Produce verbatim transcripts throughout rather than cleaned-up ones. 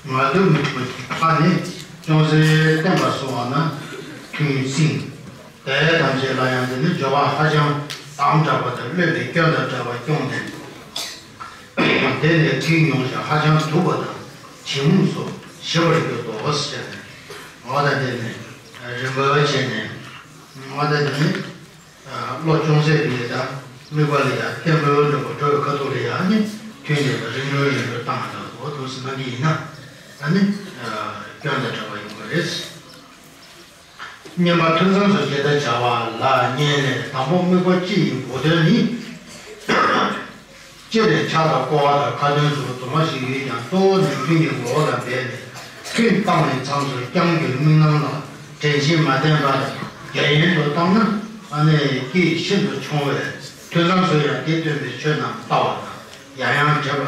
ང་དུ་མི་ཐུབ་པ་ནི་ཅུང་ཟད་བརྟན་པར་སོང་བ་ན་ཐུན་བསྲིང་། དེ་ཐམས་ཅད་ལ་ཡང་དེ་ནི་སྦྱོར་བ་ཧ་ཅང་དམ་དྲགས་པ་དང་བློས་པའི་སྐྱོན་དང་བྲལ་བ་སྐྱོང་ནས། དེ་ནས་ཐུན་མྱོང་ཞིང་ཧ་ཅང་སྡུག་པ་དང་བྱིང་རྨུགས་སོགས་ཞི་བར་གྱུར་ཏོ་ཟེར་ནས། འོ་ད་དེ་ནས་རིམ་པ་བྱས་ནས། འོ་ད་དེ་ནས་བློ་ཅུང་ཟད་དེ་ལས་ད་དམིགས་པ་ལ་ཡང་བརྟན་པོའི་འགྲོ་བ་འགྲོ་བའི་ཁ་ཐུག་ལ་ཡང་ནི་ཐུན་དེ་ལ་རིམ་གྲོ་རིམ་གྲོ་བཏང་བ་དང་འོ་དུ་སུ་གནང་གི་ཡིན་ན་ད་ནི་སྐྱོན་དང་བྲལ་བ་ཡོང་གི་རེད། བསྙེན་པ་ཐུན་མཚམས་སུ་བྱེད་དུ་བྱ་བ་ལ་བསྙེན་ལས་དང་པོ་དམིགས་པ་སྤྱི་ཡི་གོ་དོན་ནི། སྤྱིར་ཕྱག་དང་སྐོར་བ་དང་ཁ་འདོན་སོགས་དུ་མ་ཞིག་ཡོད་ཀྱང་གཙོ་བོ་ནི་ཐུན་གྱི་ངོ་བོ་ལ་འབད་ནས་ཐུན་བཏང་བའི་མཚམས་སུ་བསྐྱང་རྒྱུའི་དམིགས་རྣམ་ལ་དྲན་ཤེས་མ་བསྟེན་པར་རྒྱ་ཡན་དུ་བཏང་ན་ཨ་ནི་སྐྱེ་ཤིན་ཏུ་ཆུང་བས། ཐུན་མཚམས་སུ་ཡང་དེ་སྟོན་པའི་ཆོས་རྣམས་ལྟ་བ་དང་ཡང་ཡང་དྲན་པ་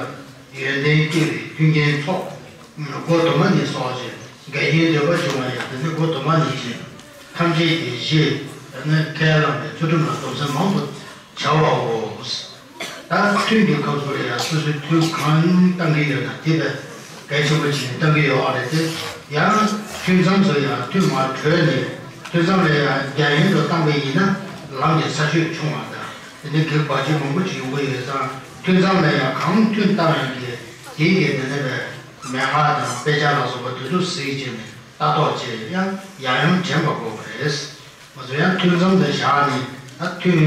དང་ཡོན་ཏན་སྐྱེ་བའི་མཐུན་རྐྱེན་ཚོགས། སྒོ་དུ་མ་ནས་སོགས་ཀྱི་འགལ་རྐྱེན་འདོད་པ་བྱུང་བ་ཡང་དེ་ནི་སྒོ་དུ་མ་ནས་ཀྱི་ཐམས་ཅད་ཀྱི་གཞི་ནི་ཁས་བླངས་པའི་ཚུལ་ཁྲིམས་ལ་སྡོམ་སེམས་མང་དུ་བྱ་བའོ། ད་ཐུན་གྱི་སྐབས་སུ་ལ་ཡང་སོ་སོའི་ཐུན་གང་བཏང་གི་ཡོད་ན་དེ་བས་གལ་ཆེན་པོ་ཅིག་བཏང་གི་ཡོད་རེད་དེ། ཡང་ཐུན་མཚམས་སུ་ཡང་ཐུན་མར་གྲོལ་ནས་ཐུན་མཚམས་ལ་ཡང་རྒྱ་ཡན་དུ་བཏང་པ་ཡིན་ན་ལམ་གྱི་ས་ཆོད་ཆུང་བ་དང་དེ་ནི་གེགས་བར་ཆད་མང་པོ་ཅིག་ཡོང་གི་ཡོད་ཙང་ཐུན་མཚམས་ལ་ཡང་གང་ཐུན་བཏང་ཡང་གི་དེ་གི་དེ་ནི་བས། མན་ངག་དང་དཔེ་ཆ་ལ་སོགས་པ་དེ་ཚོ་གཟིགས་བྱས་ནས་ལྟ་རྟོག་བྱས་ཡང་ཡང་ཡང་དྲན་པ་དགོས་པ་རེད། ང་ཚོ་ཡང་ཐུན་མཚམས་དུ་བཞག་ནས་ད་ཐུན་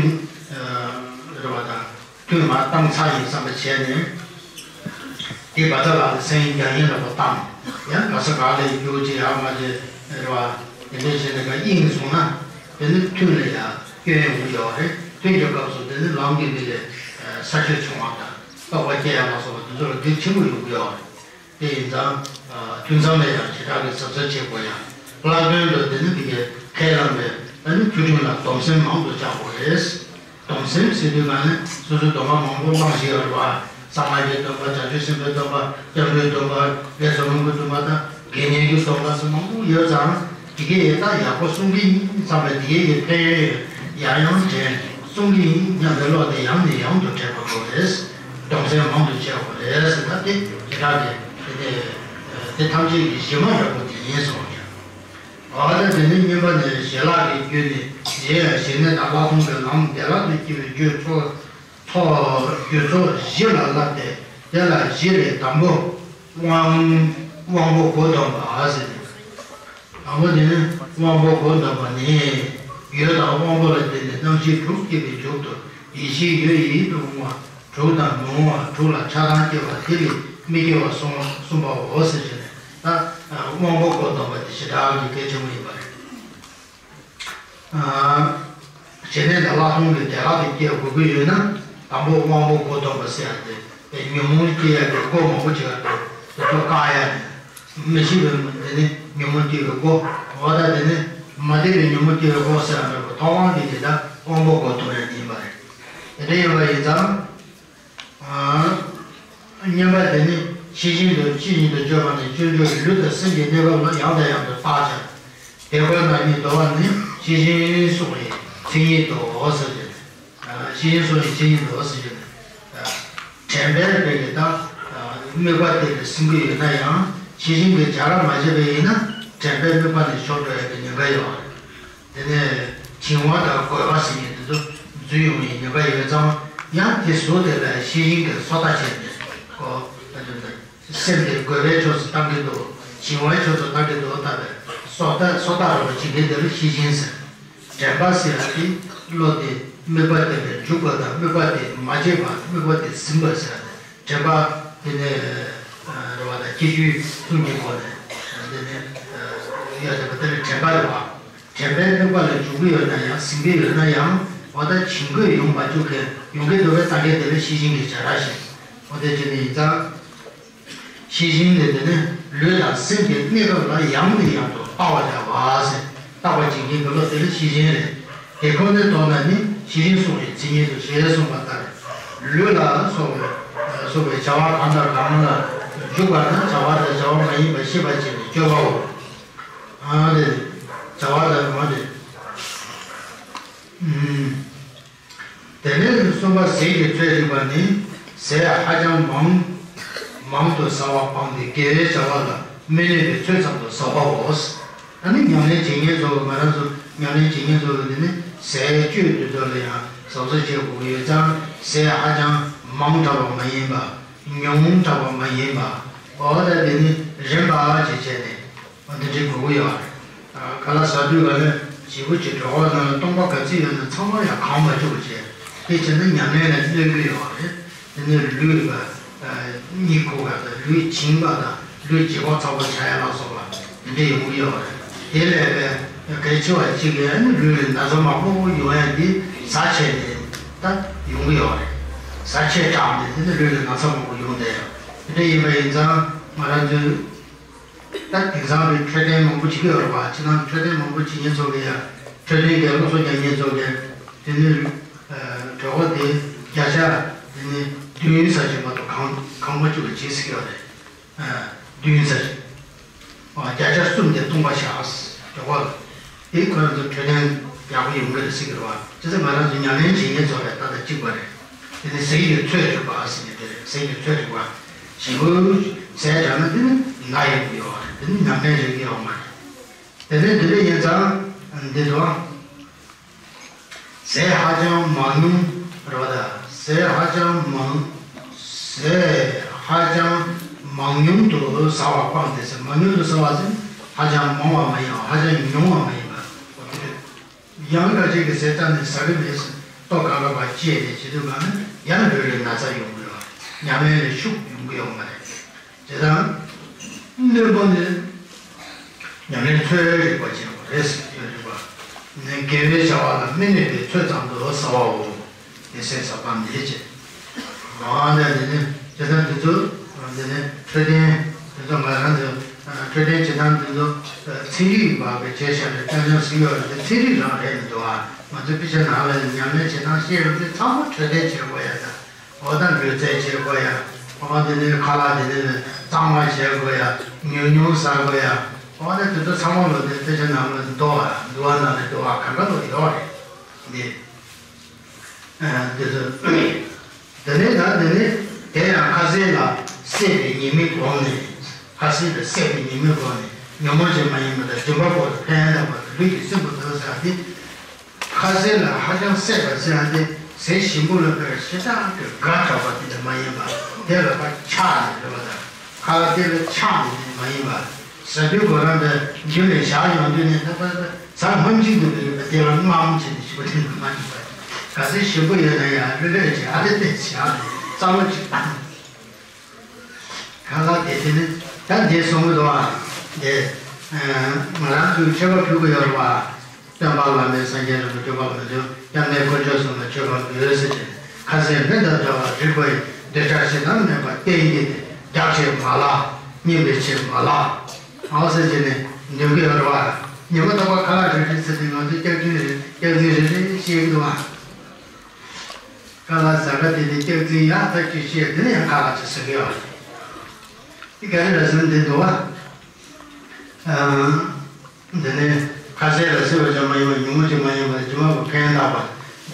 རེད་པ་དང་ཐུན་མ་བཏང་ཚར་ཡིན་བསམ་པ་བྱས་ནས་དེ་བ་ཚ་ལ་ལ་སེང་རྒྱ་ཡན་ལ་བ་བཏང་ཡང་ག་ས་ག་ལ་རྒྱུ་ཅི་ཡང་མ་བྱས་རེད་པ། དེ་འདྲས་བྱས་ནས་ག་ཡིན་སོང་ན་དེ་ནི་ཐུན་ལ་ཡང་སྐྱོན་ཡོང་གི་ཡོད་རེད། ཐུན་གྱི་སྐབས་སུ་དེ་ནི་ལམ་གྱི་མི་ལས་ས་ཆོད་ཆུང་བ་དང་རྟོག་པ་སྐྱེ་ཡང་མ་སོང་བ་དེ་ཚོ་ལ་སྡིག་ཆེན་པོ་ཡོང་གི་ཡོད་རེད། དེ་ཡིན་ཙང་། ཐུན་མཚམས་ལ་ཡང་བྱེ་བྲག་གི་གཟབ་གཟབ་བྱེད་དགོས་ཡང་། ལྷག་དོན་དུ་དེ་ནི་དེ་གའི་ཁས་བླངས་པའི་ཨ་ནི་ཚུལ་ཁྲིམས་ལ་སྡོམ་སེམས་མང་དུ་བཅའ་དགོས་རེད། སྡོམ་སེམས་ཟེར་དུས་ང་ནི་སོ་སོའི་སྡོམ་པ་མང་པོ་བླངས་བཞག་ཡོད་རེད་བ། གསང་སྔགས་ཀྱི་སྡོམ་པ་བྱང་ཆུབ་སེམས་དཔའི་སྡོམ་པ་སྐྱབས་འགྲོའི་སྡོམ་པ་དགེ་ཚུལ་སློང་གི་སྡོམ་པ་དང་དགེ་བསྙེན་གྱི་སྡོམ་པ་སོགས་མང་པོ་ཡོད་ཙང་དེ་གའི་ཡེ་ད་ཡག་པོ་སྲུང་གི་ཡིན་བསམ་པའི་དེ་གའི་ཡེ་ཕན་ཡོན་ཡང་ཡང་དྲན་སྲུང་གི་ཡིན་སྙམ་པའི་བློ་དེ་ཡང་ནས་ཡང་དུ་དྲན་པ་དགོས་རེད། སྡོམ་སེམས་མང་དུ་བྱེད་དགོས་རེད་ཟེར་ད་དེ་དེ་དག་གི་དེ་དེ་དེ་ཐམས་ཅད་ཀྱི་གཞི་མ་འདྲ་པོ་དེ་ཡིན་གསུངས་ཀྱང་། འོ་ད་དེ་ནི་བསྙེན་པ་ནི་ཞི་ལྷག་གི་རྒྱུ་ནི་གཞི་ཡང་ཞི་གནས་དང་ལྷག་མཐོང་གི་ལམ་བདེ་བླག་ཏུ་སྐྱེ་བའི་རྒྱུ་ཚོགས་ཚོགས་རྒྱུ་ཚོགས་བཞི་ལ་བསླབ་སྟེ་དེ་ལ་བཞི་ལས་དང་པོ་དབང་དབང་པོ་གོ་སྡོམ་པ་ཟེར་ཏེ། དང་པོ་དེ་ནི་དབང་པོ་གོ་སྡོམ་པ་ནི། ཡུལ་དང་དབང་པོ་ལ་བརྟེན་ནས་རྣམ་ཤེས་དྲུག་སྐྱེས་པའི་མཇུག་ཏུ་ཡེ་ཤེས་ཡུལ་ཡིད་དུ་འོང་བ་དྲུག་དང་མི་འོང་བ་དྲུག་ལ་ཆགས་སྡང་སྐྱེ་བ་དེ་ལས་མི་སྐྱེ་བ་གསུམ་གསུམ་པའོ་ཟེར་བྱས་ནས་ད་དབང་པོ་གོ་སྡོམ་པ་དེ་ཞེ་དྲག་གི་གལ་ཆེན་པོ་ཡིན་པ་རེད། ཞི་གནས་དང་ལྷག་མཐོང་གི་བདེ་བླག་ཏུ་སྐྱེ་དགོས་ཀྱི་ཡོད་ན་དང་པོ་དབང་པོ་གོ་སྡོམ་པ་ཟེར་ཡ་དེ་ཉོན་མོངས་སྐྱེ་ཡ་གི་སྒོ་མང་པོ་ཅིག་ཡོད་རེད། དེ་ཚོ་བཀག་ཡ་ནི། མི་ཤེས་པའི་དེ་ནི་ཉོན་མོངས་སྐྱེ་བའི་སྒོ། འོ་ད་དེ་ནི་མ་བདེ་བའི་ཉོན་མོངས་སྐྱེ་བའི་སྒོ་ཟེར་ཡ་མེད་པར་ཐོབ་དབང་གི་དེ་དག་དབང་པོ་གོ་སྡོམ་ཡ་དེ་ཡིན་པ་རེད། དེ་འདྲ་ཡིན་པ་ཡིན་ཙང་། བསྙེན་པ་དེ་ནི་ཤེས་བཞིན་དུ་ཇི་བཞིན་དུ་སྤྱོད་པ་ནི་སྤྱོད་འཇུག་ལུས་དང་སེམས་ཀྱི་གནས་སྐབས་ལ་ཡང་དང་ཡང་དུ་བརྟག་བྱ། དེ་ཀུན་ན་ནི་དོར་བ་ནི་ཤེས་བཞིན་སོགས་ཀྱི་མཚན་ཉིད་དོ་ཟེར་ཏེ། ཤེས་བཞིན་སོགས་ཀྱི་མཚན་ཉིད་དོ་ཟེར་གྱི་ནི། དྲན་པའི་དཔེ་ཀྱི་ད་དམིགས་པ་དེ་ལས་ཟིན་གྱི་ཡོད་ན་ཡང་ཤེས་བཞིན་གྱི་བྱ་ར་མ་བྱས་པ་ཡིན་ན་དྲན་པའི་དམིགས་པ་ནི་ཤོར་འགྲོ་ཡ་གི་ཉེན་ཁ་ཡོད་རེད། དེ་ནས་བྱིང་བ་དང་རྒོད་པ་ཟེར་མཁན་དེ་ཚོ་འཛུལ་ཡོང་བའི་ཉེན་ཁ་ཡོད་ཙང་ཡང་དེ་གཟུགས་དེ་ལ་ཤེས་བཞིན་གྱི་སོ་ལྟ་བྱས་ནས་ཀོ། སེམས་དེ་རྒོད་པའི་ཕྱོགས་སུ་བཏང་གི་འདུག་བྱིང་བའི་ཕྱོགས་སུ་བཏང་གི་འདུག་ལྟ་བའི་སོ་ལྟ་སོ་ལྟ་རུ་བྱེད་མཁན་དེ་ལ་ཤེས་བཞིན་ཟེར། དྲན་པ་ཟེར་ཡ་དེ་བློ་དེ་དམིགས་པ་དེ་ལ་འཇུག་པ་དང་དམིགས་པ་དེ་མ་བརྗེད་པ་དམིགས་པ་དེ་ཟིན་པ་ཟེར་ཡ་དེ། དྲན་པ་དེ་ནས་རེ་བ་དང་སྐྱེ་ཤུལ་གསུམ་གྱི་སྒོ་ནས་དེ་ནས་ཡོད་བསྡད་པ་དེ་ལ་དྲན་པ་རེད་བ། དྲན་པའི་དམིགས་པ་ལ་འཇུག་གི་ཡོད་ན་ཡང་ཟིན་གྱི་ཡོད་ན་ཡང་འོ་ད་བྱིང་རྒོད་ཡོང་མ་བཅུག་མཁན་ཡོང་གི་འདུག་པའི་སངས་རྒྱས་དེ་ལ་ཤེས་བཞིན་གྱི་བྱ་ར་ཞིག་འོ་དེ་བྱས་ནས་ཡིན་ཙང་། ཤེས་བཞིན་དེ་དེ་ནས་ལུས་དང་སེམས་ཀྱི་གནས་སྐབས་ལ་ཡང་ནས་ཡང་དུ་བརྟག་པར་བྱ་བ་ཟེར། བརྟག་པ་བྱེད་མཁན་གྱི་བློ་དེ་ལ་ཤེས་བཞིན་རེད། དེ་ཁོ་ནའི་དོན་ན་ནི་ཤེས་བཞིན་གསུངས་པའི་མཚན་ཉིད་དུ་ཞེས་གསུངས་པ་ལྟར། ལུས་ལ་སོགས་པའི་སོགས་པའི་བྱ་བ་གང་དང་གང་ལ་འཇུག་པ་ན་བྱ་བ་དང་བྱ་བ་མ་ཡིན་པ་ཤེས་པར་བྱེད་པའི་སྤྱོད་པའོ། ཨ་རེ། བྱ་བ་དང་མ་རེ། ཨུམ། དེ་ནས་གསུམ་པ་ཟས་ཀྱི་ཚོད་རིག་པ་ནི་ཟས་ཧ་ཅང་མང་ མང་དུ་ཟ་བ་སྤངས་ཏེ་དགེ་བའི་བྱ་བ་ལ་མི་གནོད་པའི་ཚོད་ཙམ་དུ་ཟ་བའོ། ཨ་ནི་ཉམས་ལེན་བྱེད་མཁན་ཚོ་ང་རང་ཚོ་ཉམས་ལེན་བྱེད་མཁན་ཚོ་ལ་འདི་ནི་ཟས་སྤྱོད་དེ་ཚོ་ལ་ཡང་གཟབ་གཟབ་བྱེད་དགོས་ཀྱི་ཡོད་ཙང་ཟས་ཧ་ཅང་མང་དྲགས་པ་མ་ཡིན་པ། ཉུང་དྲགས་པ་མ་ཡིན་པ། འོ་ད་དེ་ནི་རིམ་པ་ཅིག་བྱས་ནས་འོ་འདི་འདྲའི་དགོས་ཀྱི་ཡོད་རེད། ག་ལ་ཟ་དུས་ག་ལ་བྱིས་པ་ཅིག་གྲོད་ཁོག་ནང་ལ་སྟོང་པ་ག་ཚོད་ཡོད་ན་ཚང་མ་ཡང་གང་མ་བཅུག་པ་བྱས། དེ་བྱས་ན་ཉམས་ལེན་ལ་གནོད་ཀྱི་ཡོད་རེད། དེ་ནི་ལུས་ལ་གཉིད་ཁུག་པ་དང་ལུས་བྱིང་བ་དང་ལུས་ལྗིད་ཁོག་ཚ་པོ་ཆགས་ཡ་ལ་སོགས་པ་དེ་འདྲ་ཡོང་གི་ཡོད་རེད། དེ་ལས་ཀའི་གལ་ཆེ་བ་གཅིག་གིས་ནི་ལུས་ལ་ན་ཚ་མང་པོ་ཡོང་ཡ་འདི་ཟ་བྱས་ནས་ད་ཡོང་གི་ཡོད་རེད། ཟ་བྱས་དྲགས་ནས་དེ་ནི་ལུས་ལ་ན་ཚ་མང་པོ་ཡོང་བསྡད་ཡོད། དེ་འདྲ་ཡིན་པ་ཡིན་ཙང་ང་རང་ཚོའི་ད་དེང་སང་རེད་འཕྲོད་བསྟེན་མང་པོ་བྱེད་ཀྱི་ཡོད་རེད་པ། ཕྱི་ནང་འཕྲོད་བསྟེན་མང་པོ་བྱེད་མཁན་ཚོ་གིས་ཡ་འཕྲོད་བསྟེན་གྱི་སློབ་གསོ་རྒྱག་མཁན་ཚོ་གིས་དེ་ནི་གྲོད་ཁོག་དེ་བརྒྱ་ཆ་དེ་ནི་བདུན་ཙམ་ཞིག་མ་གཏོགས་གང་གང་མ་བཅུག་པ་བྱེད་སྲིད་ཀྱི་ཡོད་རེད། བདུན་ཙམ་ཞིག་བརྒྱ་ཆ་གསུམ་དེ་སྟོང་པ་བཞག་གྲོད་ཁོག་ལ། དེ་ཁོ་རང་ཚོ་འཕྲོད་བསྟེན་ཡག་པོ་ཡོང་གི་རེད་ཟེར་གྱི་རེད་བ། བྱས་ཙང་ང་རང་ཚོ་ཉམས་ལེན་བྱེད་མཁན་ཚོ་ལ་ད་ལྟ་གཅིག་པ་རེད། དེ་ནི་ཟས་ཀྱི་ཚོད་རིག་པ་ཟེར་ནས་དེ་རེད། ཟས་ཀྱི་ཚོད་རིག་པ་ཞིམ་པོ་ཟས་དྲགས་ན་དེ་ནི་ན་ཡོང་གི་ཡོད་རེད། དེ་ནི་ཉམས་ལེན་རེད་ཀྱི་ཡོད་མ་རེད། དེ་ནི་དེ་འདྲ་ཡིན་ཙང་འདི་དང་། ཟས་ཧ་ཅང་མང་ཉུང་རེད་བ། ད་ཟས་ཧ་ཅང་མང་། ཟས་ཧ་ཅང་མང་ཉུང་དུ་ཟ་བ་སྤངས་ཏེ་ཟེར། མང་ཉུང་དུ་ཟ་བ་ཟེར་ཧ་ཅང་མང་བ་མ་ཡིན་པ། ཧ་ཅང་ཉུང་བ་མ་ཡིན་པ། འོ་དེ་རེད། ཡང་ཁ་ཅིག་གིས་ཟས་རྩ་ནས་ཟ་གི་མེད་ཟེར། ལྟོ་གང་ག་བ་བཅད་ནས་བྱེད་དུས་གང་ན་ཡང་ལུས་ལ་ན་ཚ་ཡོང་གི་ཡོད། ཉམས་ལེན་ལ་ཤུགས་ཡོང་གི་ཡོད་མ་རེད། དེ་དང་། གནོད་པ་ནི། ཉམས་ལེན་ཚོད་རིག་པ་བྱེད་དགོས་རེད་ཟེར། ཚོད་རིག་པ་ནི་དགེ་བའི་བྱ་བ་ལ་མི་གནོད་པའི་ཚོད་ཙམ་དུ་ཟ་བའོ། དེ་ཟས་ཟ་བ་མེད་ཅེས། འོ་ན་འདི་ནི་དེ་ལྟར་འདི་ཚོ་འདི་ནི་འཕྲོད་བསྟེན་འདི་ཚོ་ང་རང་ཚོ་འཕྲོད་བསྟེན་བྱེད་སྟངས་འདི་ཚོ་ཚན་རིག་པ་གི་བྱས་བཞག་པའི་རྐྱང་རྐྱང་ཟིན་ཡོད་རེད། དེ་ཚན་རིག་རང་རེད་མི་འདུག་ཨ། ང་ཚོའི་དཔེ་ཆ་ནང་ལ་ཉམས་ལེན་བྱེད་སྟངས་བཤད་ཡོང་དུས་ཚང་མ་འཕྲོད་བསྟེན་བྱེད་དགོས་ཡ་ད། འོ་ད་ལུས་རྩལ་བྱེད་དགོས་ཡ། འོ་དེ་ནས་ཁ་ལག་དེ་ནས་གཙང་མ་བྱེད་དགོས་ཡ། ཉུང་ཉུང་ཟ་དགོས་ཡ། འོ་ད་དེ་ཚོ་ཚང་མ་ལོ་དེ་དཔེ་ཆ་ནང་ལ་འདུག་ཨ། འདུག་ཨ་ནང་ལ་འདུག་ཨ། གང་ག་ལོ་ཡོད་རེད། འདི། ཨ། འདི་ཚོ། དེ་ནས་ད་དེ་ནས་དེ་ཡང་ཁ་ཟས་ལ་སྲེད་པའི་ཉེས་དམིགས་བསྒོམས་ནས། ཁ་ཟས་ལ་སྲེད་པའི་ཉེས་དམིགས་བསྒོམས་ནས་ཉོན་མོངས་ཅན་མ་ཡིན་པ་དང་སྦྱིན་པ་པོ་ལ་ཕན་བཏགས་པ་དང་ལུས་ཀྱི་སྲིན་བུ་དང་ཟེར་ཏེ། ཁ་ཟས་ལ་ཧ་ཅང་སྲེད་པ་ཟེར་ཡ་དེ་ཟས་ཞིམ་པོ་ལ་དཔེར་ཞེ་དྲག་གི་དགའ་དྲགས་པ་དེ་འདྲ་མ་ཡིན་པ། དེ་ལ་ཕར་ཆགས་ནས་ཡོད་པ་དང་། ཁ་ལག་དེ་ལ་ཆགས་ནས་མ་ཡིན་པ། ཟ་དུས་ཁོ་རང་དེ་རྒྱུན་ནས་བཞག་ཡོང་དུས་ནས་ད་ལྟ་ཟ་སྔོན་ཅིག་ཏུ་ཡོད་པ་དེ་ལ་རྔམ་བྱས་ནས་ཞུ་བ་དེ་འདྲ་མ་ཡིན་པ། ག་ཚོད་ཞིམ་པོ་ཡོད་ན་ཡང་ལྷོད་ལྷོད་བྱས་ཨ་ལེ་ལེ་བྱས་ཨ་ནི་རྩ་བ་གཅིག་བཏང་། ཁ་ལག་དེ་དེ་ནི་ད་འདི་གསུང་གི་འདུག་ཨ། འདི་ང་རང་ཚོས་མཆོད་པ་ཕུལ་གི་ཡོད་རེད་བ། སྟོན་པ་བླ་མེད་སངས་རྒྱས་རིན་པོ་ཆེ་བ་མི་འདུག་སྐྱབས་གནས་དཀོན་མཆོག་གསུམ་ལ་མཆོད་པ་འབུལ་ཟེར་གྱིན། ཁ་ཟས་སྨན་དང་འདྲ་བར་རིག་པ་ཡིས། འདོད་ཆགས་ཞེ་སྡང་མེད་པར་བསྟེན་གྱིས་ཏེ། རྒྱགས་ཆེར་མ་ལགས་སྙེམས་པའི་ཆེད་མ་ལགས། ཨོ་ཟེར་གྱིན་ནས་འདོན་གི་ཡོད་རེད་བ། ཉི་མ་རྟག་པར་ཁ་ལག་རེ་རེ་ཟེར་ཏེ་ང་ཚོས་སྐྱག་རྫུན་རེ་སྐྱག་རྫུན་རེ་རེ་བཤད་ཀྱི་འདུག་བ། ཁ་ལག་ཟ་ག་དེ་ནས་སྐྱག་རྫུན་ཡག་ཐག་ཆོད་བཤད། དེ་ནས་ཡང་ཁ་ལག་ཅིག་ཟ་གི་ཡོད་རེད། དེ་ག་རེ་རེད་ཟེར་ན་འདི་འདུག་བ། ཨ། འདི་ནི་ཁ་ཟས་ལ་སྲེད་པ་ཅན་མ་ཡིན་པ། ཉོན་མོངས་ཅན་མ་ཡིན་པ། སྦྱིན་པ་པོ་ཕན་བཏགས་པ།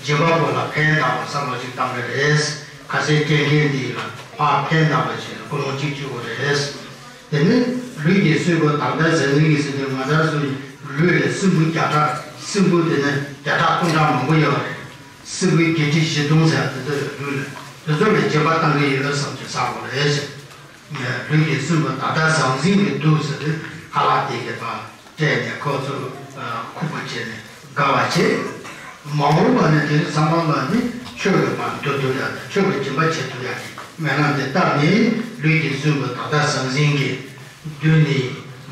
སྦྱིན་པ་པོ་ལ་ཕན་བཏགས་པ་བསམ་བློ་ཅིག་བཏང་གི་རེད། ཁ་ཟས་སྤྲད་མཁན་འདི་ལ་ཕར་ཕན་བཏགས་པ་ཅིག་ལ་ཀུན་སློང་གཅིག་བཅུག་དགོས་རེད། དེ་ནི་ལུས་ཀྱི་སྲིན་བུ་དག་དང་ཟང་ཟིང་གིས་ཟེར་དུས་ང་ཚོ་ཚོའི་ལུས་ལ་སྲིན་བུ་བརྒྱ་ཕྲག་སྲིན་བུ་དེ་ནི་བརྒྱ་ཕྲག་སྟོང་ཕྲག་མང་པོ་ཡོད་རེད། སྲིན་བུ་བརྒྱད་ཁྲི་བཞི་སྟོང་ཟེར་དེ་ཚོ་ལུས་ལ་དེ་ཚོ་ལ་སྦྱིན་པ་བཏང་གི་ཡོད་བསམ་གྱི་བསགས་དགོས་རེད་ཟེར། ལུས་ཀྱི་སྲིན་བུ་དག་དང་ཟང་ཟིང་གིས་འདུད་ཟེར་དུས་ཁ་ལག་དེ་གས་པ་སྤྲད་ནས་ཁོ་ཚོ་ཁུག་པ་བྱས་ནས་དགའ་བ་བྱེད། མ་འོངས་པ་ནི་དེ་ཚོ་ཚང་མ་ལ་ནི་ཆོས་ཀྱི་བར་འདུལ་ཐུབ་ཡག་དང་ཆོས་ཀྱི་སྦྱིན་པ་བྱེད་ཐུབ་ཡག་གི་སྨོན་ལམ་དེ་བཏབ་ནས། ལུས་ཀྱི་སྲིན་བུ་དག་དང་ཟང་ཟིང་གིས་འདུད་ནི།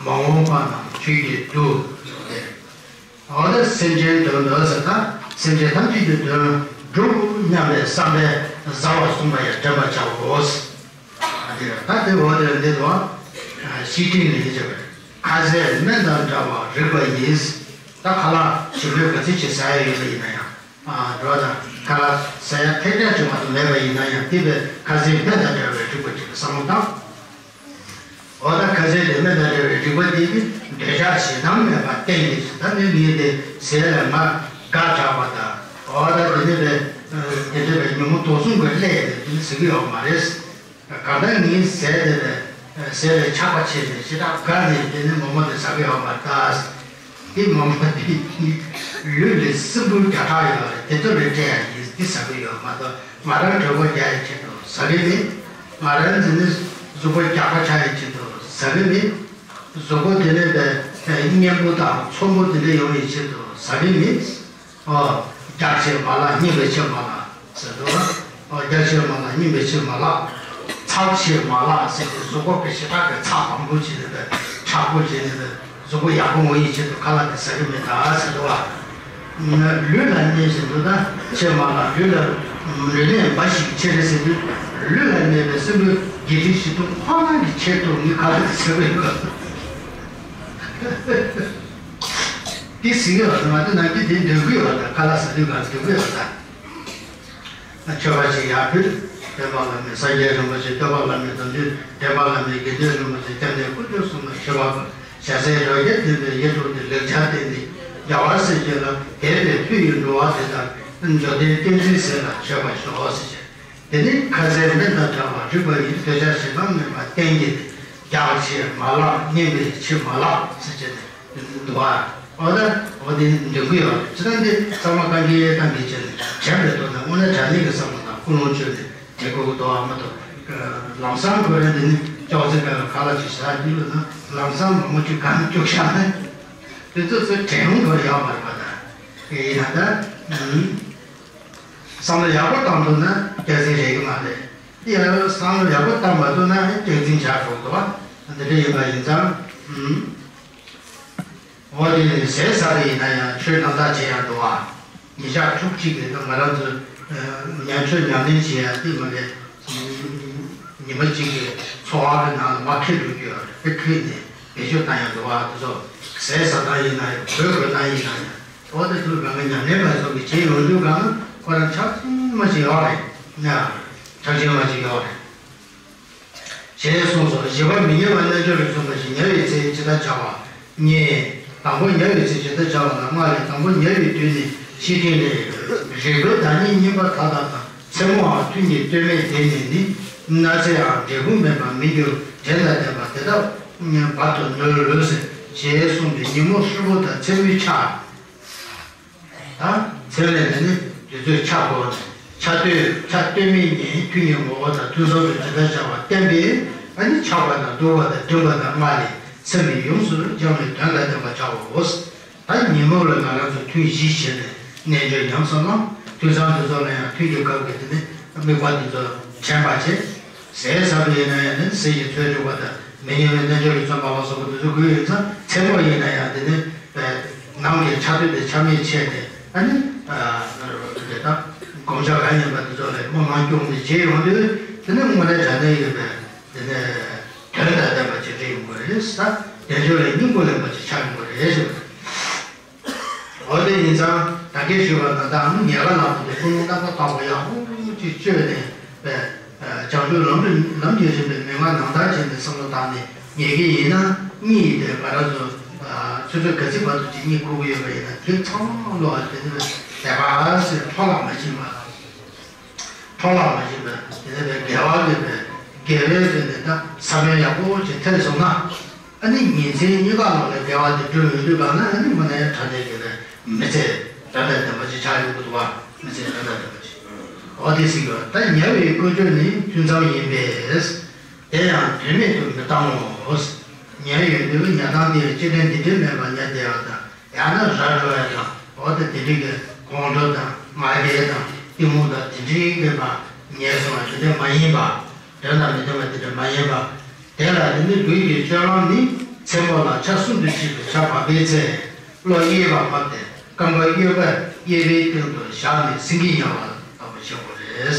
མ་འོངས་པ་རྣམས་ཆོས་ཀྱིས་འདུལ་ཟེར་ཏེ། འོ་ན་སེམས་ཅན་དོན་དུ་ཟེར་ན་སེམས་ཅན་ཐམས་ཅད་ཀྱི་དོན་སྒྲུབ་སྙམ་པའི་བསམ་པས་བཟའ་བར་གསུངས་པ་ཡང་དྲན་པར་བྱའོ། ཨ་དེ་ད་དེ་འོ་དེ་འདི་དུ་བཤེས་སྤྲིང་ལས་བྱེད་པ་ཁ་ཟས་སྨན་དང་འདྲ་བར་རིག་པ་ཡིས། ད་ཁ་ལག་ཞིམ་པོའི་ག་ཚོད་ཅིག་ཟ་ཡ་ཡོད་པ་ཡིན་ན་ཡང་འགྲོ་དང་ཁ་ལག་ཟ་ཡ་ཐེངས་གཅིག་ཅིག་མ་གཏོགས་མེད་པ་ཡིན་ན་ཡང་དེ་བས་ཁ་ཟས་སྨན་དང་འདྲ་བའི་རིག་པ་ཅིག་ལ་བསམ་བློ་བཏང་། འོ་ད་ཁ་ཟས་དེ་སྨན་དང་འདྲ་བའི་རིག་པ་དེ་ནི་འདོད་ཆགས་ཞེ་སྡང་མེད་པར་བསྟེན་ཏེ། ད་ནི་ངས་དེ་ཟས་ལ་ང་དགའ་དྲགས་པ་དང་། འོ་ད་དེ་ནི་བས་དེ་འདྲ་བའི་ཉོན་མོངས་དུག་གསུམ་གྱི་ཀླད་དེ་དེ་ནི་ཟེར་གྱི་ཡོད་མ་རེད། གང་ལྟར་ངའི་ཟས་དེ་ལས་ཟས་ལས་ཆགས་པ་བྱས་ནས་ཞེ་དྲག་དགའ་ནས་དེ་ནི་མོག་མོག་དེ་ཟ་གི་ཡོད་མ་རེད་ད། དེ་མོག་མོག་དེ་ལུས་ལ་སྲིན་འབུ་བརྒྱ་ཕྲག་ཡོད་རེད། དེ་ཚོ་ལས་སྤྲད་ཡ་ཡིན། དེ་ཟ་གི་ཡོད་མ་གཏོགས་ང་རང་གྲོད་ཁོག་རྒྱགས་ཡ་ཆེད་དུ་ཟ་གི་མེད། ང་རང་འཛིན་ནི་གཟུགས་པོ་རྒྱགས་པ་ཆགས་ཡ་ཆེད་དུ་ཟ་གི་མེད། གཟུགས་པོ་དེ་ལས་པའི་གཉན་པོ་དང་ཚོན་པོ་དེ་འདྲ་ཡོང་ཡའི་ཆེད་དུ་ཟ་གི་མེད། ཨོ། རྒྱགས་ཕྱིར་མ་ལགས་སྙེམས་པའི་ཕྱིར་མ་ལགས་ཟེར་འདུག་ཨ། ཨོ། རྒྱགས་ཕྱིར་མ་ལགས་སྙེམས་པའི་ཕྱིར་མ་ལགས། ཚགས་ཕྱིར་མ་ལགས་ཟེར་ཏེ་གཟུགས་པོ་དཔེ་ཞེ་དྲག་གི་ཚགས་མང་པོ་བྱས་ནས་དེ་མཁྲེགས་པོ་བྱས་ནས་དེ་གཟུགས་པོ་ཡག་པོ་འོང་ཡའི་ཆེད་དུ་ཁ་ལག་དེ་ཟ་གི་མེད་ད་ཟེར་འདུག་ཨ། ལུས་ལ་གནོད་ཟེར་འདུག་ད་ཕྱིར་མ་ལགས། ལུས་ལ་ལུས་ནད་འབའ་ཞིག་ཕྱིར་ཟེར་དུས་ལུས་ལ་གནོད་པའི་སྲིན་པོའི་བརྒྱད་ཁྲི་བཞི་སྟོང་ཁོ་རང་གི་ཆེད་དུ་ངས་ཁ་ལག་དེ་ཟ་གི་ཡོད། འདི་ཟིན་གྱི་ཡོད་ང་ཚོ་ནང་གི་དེ་འདོད་ཀྱི་ཡོད་ད། ཁ་ལག་ཟ་དུས་གང་འདོད་ཀྱི་ཡོད་ད། མཆོད་པ་ཞིག་ཡར་ཕུལ། སྟོན་པ་བླ་མེད་སངས་རྒྱས་རིན་པོ་ཆེ། སྟོན་པ་བླ་མེད་དམ་ཆོས་འདྲེན་པ་བླ་མེད་དགེ་འདུན་རིན་པོ་ཆེ། སྐྱབས་གནས་དཀོན་མཆོག་གསུམ་ལ་མཆོད་པ་ཕུལ། ཞལ་ཟས་རོ་བརྒྱ་ལྡན་པའི་གཡས་འཁྱུད་དེ་ལེགས་སྦྱར་བསྟན་ཏེ་རྒྱལ་བ་སྲས་བཅས་ལ་དད་པས་ཕུལ་བའི་འགྲོ་བ་དེ་དག་འབྱོར་ལྡན་བསྟན་འཛིན་ཟས་ལ་མཆོད་པར་ཤོག་ཟེར་བྱས། དེ་ནས་ཁ་ཟས་སྨན་དང་བྲལ་བ་རིག་པ་ཡིས། འདོད་ཆགས་ཞེ་སྡང་མེད་པར་བསྟེན་གྱིས་ཏེ། རྒྱགས་ཕྱིར་མ་ལགས་སྙེམས་པའི་ཕྱིར་མ་ལགས་ཟེར་བྱས་ནས་འདུག་པ། འོ་ད་འོ་དེ་འདོད་ཀྱི་ཡོད་རེད། ཅི་ལྟར་འདི་བསམ་བློ་གཏང་གི་གཏང་གི་བྱས་ནས་དྲན་པའི་ཐོག་ནས་དངོས་གནས་དྲང་གནས་ཀྱི་བསམ་བློ་དང་ཀུན་སློང་བཅོས་ནས་དྲན་དགོས་ཀྱི་འདུག་པ་མ་གཏོགས། ལམ་སང་ཁོ་རང་འདི་ནི་ཅོག་ཙེ་སྒང་ལ་ཁ་ལག་ཅིག་ཟ་འདི་ལ་ན་ལམ་སང་མང་པོ་ཅིག་གང་བཅུག་བཞག་ནས་དེ་ཚོ་ཚོ་དྲན་ཡོང་དགོས་ཡོད་མ་རེད་པ། ད་ཡིན་ན་ད། བསམ་བློ་ཡག་པོ་བཏང་ཐུབ་ན་སྐྱག་རྫུན་རེད་ཀྱི་མ་རེད། དེ་ཡང་བསམ་བློ་ཡག་པོ་བཏང་མ་ཐུབ་ན་སྐྱག་རྫུན་ཆགས་འགྲོ་གི་འདུག་པ། འདི་འདྲ་ཡིན་པ་ཡིན་ཙང་། ཨུམ། འོ་དེ་ནས་ཟས་ཟ་གི་ཡིན་ན་ཡང་ཆོས་རྣམ་དག་བྱེད་ཡག་འདུག་པ། ཉིན་ཞག་ཕྲུགས་གཅིག་གི་ནང་ང་རང་ཚོ་ཉན་ཆོས་ཉམས་ལེན་བྱེད་ཡག་དེ་མ་རེད། ཉི་མ་གཅིག་གི་འཚོ་བ་གི་ནང་ལ་མར་འཁྱེར་འགྲོ་རྒྱུ་ཡོད་རེད། དེ་འཁྱེར་ནས་བེད་སྤྱོད་བཏང་ཡག་འདུག་པ། དེ་ཚོ་ཟས་ཟ་སྟངས་ཡིན་ན་ཡང་གོས་གོན་སྟངས་ཡིན་ན་ཡང་། འོ་དེ་ཚོ་གང་ག་ཉམས་ལེན་པ་ཚོ་གིས་བྱེད་ཡོང་དུས་གང་ན་ཁོ་རང་ཆགས་ཞེན་མ་ཞིག་ཡོད་རེད། ན་ཆགས་ཞེན་མ་ཞིག་ཡོད་རེད། ཞེས་གསུངས་སོ། བཞི་པ་མི་ཉལ་བ་རྣལ་འབྱོར་རིགས་གསུམ་པ་བཞི། ཉལ་བའི་ཚེ་ཇི་ལྟར་བྱ་བ་གཉིས། དང་པོ་ཉལ་བའི་ཚེ་ཇི་ལྟར་བྱ་བ་ལ་སྔགས་ལས། དང་པོ་ཉལ་བའི་དུས་ནི་ཕྱི་ཐིག་ལེ། རེག་པའི་བདག་ཉིད་གཉིས་པ་མཐའ་དག་དང་། མཚན་མོའང་ཐུན་གཉིས་སྟོད་སྨད་དེ་ནས་ནི། ན་ཚའང་འབྲས་བུ་མེད་པར་མི་འགྱུར། དྲན་དང་ལྡན་པ་དེ་དག་བར་དུ་ནོར་ཟེར། ཞེས་གསུངས་པས་ཉིན་མོ་ཧྲིལ་པོ་དང་མཚན་མོའི་ཆ། ད་མཚན་ལས་ནི་ནི་དུས་ཚོད་ཆ་བགོས་ནས་ཆ་སྟོད་ཆ་སྟོད་སྨད་གཉིས་ཐུན་གཉིས་ངོ་བོ་དང་ཐུན་གསུམ་དུ་ཇི་ལྟར་བྱ་བ་བསྟན་པས། ཨ་ནི་འཆག་པ་དང་འདུ་བ་དང་འགྲིམ་པ་དང་སྔགས་ལས། མཚན་མས་ཡོངས་སུ་སྦྱང་བའི་དོན་དང་ལྡན་པར་བྱའོ། ད་ཉིན་མོ་ལ་ང་རང་ཚོ་ཐུན་བཞི་བྱས་ནས་རྣལ་འབྱོར་ཉམས་སུ་བླངས། ཐུན་མཚམས་དེ་ཚོ་ལ་ཡང་ཐུན་གྱི་སྐབས་ཀྱི་དེ་ནི་དམིགས་པ་དེ་ཚོ་དྲན་པ་བྱས། ཟས་ཟ་བ་ཡིན་ན་ཡང་ནི་ཟས་ཀྱི་ཚོད་སྒྲུབ་པ་དང་མི་ཉལ་བའི་རྣལ་འབྱོར་གྱི་བརྩོན་པ་ལ་སོགས་པ་དེ་ཚོ་དགོས་ཡོད་ཙང་། མཚན་མོ་ཡིན་ན་ཡང་དེ་ནི་ནམ་གྱི་ཆ་སྟོད་དེ་ཆ་སྨད་ཕྱེ་སྟེ། ཨ་ནི་དེ་དག་བགོམ་བྱ་གང་ཡིན་པ་དེ་ཚོ་ལ་རྨང་ནང་སྐྱོང་ནས་བྱས་ཡོང་དུས་དེ་ནི་དངོས་གནས་དྲང་གནས་ཡོད་པའི་དེ་ནི་དོན་དང་ལྡན་པ་ཅིག་རེད་ཡོང་གི་རེད། ད་དལ་འབྱོར་ལ་སྙིང་པོ་ལེན་པ་ཅིག་ཆགས་ཡོང་གི་རེད་ཞུ། འོ་དེ་ཡིན་ཙང་ད་གིན་ཞུས་པ་ནང་ལྟར་ཨ་ནི་ཉལ་ཁ་ལ་ཐུག་སྟེ་ཀུན་སློང་རྣམ་པར་དག་པ་ཡག་པོ་ཅིག་བཅོས་ནས་པས། བྱང་ཆུབ་ལམ་རིམ་ལམ་གྱི་རིམ་པའི་མན་ངག་ནང་ལྟར་བྱས་ནས་བསམ་བློ་བཏང་ནས་ཉལ་གྱི་ཡིན་ན། གཉིད་དེ་ང་རང་ཚོ་ཆུ་ཚོད་ག་ཚོད་བར་དུ་ཅིག་གཉིད་ཁུག་གི་ཡོད་པ་ཡིན་ན་དེ་ཚང་མ་ལོག་པ་དེ་ནི་དད་པ་ཟེར་འཕྲོ་བརླག་མ་ཕྱིན་པ། འཕྲོ་བརླག་མ་ཕྱིན་པ་དེ་ནི་དགེ་བ་གི་དགེ་བའི་དེ་ནི་ད་ས་བོན་ཡག་པོ་ཅིག་ཐེབས་སོང་ན། ཨ་ནི་ཉིན་མཚན་གཉིས་ཀ་ལོག་ལ་དགེ་བ་དེ་བསྒྲུབས་ཡོང་དུས་གང་ན་ཨ་ནི་དངོས་གནས་དྲང་གནས་ཀྱི་ནི་མི་ཚེ་དྲང་གནས་བདེན་པ་ཅིག་ཆགས་ཡོང་གི་འདུག་བ། མི་ཚེ་དྲང་གནས་བདེན་པ་ཅིག་འོ་དེ་ཟེར་གྱི་བ། ད་ཉལ་བའི་དཀོན་མཆོག་ནི་ཐུན་མཚམས་ཡིན་པས། དེ་ཡང་དོན་མེད་དུ་མི་བཏང་ངོ་། ཉལ་ཡོང་དུས་ཉལ་སྟངས་དེ་སྤྱིར་བཏང་འདི་འདྲའི་མེད་པར་ཉལ་བསྡད་པ་དང་། ཡང་ན་ར་འགྲོ་ཡ་དང་། འོ་དེ་དེ་རིགས་ཀྱི་དགོང་དྲོ་དང་ང་རྒྱལ་དང་གཏི་མུག་དང་དེ་འདྲའི་མེད་པར་ཉལ་སོང་བ་དེ་འདྲ་མ་ཡིན་པ། དོན་དང་མི་ལྡན་པ་དེ་འདྲ་མ་ཡིན་པ། དེ་ལ་དེ་ནི་ལུས་ཀྱི་སྤྱོད་ལམ་ནི་མཚན་མོ་ལ་ཆ་གསུམ་དུ་ཕྱེ་བའི་ཆ་བབས་པའི་ཚེ། གློ་གཡས་པ་ཕབ་སྟེ་རྐང་པ་གཡོན་པ་གཡས་པའི་སྟེང་དུ་བཞག་ནས་སེང་གེ་ཉལ་བ་ལྟ་བུ་བྱེད་དགོས་རེད།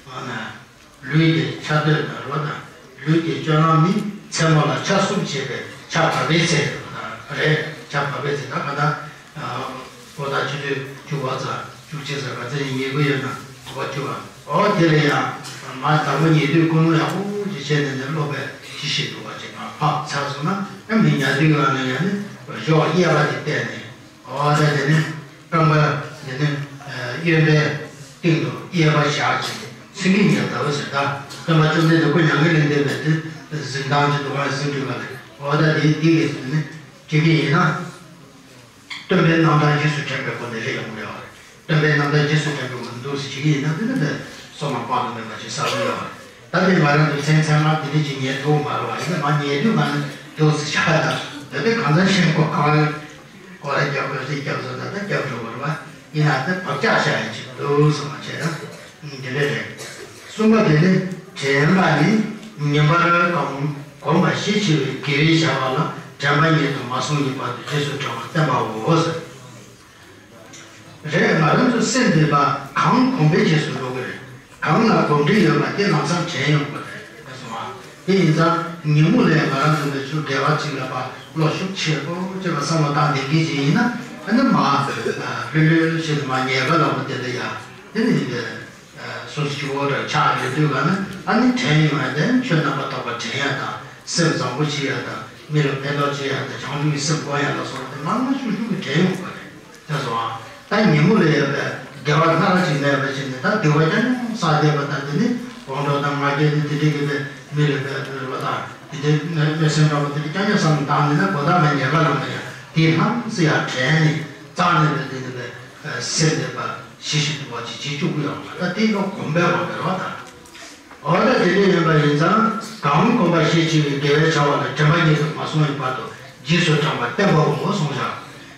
འོ་ན། ལུས་ཀྱི་ཆ་སྟོད་དང་རོ་དང་ལུས་ཀྱི་སྤྱོད་ལམ་ནི་མཚན་མོ་ལ་ཆ་གསུམ་བྱས་པའི་ཆ་བབས་པའི་ཚེ་རེད། ཆ་བབས་པའི་ཚེ་ད་ག་ད་ཨ་ད་ཆུ་ཚོད་བཅུ་པ་ཙམ་བཅུ་གཅིག་ཙམ་ག་ཚོད་ཉལ་གི་ཡོད་ན་དགུ་པ་བཅུ་པ། འོ་དེ་ལ་ཡང་མ་དང་པོ་ཉལ་དུས་ཀུན་སློང་ཡག་པོ་ཅིག་བྱས་ནས་ནས་སློབ་པའི་ཅི་ཞིག་འདུག་པ་ཅིག་ཕབ་ཚར་སོང་ན་ཨ་མི་ཉལ་དུས་གང་ལ་ཡང་ནི་གཞོགས་གཡས་པ་དེ་བལྟས་ནས། འོ་ད་དེ་ནི་རྐང་པ་དེ་ནི་གཡོན་པའི་སྟེང་དུ་གཡས་པ་བཞག་ཅིང་སེང་གེ་ཉལ་ལྟ་བུ་ཟེར་ད། སྟོན་པ་བཅོམ་ལྡན་འདས་ཁོ་མྱ་ངན་ལས་འདས་པའི་དེ་གཟིམས་སྟངས་ཀྱི་འདུག་ག་གཟིམས་དུས་ག་ལས་འོ་ད་དེ་དེ་གས་ནི་བྲིས་ཀྱི་ཡིན་ན། སྟོན་པའི་རྣམ་ཐར་རྗེས་སུ་དྲན་པའི་སྒོ་ནས་རེད་ཡོང་གི་ཡོད་རེད། སྟོན་པའི་རྣམ་ཐར་རྗེས་སུ་དྲན་པའི་སྒོ་ནས་འདུག་སེ་བྱེད་ཀྱི་ཡིན་ན་དེ་ནི་དེ་སོ་མ་དཔག་ཏུ་མེད་པ་ཞིག་བསགས་ཀྱི་ཡོད་རེད། ད་དེ་ང་རང་ཚོ་མཚན་མཚན་མ་དེ་འདྲ་ཅིག་ཉན་ཐུབ་མ་རེད་བ། ཡིན་ན་མ་ཉན་དུས་ང་ནི་འདུག་སེ་བཞག་ད་དེ་དེ་གང་འཚམ་ཤེས་གོ་གང་། སྐོར་ར་རྒྱབ་དགོས་སའི་རྒྱབ་སོ་ད་ལྟ་རྒྱབ་འགྲོ་བར་བ་ཡིན་ན་ད་བག་ཆགས་བཞག་ཡ་ཅིག་འདུག་སོང་བ་བྱས་ན་འདི་འདྲ་རེད། གསུམ་པ་དེ་ནི་དྲན་པ་ནི་ཉིན་པར་གང་གོམས་པ་ཤས་ཆེ་བའི་དགེ་བའི་བྱ་བ་ལ་དྲན་པ་ཉིད་དུ་མ་སོང་བའི་བར་དུ་རྗེས་སུ་འབྲང་བར་བསྟན་པའོ་ཟེར། རེད། ང་རང་ཚོ་སེམས་འདུན་པ་གང་གོམས་པའི་རྗེས་སུ་འགྲོ་གི་རེད། གང་ལ་གོམས་འདྲིས་ཡོད་པ་དེ་ལམ་སང་དྲན་ཡོང་གི་རེད་ཟེར་སོང་བ། དེ་ཡིན་ཙང་ཉིན་མོ་ལས་ང་རང་ཚོ་འདི་ཚོ་དགེ་བ་ཅིག་ལ་ཕར་བློ་ཤུགས་ཆེ་པོ་ཅིག་ལ་བསམ་བློ་བཏང་བསྡད་མཁན་ཅིག་ཡིན་ན་ཨ་ནི་མ་ལྷོད་ལྷོད་བྱས་ནས་མ་ཉལ་ཁ་ལ་མ་བསྡད་ད་ཡ་དེ་ནི་སོ་སོ་སྐྱིད་པོ་འདྲ་ཆགས་ཡོད་དུས་ག་ནི་ཨ་ནི་དྲན་ཡོང་ཡ་དེ་ཆོས་རྣམ་པར་དག་པ་དྲན་ཡ་དང་སེམས་བཟང་པོ་བྱེད་ཡ་དང་མི་ལ་ཕན་ཐོགས་བྱེད་ཡ་དང་བྱང་ཆུབ་ཀྱི་སེམས་སྐོང་ཡ་ལ་སོགས་པ་དེ་མང་མང་ཤུགས་ཤུགས་ཀྱིས་དྲན་ཡོང་གི་རེད། ཅེས་སོ། ད་ཉིན་མོ་ལ་ཡོད་པའི་བདེ་བ་སྣ་ཁ་ཅིག་མེད་པ་ཞིག་ནི་ད་སྡིག་པ་རྐྱང་རྐྱང་བསགས་བསྡད་པ་དང་དེ་ནི་སྒོང་གྲོགས་དང་ང་རྒྱལ་ནི་དེ་འདྲའི་གི་པའི་མི་ལ་བའི་རེ་བ་དང་དེ་འདྲའི་གནོད་སེམས་འདྲ་པོ་དེ་འདྲ་རྐྱང་རྐྱང་བསམ་བཏང་ནས་ན་དགོང་དག་མ་ཉལ་ཁ་ལ་མ་ཡ་དེ་ལྷམ་སེ་ཡར་དྲན་ནས་རྩ་ནས་པའི་དེ་ནི་པའི་སེམས་འདི་པ་ཞི་ཞི་དུལ་བ་ཅིག་བྱེད་བཅུག་གི་ཡོད་པ་ད་དེ་ཡང་གོམས་པའི་འོག་གི་རེ་བ་དང་། འོ་ད་དེ་འདྲ་ཡིན་པ་ཡིན་ཙང་གང་གོམས་པ་ཤས་ཆེ་བའི་དགེ་བའི་བྱ་བ་ལ་དྲན་པ་ཉིད་དུ་མ་སོང་བའི་བར་དུ་རྗེས་སུ་འབྲང་བར་བསྟན་པའོ་གསུངས་བཞག་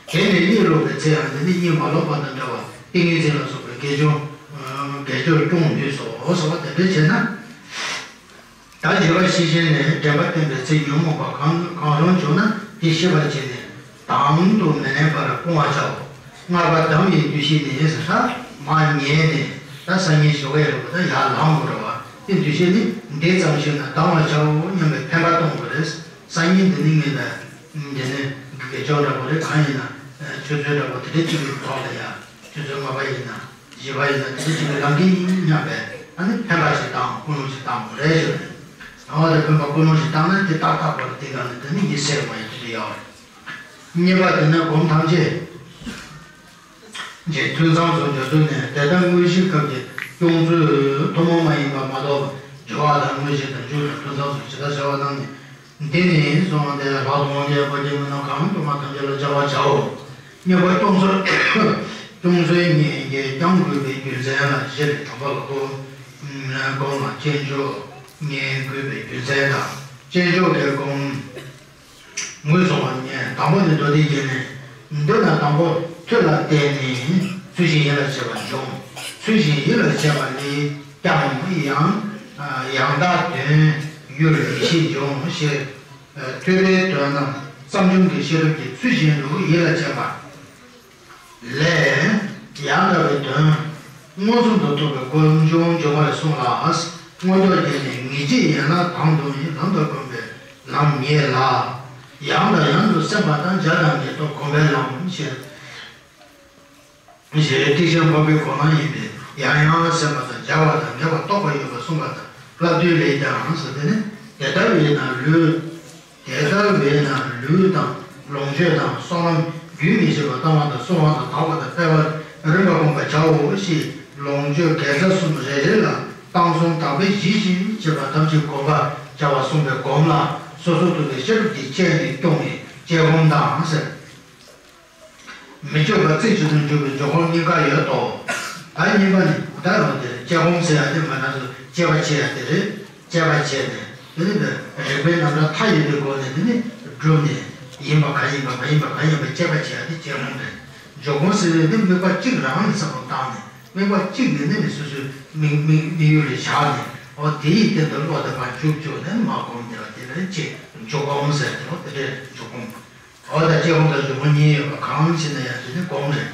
དེ་ནས་གཉིད་ལོག་པའི་ཚེ་ཡང་འདི་ནི་གཉིད་མ་ལོག་པ་དང་འདྲ་བར་ཏིང་ངེ་འཛིན་ལ་སོགས་པའི་དགེ་སྦྱོར་དགེ་སྦྱོར་སྐྱོང་ནུས་སོ་ཟེར་བ་དེ་འདྲ་བྱས་ན། ད་བཞི་པ་ཤེས་བཞིན་ནས་དྲན་པ་བསྟེན་པའི་ཚེ་ཉོན་མོངས་པ་གང་གང་རུང་བྱུང་ན་དེ་ཤེས་པར་བྱས་ནས། དང་དུ་མི་ལེན་པར་སྤོང་བར་བྱའོ། ལྔ་པ་དམ་ཡི་འདུ་ཤེས་ནི་ཟེར་ས་མ་ཉལ་ནས་ད་སང་ཉིན་ཞོགས་ཀས་རེད་པ་ད་ཡར་ལངས་དགོས་རེད་བ། དེ་འདུ་ཤེས་ནི་འདི་ཙམ་ཞིག་ན་ལྡང་བར་བྱའོ་སྙམ་པའི་འཕེན་པ་གཏོང་དགོས་རེད། སང་ཉིན་འདི་ནི་ངེད་ལ་འདི་ནི་དགེ་སྦྱོར་འདྲ་པོ་རེད་གང་ཡིན་ན་ཆུ་ཚོད་འདྲ་པོ་དེ་འདྲ་གཅིག་གི་ཐོག་ལ་ཡ་ཆུ་ཚོད་ལྔ་པ་ཡིན་ན་བཞི་པ་ཡིན་ན་དེ་འདྲ་གཅིག་གི་ལངས་ཀྱི་ཡིན་སྙམ་པའི་ཨ་ནི་འཕེན་པ་ཞིག་བཏང་ཀུན་སློང་ཞིག་བཏང་དགོས་རེད་ཞུ་རེད། འོ་དེ་འཕེན་པ་ཀུན་སློང་ཞིག་བཏང་ན་དེ་ཏག་ཏག་པོ་ལ་དེ་ག་ནས་དེ་ནི་ཡིད་སེལ་མ་ཡིན་དེ་འདྲ་ཡོད་རེད། གཉིས་པ་དེ་ནི་སྒོམ་ཐམས་ཅད་ཀྱི་ཐུན་མཚམས་སུ་འཇོག་ཚུལ་ནི་དེ་ལྟར་དངོས་གཞིའི་སྐབས་ཀྱི་སྐྱོང་ཚུལ་ཐུན་མོང་མ་ཡིན་པ་མ་གཏོགས་སྦྱོར་བ་དང་དངོས་གཞི་དང་མཇུག་དང་ཐུན་མཚམས་སུ་ཇི་ལྟར་བྱ་བ་རྣམས་ནི། འདི་ནི་གསུངས་ཏེ་ལྷག་ཏུ་དབང་ཆེན་དཔལ་གྱི་མི་ནོར་གང་དུ་མ་ཐམས་ཅད་ལ་སྦྱར་བར་བྱའོ། གཉིས་པ་སྐྱོང་ཚུལ། སྐྱོང་ཚུལ་གཉིས་ཀྱིས་ཀྱང་གུས་པའི་རྒྱུ་མཚན་ལ་བཞི་རེ་དང་པོ་ལ་སྒོམ། སྒོམ་ལ་དཔྱད་འཇོག་གཉིས་གུས་པའི་རྒྱུ་མཚན་དང་དཔྱད་འཇོག་གི་སྒོམ། ངོས་བཟུང་བ་གཉིས་དང་པོ་ནི་མདོ་སྡེ་རྒྱན་ནས། མདོ་ན་དང་པོ་ཐོས་ལ་བརྟེན་ནས་ཚུལ་བཞིན་ཡིད་ལ་བྱེད་པ་འབྱུང་། ཚུལ་བཞིན་ཡིད་ལ་བྱེད་པ་ལས་ཀྱང་ཡང་ཡང་དག་དོན་ཡུལ་ཡེ་ཤེས་འབྱུང་ཞེས། ཐོས་པའི་དོན་རྣམས་བསམ་བྱུང་གི་ཤེས་རབ་ཀྱིས་ཚུལ་བཞིན་དུ་ཡིད་ལ་བྱེད་པ་ལས། ཡང་དག་པའི་དོན་མངོན་སུམ་དུ་རྟོགས་པའི་སྒོམ་བྱུང་འབྱུང་བར་གསུངས་ལ། མངོན་རྟོགས་རྒྱན་ནས་ངེས་བྱེད་ཡན་ལག་དང་དུ་ཡི་ལམ་དུ་བསྒོམས་པའི་ལམ་ཉིད་ལ། ཡང་དང་ཡང་དུ་སེམས་པ་དང་སྦྱར་དང་ངེས་རྟོག་སྒོམ་པའི་ལམ་ཞེས། ཞེས་ཏིང་ཤན་འཕགས་པའི་གོ་ལམ་ཡིན་པས་ཡང་ཡང་སེམས་པ་དང་སྦྱར་བ་དང་ངེས་པ་རྟོགས་པ་ཡོད་པར་གསུངས་པ་དང་བསླབ་བཏུས་ལས་ཀྱང་ཟེར་དེ་ནི་དེ་ལྟ་བས་ན་ལུས། དེ་ལྟ་བས་ན་ལུས་དང་ལོངས་སྤྱོད་དང་སྲོག་ལམ་རྒྱུན་མི་འཆད་པར་བཏང་བ་དང་བསྲུང་བ་དང་དག་པ་དང་སྤེལ་བར་རིམ་པར་བསྒོམ་པར་བྱའོ་ཞེས་ལོངས་སྤྱོད་དགེ་རྩ་གསུམ་རེ་རེ་ལ་བཏང་སྲུང་དག་པའི་གཞི་བཞིན་བྱེད་པ་ཐམས་ཅད་བསྒོམ་པར་བྱ་བ་གསུངས་པའི་སྒོམ་ལ་སོ་སོར་རྟོག་པའི་ཤེས་རབ་ཀྱི་སྤྱན་གྱིས་སྐྱོང་བའི་དཔྱད་སྒོམ་དང་ཟེར། མི་བསྐྱོད་པ་རྩེ་གཅིག་ཏུ་འཇུག་པའི་འཇུག་སྒོམ་གཉིས་ཀ་ཡོད་དོ། ད་གཉིས་པ་ནི་ད་ཡང་དེ་རེད། དཔྱད་སྒོམ་ཟེར་ཡ་དེ་ང་རང་ཚོ་དཔྱད་པ་བྱེད་ཡ་དེ་རེད། དཔྱད་པ་བྱས་ནས་དེ་ནི་རིགས་པའི་རྣམ་གྲངས་མཐའ་ཡས་པའི་སྒོ་ནས་དེ་ནི་བསྒྲུབས་ནས་ཡིན་པ་གང་ཡིན་པ་མ་ཡིན་པ་གང་ཡིན་པ་དཔྱད་པ་བྱེད་ཡ་དེ་དཔྱད་སྒོམ་རེད། འཇུག་སྒོམ་ཟེར་ཡ་དེ་དམིགས་པ་གཅིག་རང་ལ་བསམ་བློ་བཏང་ནས་དམིགས་པ་གཅིག་ནས་ནི་སོ་སོའི་དམིགས་དམིགས་དམིགས་ཡུལ་ལ་བཞག་ནས་འོ་དེ་ཡི་སྟེང་དུ་བློ་དེ་མར་འཇུག་བཅུག་ནས་མར་སྒོམ་བསྡད་པ་དེ་ལ་ཅེས་འཇུག་སྒོམ་ཟེར་ཏེ་འོ་དེ་འདྲའི་འཇུག་སྒོམ། འོ་ད་དཔྱད་སྒོམ་དང་འཇུག་སྒོམ་གཉིས་ཡོད་པ་གང་ཞིག་ན་ཡང་དེ་ནི་སྒོམ་རེད།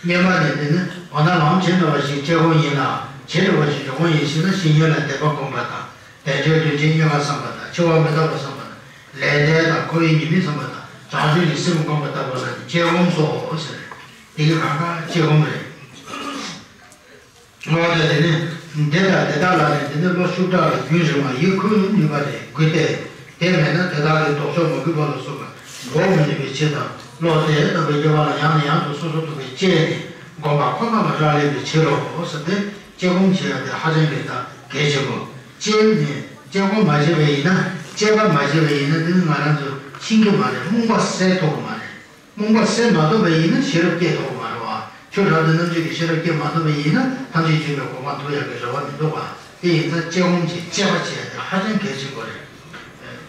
སྔོན་མ་ནས་དེ་ནི་འོ་ན་ལམ་ཇི་འདྲ་བ་ཞིག་དཔྱད་སྒོམ་ཡིན་ལ་ཇི་འདྲ་བ་ཞིག་འཇུག་སྒོམ་ཡིན་ཞེ་ན་བཤེས་གཉེན་ལ་དད་པ་བསྒོམ་པ་དང་དལ་འབྱོར་དོན་ཆེན་རྙེད་པར་བསམ་པ་དང་འཆི་བ་མི་རྟག་པར་བསམ་པ་དང་ལས་འབྲས་དང་འཁོར་བའི་ཉེས་དམིགས་བསམ་པ་དང་བྱང་ཆུབ་ཀྱི་སེམས་བསྒོམ་པ་ལྟ་བུ་ལ་ནི་དཔྱད་སྒོམ་སོགས་ཟེར། དེ་གི་གང་ག་དཔྱད་སྒོམ་རེད། འོ་ད་དེ་ནི་འདི་དང་དེ་དག་ལ་ནི་དེ་ནི་བློ་ཤུགས་དྲག་ལ་རྒྱུན་རིང་བ་ཡིད་འཁུལ་ནུས་པ་རེད་དགོས་ཏེ། དེ་མེད་ན་དེ་དག་ལས་ལྡོག་ཕྱོགས་མ་གུས་པ་ལ་སོགས་པ་འགོག་མི་ནུས་པའི་ཕྱིར་དང་བློ་དེ་ལྟ་བུའི་དབྱེ་བ་ལ་ཡང་ནས་ཡང་དུ་སོ་སོ་རྟོག་པས་དཔྱད་ནས་སྒོམ་པ་ཁོ་ན་ལ་རག་ལས་པའི་ཕྱིར་རོ་ཟེར་ཏེ་དཔྱད་སྒོམ་བྱེད་ཡ་དེ་ཧ་ཅང་གི་ད་གལ་ཆེན་པོ། དཔྱད་ནས་དཔྱད་སྒོམ་མ་བྱས་པ་ཡིན་ན། དཔྱད་པ་མ་བྱས་པ་ཡིན་ན། དེ་ནི་ང་རང་ཚོ་ཤེས་ཀྱི་མ་རེད། རྨོངས་པ་སེལ་ཐུབ་ཀྱི་མ་རེད། རྨོངས་པ་སེལ་མ་ཐུབ་པ་ཡིན་ན་ཤེས་རབ་སྐྱེ་ཐུབ་ཀྱི་མ་རེད་བ། ཆོས་རབ་ཏུ་རྣམ་འབྱེད་ཀྱི་ཤེས་རབ་སྐྱེ་མ་ཐུབ་པ་ཡིན་ན་ཐམས་ཅད་མཁྱེན་པའི་གོ་འཕང་ཐོབ་ཡག་གི་རེ་བ་མི་འདུག་བ། དེ་ཡིན་ཙང་དཔྱད་སྒོམ་གྱིས་དཔྱད་པ་བྱེད་ཡག་དེ་ཧ་ཅང་གལ་ཆེན་པོ་རེད།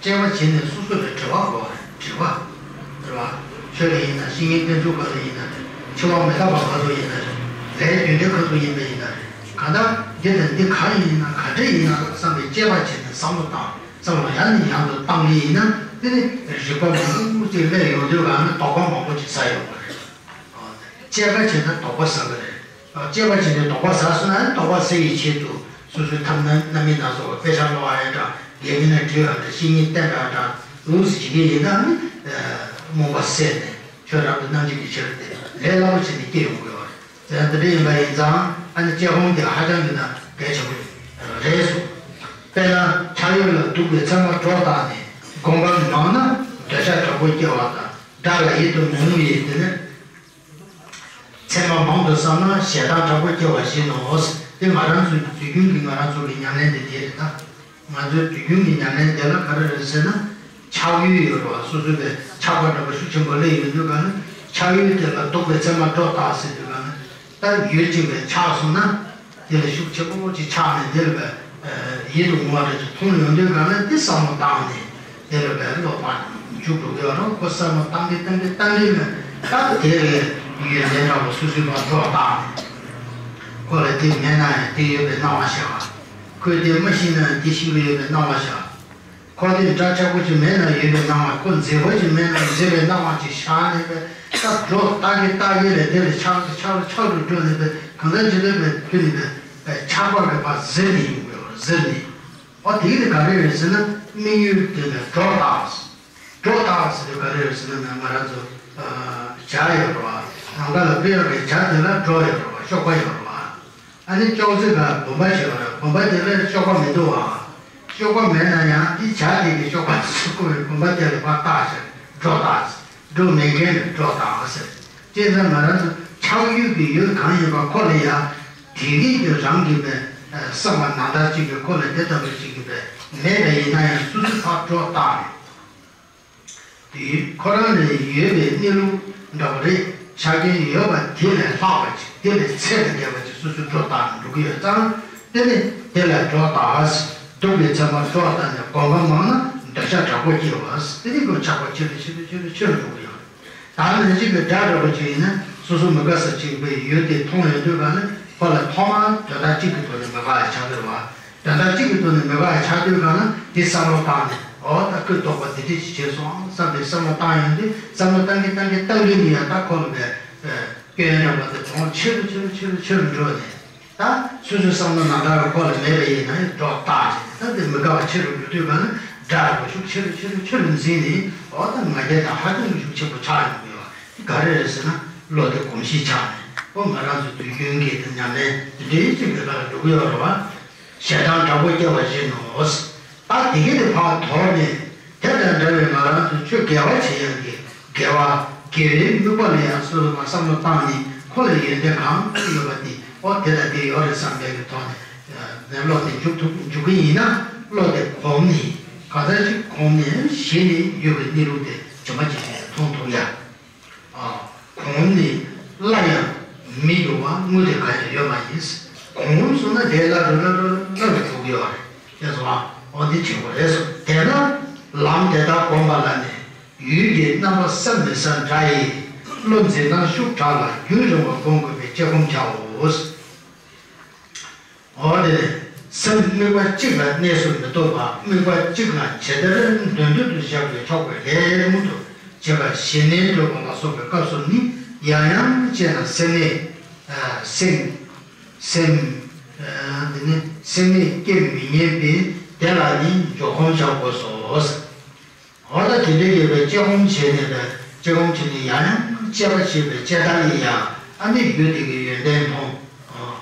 དཔྱད་པ་བྱས་ནས་སོ་སོ་ལ་དྲི་བ་དགོས་རེད། དྲི་བ། རེད་བ། ཆོས་ལ་ཡིན་ན། བཤེས་གཉེན་བསྟེན་ཚུལ་ག་ཚོད་ཡིན་ན་རེད། འཆི་བ་མི་རྟག་པ་ག་ཚོད་ཡིན་ན་རེད། ལས་རྒྱུ་འབྲས་ག་ཚོད་ཡིན་པ་ཡིན་ན་རེད། གང་ལྟར་འདི་དང་འདི་གང་ཡིན་ན། ག་འདྲ་ཡིན་ན་བསམ་པའི་དཔྱད་པ་བྱས་ནས་བསམ་བློ་བཏང་། བསམ་བློ་ཡང་ནས་ཡང་དུ་བཏང་གི་ཡིན་ན། དེ་ནི་རིག་པ་མང་པོ་ཅིག་སླེབས་ཡོང་དུས་གང་ན་དོགས་པ་མང་པོ་ཅིག་ཟ་ཡོང་བ་རེད། དཔྱད་པ་བྱས་ན་དོགས་པ་ཟ་གི་རེད། དཔྱད་པ་བྱས་ནས་དོགས་པ་ཟ་སོང་ན། དོགས་པ་སེལ་བའི་ཆེད་དུ་སོ་སོའི་ཐབས་སྣ་སྣ་མིན་སྣ་ཚོགས་པ། དཔེ་ཆ་ཀློག་ཡག་འདྲ། དགེ་རྒན་ལ་དྲི་ཡག་འདྲ། བཤེས་གཉེན་བསྟེན་ཡག་འདྲ། ལུགས་སུ་བྱེད་ཀྱི་ཡིན་ན་ནི། རྨོངས་པ་སེལ་ནས་ཆོས་རབ་ཏུ་རྣམ་འབྱེད་ཀྱི་ཤེས་རབ་དེ་ལས་སླ་པོ་བྱས་ནས་སྐྱེ་ཡོང་གི་ཡོད་རེད། དེ་འདྲ་ཡིན་པ་ཡིན་ཙང་། ཨ་ནི་དཔྱད་སྒོམ་དེ་ཧ་ཅང་གི་ན་གལ་ཆེན་པོ་རེད་གསུངས། དཔེར་ན་ཆགས་ཡུལ་ལ་སྡུག་པའི་མཚན་མ་སྒྲོ་བཏགས་ནས། སྒོམ་པ་མང་ན་འདོད་ཆགས་དྲག་པོ་སྐྱེ་བ་དང་། དགྲ་ལ་ཡིད་དུ་འོང་བའི་དེ་ནི། མཚན་མ་མང་དུ་བསགས་ན་ཞེ་སྡང་དྲག་པོ་སྐྱེ་བ་བཞིན་ནོ། དེ་ང་རང་ཚོའི་དུས་རྒྱུན་གྱི་ང་རང་ཚོ་གི་ཉམས་ལེན་དེ་དེ་རེད་ད། ང་ཚོའི་དུས་རྒྱུན་གྱི་ཉམས་ལེན་དེ་ལ་ག་རེ་རེད་ཟེར་ན། ཆགས་ཡུལ་ཡོད་རེད་བ། སོ་སོའི་པའི་ཆགས་པ་འདྲ་པོ་ཤུགས་ཆེན་པོ་སླེབས་ཡོང་དུས་ག་ན། ཆགས་ཡུལ་དེ་ལ་སྡུག་པའི་མཚན་མ་སྒྲོ་བཏགས་ཟེར་དུས་ག་ན། ད་ཡུལ་གཅིག་པའི་ཆགས་སོང་ན། དེ་ལ་ཤུགས་ཆེན་པོ་ཅིག་ཆགས་ནས། དེ་ལ་བས་ཡིད་དུ་འོང་བ་རེ་ཅིག་མཐོང་ཡོང་དུས་ག་ན། དེ་བསམ་བློ་བཏང་ནས། དེ་ལ་བས་བློ་ཕར་འཇུག་འགྲོ་གི་ཡོད་རེད། ཁོ་བསམ་བློ་བཏང་གི་བཏང་གི་བཏང་གི་ནས། ད་དེ་ལས་ཡུལ་ལས་འདྲ་བོ་སོ་སོའི་ཕར་སྒྲོ་བཏགས་ནས། ཁོ་ལ་དེ་མེད་ན་ཡང་དེ་ཡོད་པའི་སྣང་བ་ཤར་བ། ཁོས་དེ་མ་ཤེས་ན་ཡང་དེ་ཤེས་ཀྱི་ཡོད་པའི་སྣང་བ་ཤར། ཁོ་དེ་འདྲ་ཆགས་པོ་ཅིག་མེད་ན་ཡོད་པའི་སྣང་བ། ཁོ་མཛེས་པོ་ཅིག་མེད་ན་མཛེས་པའི་སྣང་བ་ཅིག་ཤར་ནས། པས་ད་སྒྲོ་བཏགས་ཀྱི་བཏགས་ཀྱི་ལས་དེ་ལས་ཆགས་ཆགས་ཆགས་རུ་འགྲོ་ནས། པས་གང་ལྟར་ཇི་ལྟར་པས་ཁྱོད་ནི་པས་ཆགས་པ་གི་བར་གཟིར་ནས་ཡོང་དགོས་པ། གཟིར་ནས། ཨོ་དེ་ནི་ག་རེ་རེད་ཟེར་ན། དམིགས་ཡུལ་དེ་ལ་སྒྲོ་བཏགས། སྒྲོ་བཏགས་ཟེར་དུས་ག་རེ་རེད་ཟེར་ན། ང་རང་ཚོ་ཨ་ཇ་ཡོད་རེད་བ། ནམ་མཁའ་ལ་སྤོས་ཡག་གི་ཇ་དེ་ལ་སྒྲོ་ཡོད་རེད་བ། གཤོག་པ་ཡོད་རེད་བ། ཨ་ནི་ཅོག་ཙེ་ག་བུམ་པ་ཞིག་ཡོད་རེད། བུམ་པ་དེ་ལ་གཤོག་པ་མི་འདུག་བ། གཤོག་པ་མེད་ན་ཡང་དེ་ཇ་དེ་གི་གཤོག་པ་དེ་ཚུར་བསྐོར་བའི་བུམ་པ་དེ་ལ་ཕར་བཏགས་ཤིག། སྒྲོ་བཏགས། སྒྲོ་མེད་མཁན་ལ་སྒྲོ་བཏགས་ཟེར། དེ་ཚོ་ང་རང་ཚོ་ཆགས་ཡུལ་གྱི་ཡུལ་གང་ཡིན་པ་ཁོ་ལ་ཡང་དེ་གི་གི་རང་གི་པའི་བསམ་པ་ནང་ལྟར་ཅིག་གི་ཁོ་ལ་དེ་ལྟ་བུ་ཅིག་གི་པའི་མེད་པ་ཡིན་ན་ཡང་སོ་སོ་ཕར་སྒྲོ་བཏགས་ནས། དེ་ཁོ་རང་ལ་ཡོད་པའི་གནས་ལུགས་འདྲ་བོ་རེད། ཆ་རྐྱེན་ཡོད་པ་དེ་ལས་ལྷག་པ་ཅིག། དེ་ལས་ཚད་ལས་བརྒལ་བ་ཅིག་སོ་སོས་སྒྲོ་བཏགས་ནས་འགྲོ་གི་ཡོད་ཙང་། དེ་ནི་དེ་ལ་སྒྲོ་བཏགས། སྡུག་པའི་མཚན་མ་སྒྲོ་བཏགས་ནས། སྒོམ་པ་མང་ན་འདོད་ཆགས་དྲག་པོ་སྐྱེ་བ། དེ་ནི་ཁོ་ཆགས་པ་ཆེ་རུ་ཆེ་རུ་ཆེ་རུ་ཆེ་རུ་འགྲོ་གི་ཡོད། ད་ནི་གཅིག་གི་དགྲ་འདྲ་པོ་ཅིག་ཡིན་ན། སོ་སོ་མི་དགའ་ས་ཅིག་པའི་ཡུལ་དེ་མཐོང་ཡོང་དུས་ག་ནི། ཁོ་ལ་ཐོག་མར་དོན་དག་གཅིག་གི་ཐོག་ནས་མི་དགའ་བ་ཆགས་ཀྱི་རེད་བ། དོན་དག་གཅིག་གི་ཐོག་ནས་མི་དགའ་བ་ཆགས་དུས་ག་ན། དེ་བསམ་བློ་བཏང་ནས། འོ་ད་ཁོས་དོགས་པ་འདི་འདྲ་ཅིག་བྱས་སོང་བསམ་པའི་བསམ་བློ་བཏང་ཡོང་དུས། བསམ་བློ་བཏང་གི་བཏང་གི་བཏང་གི་ནས་ཡང་ད་ཁོ་ལ་བས་སྐྱོན་འདྲ་པོ་དེ་གྲོང་ཆེ་རུ་ཆེ་རུ་ཆེ་རུ་ཆེ་རུ་འགྲོ་ནས། ད་སོ་སོའི་བསམ་བློ་ནང་ལྟར་ཁོ་ལ་མེད་པ་ཡིན་ན་ཡང་སྒྲོ་བཏགས་བྱས། ད་དེ་མི་དགའ་བ་ཆེ་རུ་འགྲོ་དུས་ག་ན། དགྲ་འདྲ་པོ་ཤུགས་ཆེ་རུ་ཆེ་རུ་ཆེ་རུ་འཛིན་ནས། འོ་ད་ང་རྒྱལ་དང་ཧ་ཅང་གི་ཤུགས་ཆེན་པོ་ཆགས་ཡོང་གི་ཡོད། དེ་ག་རེ་རེད་ཟེར་ན། བློ་དེ་གོམས་གཤིས་ཆགས་ནས། འོ་ང་རང་ཚོ་དུས་རྒྱུན་གྱི་དེ་ཉམས་ལེན་དེ་འདྲའི་ཅིག་གི་ལ་འགྲོ་གི་ཡོད་རེད་བ། ཞེ་སྡང་དྲག་པོ་སྐྱེ་བ་བཞིན་ནོ། ད་དེ་གི་དེ་ཕར་དོར་ནས། དེ་དང་འདྲ་བའི་ང་རང་ཚོ་ཆོས་དགེ་བ་བྱེད་ཡག་གི་དགེ་བ། དགེ་བའི་དམིགས་པ་ལ་ཡང་སོ་སོ་མར་བསམ་བློ་བཏང་ནས། ཁོ་ལ་ཡོན་ཏན་གང་ཡོད་པ་དེ། ཨོ་དེ་དང་དེ་ཡོད་རེད་བསམ་པའི་གི་ཐོག་ནས། ནས་བློ་དེ་འཇུག་ཐུབ་འཇུག་གི་ཡིན་ན། བློ་དེ་གོམས་ནས། གང་ལྟར་ཅིག་གོམས་ནས་གཞི་ནས་ཡོད་པའི་གནས་ལུགས་དེ་ཇི་མ་ཇི་བཞིན་མཐོང་ཐུབ་ཡ། ཨ། གོམས་ནས་སླར་ཡང་མི་འགྱུར་བ་དངོས་དེ་གང་ཡང་ཡོད་མ་ཡིན། གོམས་སོང་ན་དེ་སླར་རུ་སླར་རུ་སླར་རུ་འགྲོ་གི་ཡོད་རེད། ཅེས་སོ། འོ་འདི་དྲན་པ་རེད་སོ། དེས་ན་ལམ་དེ་དག་བསྒོམས་པ་ལ་ནི། ཡུལ་གྱི་རྣམ་པ་བསམ་མི་ཟ་འདྲ་ཡི། བློ་འཛིན་སྟངས་ཤུགས་དྲག་ལ། རྒྱུན་རིང་བ་སྒོམ་དགོས་པའི་དཔྱད་སྒོམ་བྱའོ། འོ་དེ་ནས་སེམས་དམིགས་པ་གཅིག་ལ་གནས་སུ་མི་གཏོགས་པ། དམིགས་པ་གཅིག་ལ་ཇི་ལྟར་འདོད་འདོད་དུ་བཞག་པས་ཆོག་པའི་ལས་མངོན་དུ་བྱེད་པ་ཞི་གནས་སྒྲུབ་པ་ལ་སོགས་པའི་སྐབས་སུ་ནི། ཡང་ཡང་དཔྱད་ན་སེམས་ནི། ཨ། སེམས། སེམས། ཨ། འདི་ནི་སེམས་ནི་སྐྱེ་མི་ཉན་པས། དེ་ལ་ནི་འཇོག་སྒོམ་བྱ་དགོས་སོ། འོ་ད་དེ་འདྲའི་ཡོད་པའི་དཔྱད་སྒོམ་བྱས་ནས་པའི། དཔྱད་སྒོམ་བྱས་ནས་ཡང་ཡང་དཔྱད་པ་བྱེད་པའི་དཔྱད་བརྡར་ཡིན་ཡང་། ཨ་ནི་ཡུལ་དེ་གི་ཡོན་ཏན་མཐོང་།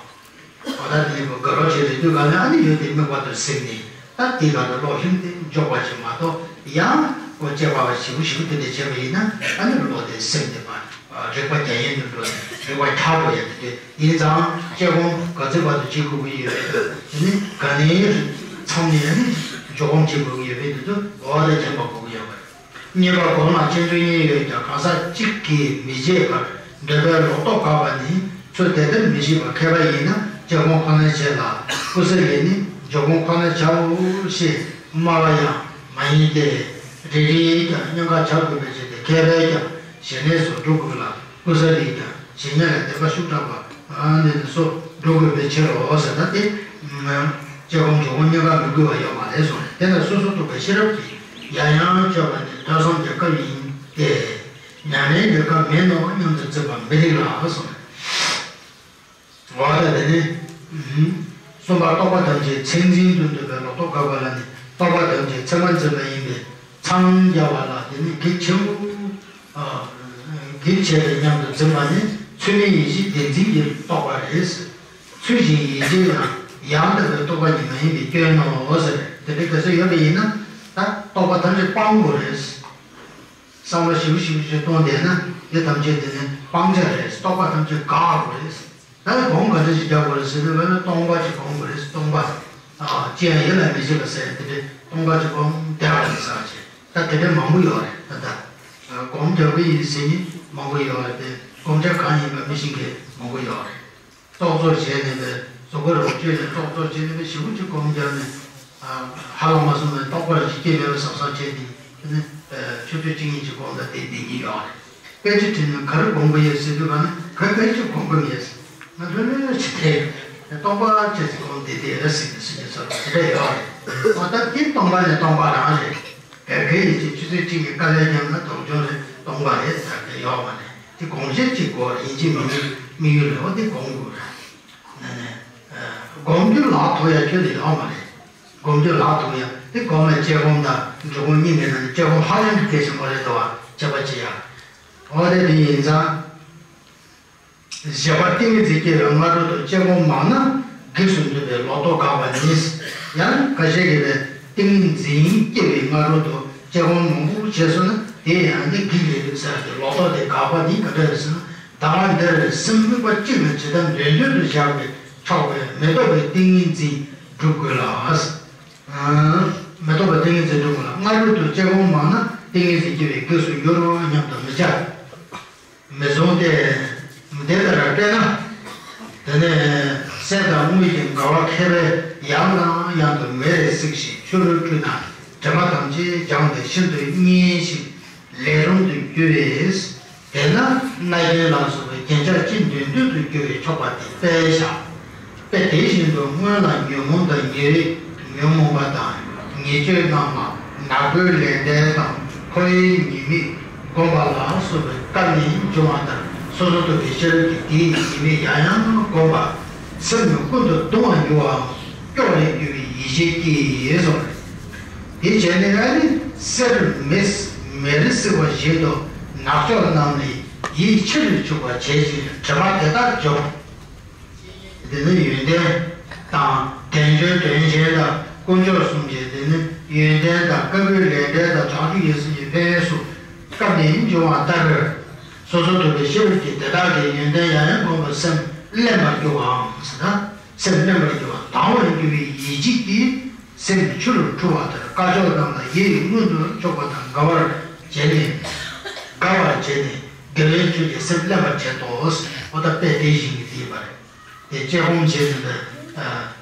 འོ་ད་དེ་ནི་དགའ་རོགས་བྱས་ཏེ་དུས་ག་ནས། ཨ་ནི་ཡུལ་དེ་དམིགས་པ་དུ་སེམས་ནས། ད་དེ་ག་ནས་བློ་ལྷིང་སྟེ་འཇོག་པ་ཞིག་མ་གཏོགས། ཡང་ཁོ་དཔྱད་པ་ཞིབ་པོ་ཞིབ་པོ་དེ་འདྲ་བྱས་པ་ཡིན་ན། ཨ་ནི་བློ་དེ་སེམས་དེ་པ། རིག་པ་རྒྱ་ཡན་དུ་འགྲོ་ནས་རིག་པ་འཁྱག་འགྲོ་ཡ་དེ་དེ་ཡིན་ཙང་། དཔྱད་སྒོམ་ག་ཚོད་བར་དུ་བྱེད་དགོས་ཀྱི་ཡོད་རེད། དེ་ནི་ག་ནས་ཚ་ ཚང་ནས་ནི་འཇོག་སྒོམ་བྱེད་དགོས་ཀྱི་ཡོད་པའི་དུས་སུ་འོ་དེ་སྦྱངས་པ་དགོས་ཀྱི་ཡོད་པ་རེད། གཉིས་པ་སྒོམ་ལ་རྐྱེན་ཚུལ་གཉིས་ཡོད་ཀྱང་གང་ཟག་གཅིག་གིས་མི་བྱེད་པར་འདོད་པའི་ལོག་རྟོག་དགག་པ་ནི་ཚུལ་དེ་ལྟར་མི་བྱེད་པ་མཁས་པ་ཡིན་ན་དཔྱད་སྒོམ་ཁོ་ནར་བྱེད་ལ་ཀུ་སའི་ལས་ནི་འཇོག་སྒོམ་ཁོ་ནར་བྱའོ་ཞེས་སྨྲ་བ་ཡང་མ་ཡིན་ཏེ། རེ་རེས་ཀྱང་གཉིས་ཀ་བྱ་དགོས་པའི་ཕྱིར་ཏེ། མཁས་པས་ཀྱང་ཞི་གནས་སུ་འགྲོ་དགོས་ལ། ཀུ་ས་ལིས་ཀྱང་ཞི་གནས་ལ་དད་པ་ཤུགས་དྲག་པ་འདི་ནི་སོ་འགྲོ་དགོས་པའི་ཕྱིར་རོ་ཟེར་ན་དེ། དཔྱད་སྒོམ་འཇོག་སྒོམ་གཉིས་ཀ་མི་དགོས་པ་ཡོད་མ་རེད་གསུངས། དེ་ལ་སོ་སོར་རྟོག་པའི་ཤེས་རབ་ཀྱིས་ཡང་ཡང་དཔྱད་པ་ནི་ཐོས་བསམ་གྱི་སྐབས་ཡིན་ཏེ། ཉམས་ལེན་གྱི་སྐབས་མིན་ནོ་སྙམ་དུ་འཛིན་པ་མི་རིགས་ལ་གསུངས། འོ་ད་དེ་ནི། གསུམ་པ་རྟོག་པ་ཐམས་ཅད་མཚན་འཛིན་དུ་འདོད་པའི་ལོག་རྟོག་དགག་པ་ལ་ནི་རྟོག་པ་ཐམས་ཅད་མཚན་མ་འཛིན་པ་ཡིན་པས་འཚང་རྒྱ་བ་ལ་དེ་ནི་གེགས་ཆེན་པོ། གེགས་ཆེ་བའི་སྙམ་དུ་འཛིན་པ་ནི་ཚུལ་མིན་ཡིད་བྱེད་བདེན་འཛིན་གྱི་རྟོག་པ་རེད། ཚུལ་གཞན་ཡིད་བྱེད་ཡང་ཡང་དག་པའི་རྟོག་པ་ཉིད་མ་ཡིན་པའི་སྐྱོན་ནོ་ཟེར། དེ་འདྲའི་ག་ཚོད་ཡོད་པ་ཡིན་ན་ད་རྟོག་པ་ཐམས་ཅད་སྤང་དགོས་རེད། བསམ་བློ་ཞིབ་ཞིབ་ཅིག་གཏོང་བསྡད་ན་འདི་ཐམས་ཅད་དེ་ནི་སྤང་བྱ་རེད། རྟོག་པ་ཐམས་ཅད་དགག་དགོས་རེད། ད་སྒོམ་ག་འདྲ་ཞིག་རྒྱག་དགོས་རེད་ཟེར་དུས་ལ་ནི་སྟོང་པ་ཅིག་སྒོམ་དགོས་རེད། སྟོང་པ། ཨ་ཅི་ཡང་ཡིད་ལ་མི་བྱེད་པ་ཟེར་དེ་འདྲའི་སྟོང་པ་ཅིག་སྒོམ་བསྡད་པ་རེད་ཟེར་བ་ཅིག་ད་དེ་འདྲའི་མང་པོ་ཡོད་རེད། ད་ད་སྒོམ་རྒྱག་གི་ཡིན་ཟེར་མཁན་མང་པོ་ཡོད་རེད་དེ། སྒོམ་བྱ་གང་ཡིན་པ་མི་ཤེས་མཁན་མང་པོ་ཡོད་རེད། ཙོག་ཙོག་བྱས་ནས་པའི་གཟུགས་པོ་རོ་བཅོས་ནས་ཙོག་ཙོག་བྱས་ནས་པའི་ཞེ་པོ་ཅིག་སྒོམ་རྒྱག་ནས་ཧ་ལམ་མ་སོང་ནས་རྟོགས་པ་རེ་ཞིག་སྐྱེས་མེད་པ་བསམ་བསམ་བྱས་ཏེ་དེ་ནས་ཆུ་ཚོད་གཅིག་གཉིས་ཅིག་སྒོམ་ད་དེ་བསྡད་ཀྱི་ཡོད་རེད། དཔེ་ཆ་བྲིས་ནས་ག་རེ་སྒོམ་གི་ཡོད་ཟེར་དུས་ག་ནས་ག་ག་ཅིག་སྒོམ་གི་མེད། ང་ཚོ་ལོས་ཅི་དེ་རྟོགས་པ་ཅི་ཟིག་སྒོམ་བསྡད་དེ་རེད་ཟེར་ནས་སུ་ཉིད་ཚོར་བ་དེ་འདྲ་ཡོད་རེད། འོ་ད་དེ་སྟོང་པ་ནས་སྟོང་པ་རང་རེད། ག་ག་ཡིན་ཅིག་ཆུ་ཚོད་གཅིག་གི་དཀའ་ལས་བརྒྱབ་ན་དོགས་སྐྱོན་རེད། སྟོང་པ་རེད་ཟེར་གི་ཡོད་མ་རེད། དེ་སྒོམ་བྱེད་ཅིག་དགོས་རེད། ཡིན་གཅིག་མིན་གཉིས་དམིགས་ཡུལ་རེད། འོ་དེ་སྒོམ་དགོས་རེད། ནས་ནས། སྒོམ་རྒྱུ་ལག་ཐོགས་ཡ་ཁྱོད་དེ་ཡོད་མ་རེད། སྒོམ་རྒྱུ་ལག་ཐོགས་ཡ་དེ་སྒོམ་ལ་དཔྱད་སྒོམ་དང་འཇུག་སྒོམ་གཉིས་མེད་ན་ནི་དཔྱད་སྒོམ་ཧ་ཅང་གི་གལ་ཆེན་པོ་རེད་དོ། བ་དཔྱད་པ་བྱེད་ཡ། འོ་དེ་དེ་ཡིན་ཙང་། བཞི་པ་ཏིང་ངེ་འཛིན་སྐྱེ་བའི་སྔ་དྲོ་དུ་དཔྱད་སྒོམ་མང་ན་གེགས་སུ་འདུས་པའི་ལོག་རྟོག་དགག་པ་ནི། ཡང་ཁ་ཤས་ཀྱིས་ཏིང་ངེ་འཛིན་སྐྱེ་བའི་སྔ་དྲོ་དུ་དཔྱད་སྒོམ་མང་པོ་བྱས་སོང་ན་དེ་ཡང་ནི་གེགས་རེད་ཟེར་ཏེ། ལོག་རྟོག་དེ་དགག་པ་ནི་ག་འདྲ་རེད་ཟེར་ན། ཟླ་བ་འདིར་སེམས་དམིགས་པ་གཅིག་ལ་ཇི་ལྟར་འདོད་འདོད་དུ་བཞག་པས་ཆོག་པའི་མི་རྟོག་པའི་ཏིང་ངེ་འཛིན་སྒྲུབ་དགོས་ལ། མི་རྟོག་པའི་ཏིང་ངེ་འཛིན་སྒྲུབ་དགོས་ལ། སྔ་དྲོ་དུ་དཔྱད་སྒོམ་མང་ན་ཏིང་ངེ་འཛིན་སྐྱེ་བའི་གེགས་སུ་འགྱུར་རོ་སྙམ་དུ་མི་བྱ། མི་བཟུང་སྟེ། འདི་ལྟར་དཔེར་ན། དེ་ནས་སད་དང་དངུལ་གྱི་འགལ་བ་མཁས་པས་ཡང་དང་ཡང་དུ་མེ་རེ་གཟིགས་ཤིང་ཆུ་རུལ་བཀྲུས་ན་དྲི་མ་ཐམས་ཅད་སྦྱངས་ཏེ་ཤིན་ཏུ་མཉེན་ཞིང་ལས་རུང་དུ་འགྱུར་བས། དེས་ན་རྣ་རྒྱན་ལ་སོགས་པའི་རྒྱན་ཆ་ཅི་འདོད་འདོད་དུ་འགྱུར་བས་ཆོག་པ་དེ་དཔེ་བཞག་དཔེ་དེ་བཞིན་དུ་སྔོན་ལ་ཉོན་མོངས་དང་ཉེ་བའི་ཉོན་མོངས་པ་དང་ཉེས་སྤྱོད་རྣམས་ལ་ནག་པོའི་ལས་འབྲས་དང་ཁོ་བོའི་ཉེས་དམིགས་བསྒོམ་པ་ལ་སོགས་པའི་སྐབས་ནས་འབྱུང་བ་ལྟར་སོ་སོར་རྟོག་པའི་ཤེས་རབ་ཀྱིས་དེའི་ཉེས་དམིགས་ཡང་ཡང་བསྒོམ་པ། སེམས་ནི་ཀུན་ཏུ་གདུང་བར་འགྱུར་བའམ་སྐྱོ་བར་འགྱུར་བའི་ཡིད་བྱེད་ཀྱིས་སོ། དེ་བྱས་ནས་ཨ་ནི་སེར་མེ་མེར་བསྲེགས་པ་བཞིན་དུ་ནག་ཕྱོགས་རྣམས་ནི་ཡིད་ཆེས་སུ་ཆུག་པར་བྱེད་ཅིང་དྲི་མ་དེ་དག་འཇོམས། འདི་ནི་ཡོན་ཏན་དང་། དལ་འབྱོར་དོན་ཆེན་དང་། དཀོན་མཆོག་གསུམ་གྱི་འདི་ནི་ཡོན་ཏན་དང་། བཀའ་པོད་ལས་འབྲས་དང་། བྱང་ཆུབ་ཡེ་ཤེས་ཀྱི་ཕན་ཡོན་སོགས་སྐབས་ནས་འབྱུང་བ་ལྟར། སོ་སོར་རྟོག་པའི་ཤེས་རབ་ཀྱིས་དེ་དག་གི་ཡོན་ཏན་ཡང་ཡང་བསྒོམས་པས་སེམས་བརླན་པར་འགྱུར་བའམ་ཟེར་ན། སེམས་བརླན་པར་འགྱུར་བ་དང་བར་འགྱུར་བའི་ཡིད་བྱེད་ཀྱིས་སེམས་ཆུ་རུ་འཁྲུ་བ་ལྟར་དཀར་ཕྱོགས་རྣམས་ལ་ཡིད་མངོན་དུ་ཕྱོགས་པ་དང་དགའ་བར་བྱས་ནས། དགའ་བར་བྱས་ནས་དགེ་བའི་ཆོས་ཀྱིས་སེམས་བརླན་པར་བྱེད་དོ། འོ་ད་དཔེ་དེ་བཞིན་གྱི་དེ་ཡིན་པ་རེད། དེ་དཔྱད་སྒོམ་བྱས་ནས་པའི་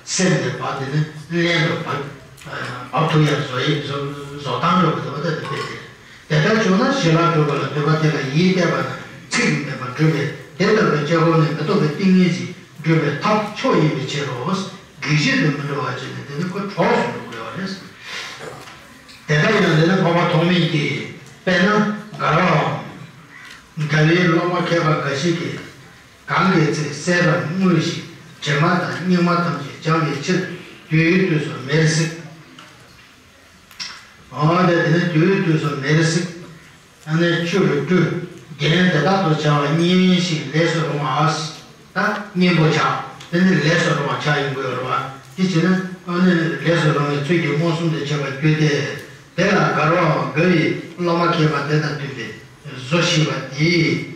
སེམས་དེ་བ་དེ་ནི་བརླན་དུ་བབ་བབ་ཐུབ་ཡ་བཟོ་ཡི་བཟོ་བཟོ་སྟངས་འགྲོ་གི་འདུག་པ། ད་དེ་དཔེ་དེ་རེད། དེ་ལྟར་བྱུང་ན་ཞི་ལྷག་སྒྲུབ་པ་ལ་འདོད་པ་དེ་ལ་ཡིད་གཏད་པ་ན་ཚིག་མེད་པར་འགྲུབ་པས། དེ་ལྟ་བུའི་དཔྱད་སྒོམ་ནི་མི་རྟོག་པའི་ཏིང་ངེ་འཛིན་སྒྲུབ་པའི་ཐབས་མཆོག་ཡིན་པའི་ཕྱིར་རོ། གེགས་བྱེད་དུ་མི་འགྲོ་བ་བྱས་ནས་དེ་ནི་ཁོ་གྲོགས་སུ་འགྲོ་དགོས་པ་རེད། དེ་ལྟར་ཡང་འདི་ནི་འཕགས་པ་ཐོགས་མེད་ཀྱིས་དཔེར་ན་དགའ་བའམ་དགའ་བའི་སློབ་མ་མཁས་པ་འགའ་ཞིག་གིས། གང་གི་ཚེ་སད་དང་དངུལ་ཞིང་དྲི་མ་དང་སྙིགས་མ་ཐམས་ཅད་སྦྱང་བའི་ཕྱིར་དུས་དུས་སུ་མེར་བསྲེགས། འོ་དེ་དེ་ནི་དུས་དུས་སུ་མེར་བསྲེགས། ཨ་ནི་ཆུ་རུ་བཀྲུས། རྒྱན་དེ་དག་ཏུ་བྱ་བ་མཉེན་ཞིང་ལས་སུ་རུང་བ། ད་མཉེན་པོ་ཆགས། དེ་ནི་ལས་སུ་རུང་བ་ཆགས་ཡོང་གི་ཡོད་རེད་བ། དེ་བྱས་ན་ཨ་ནི་ལས་སུ་རུང་བའི་ཚུལ་གྱིས་མངོན་སུམ་དུ་བྱེད་པར་འགྱུར་ཏེ། དེ་ལ་དགའ་བའམ་དགའ་བའི་སློབ་མ་མཁས་པ་དེ་དང་མཐུན་པའི་བཟོ་ཞིག་པ་དེས།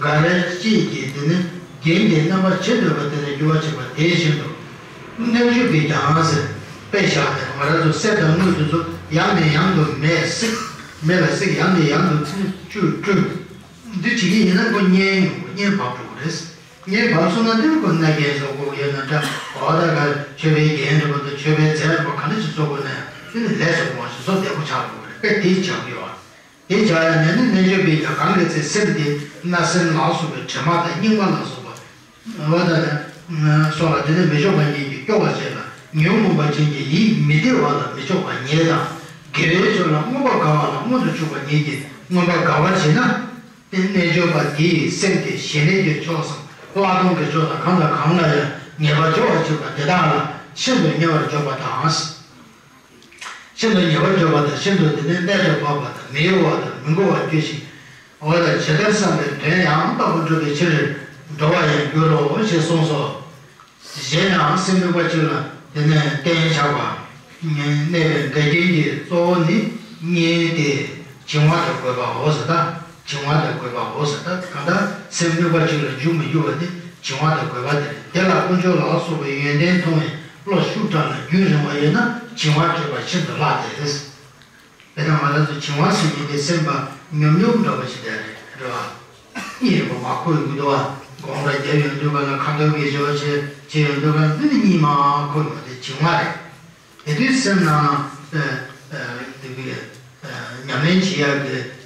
འགའ་རེ་གཅིག་གིས་དེ་ནི་རྒྱན་གྱི་རྣམ་པར་ཕྱེ་འདོད་པ་དེ་ལ་འགྱུར་བར་བྱེད་པ་དེ་བཞིན་དུ། རྣལ་འབྱོར་གྱིས་ཀྱང་ཟེར་དཔེ་བཞག་སྟེ། ང་རང་ཚོ་གསེར་དང་དངུལ་དེ་ཚོ་ཡང་ནས་ཡང་དུ་མེ་བསྲེགས། མེ་ལ་བསྲེགས། ཡང་ནས་ཡང་དུ་བཅུད་བསྐྲུན། འདི་བྱེད་ཀྱི་ཡིན་ན་ཁོ་གཉན་ཡོང་གི། གཉན་བབས་འགྲོ་གི་རེད། གཉན་བབས་སོང་ན་དེ་ཁོ་མནའ་གན་བཟོ་དགོས་ཀྱི་ཡོད་ན་འདྲ། འོ་ད་ག་མཆོད་པའི་རྒྱན་འདྲ་པོ་དང་མཆོད་པའི་རྫས་འདྲ་པོ་ག་འདྲ་ཞིག་བཟོ་དགོས་ན་ཡང་དེ་ནི་ལས་བཟོ་དགོས་ཤིང་བཟོ་བདེ་པོ་ཆགས་འགྲོ་གི་རེད། དཔེ་དེ་བྱ་གི་ཡོད། དེ་བྱ་ཡ་ནས་ནི་རྣལ་འབྱོར་པས་ཀྱང་གང་གི་ཚེ་སེམས་དེ་བརྣབ་སེམས་ལ་སོགས་པའི་དྲི་མ་དང་རྙིང་མ་ལ་སོགས་པ། འོ་ད་ནི་སོགས་ལ་དེ་ནི་མི་ལྕོགས་པ་ཉིད་ཀྱིས་སྐྱོ་བར་བྱེད་ལ། ཉོན་མོངས་པ་ཅན་གྱི་ཡིད་མི་བདེ་བ་ལ་མི་ལྕོགས་པ་ཉིད་དང་། དགེ་བའི་ཕྱོགས་ལ་མངོན་པར་དགའ་བ་ལ་མངོན་དུ་ཕྱུག་པ་ཉིད་ཀྱིས་མངོན་པར་དགའ་བར་བྱེད་ན། དེ་རྣལ་འབྱོར་པ་དེའི་སེམས་དེ་ཞི་གནས་ཀྱི་ཕྱོགས་སམ་ལྷག་མཐོང་གི་ཕྱོགས་དང་གང་དང་གང་ལ་ཡང་ངེས་པར་འཇོག་པར་བྱེད་པ་དེ་དག་ལ་ཤིན་ཏུ་ཉེ་བར་འཇོག་པ་དང་། ཤིན་ཏུ་ཉེ་བར་འཇོག་པ་དང་། ཤིན་ཏུ་དེ་ནི་རྣལ་དུ་ཕབ་པ་དང་། མི་གཡོ་བ་དང་། མི་མགུ་བར་འགྱུར་ཞིང་། འོ་ད་ཇི་ལྟར་བསམ་པའི་དོན་ཡང་དག་པར་འགྲུབ་པའི་ཕྱིར་འགྲོ་བར་ཡང་འགྱུར་རོ་ཞེས་གསུངས་སོ། གཞན་ཡང་སེམས་དམིགས་པ་གཅིག་ལ་དེ་ནས་བརྟན་བཞག་པ། གནས་པའི་འགལ་རྐྱེན་གྱི་གཙོ་བོ་ནི་གཉིས་ཏེ། བྱིང་བ་དང་རྒོད་པའོ་ཟེར་ད། བྱིང་བ་དང་རྒོད་པའོ་ཟེར་ད། གང་ལྟར་སེམས་དམིགས་པ་གཅིག་ལ་འཇུག་མི་འགྱུར་བ་དེ་བྱིང་བ་དང་རྒོད་པ་དེ་རེད། དེ་ལ་དཀོན་མཆོག་ལ་སོགས་པའི་ཡོན་ཏན་མཐོང་བའི་བློ་ཤུགས་དྲག་ལ་རྒྱུན་རིང་བ་ཡོད་ན་བྱིང་བ་སྤྲོས་པ་ཤིན་ཏུ་ལྷག་སྟེ། དེ་དང་ང་རང་ཚོ་བྱིང་བ་ཟེར་མཁན་དེ་སེམས་པ་ཉོབ་ཉོབ་འདྲ་པོ་ཞིག་རེད། རེད་བ། གཉིད་རེ་བ་མ་ཁུག་ཡོང་དུས་བ། དགོང་དག་རྒྱབ་ཡོང་དུས་ག་ལ་ཁ་འདོན་གྱི་ཞོ་བྱེད་བྱེད་ཡོང་དུས་ག་ལ་འདི་ནི་གཉིད་མ་ཁུག་ཡོང་དེ་བྱིང་བ་རེད། དེ་དུས་སེམས་ནང་ལ་འདི་གི་ཉམས་ལེན་བྱེད་ཡག་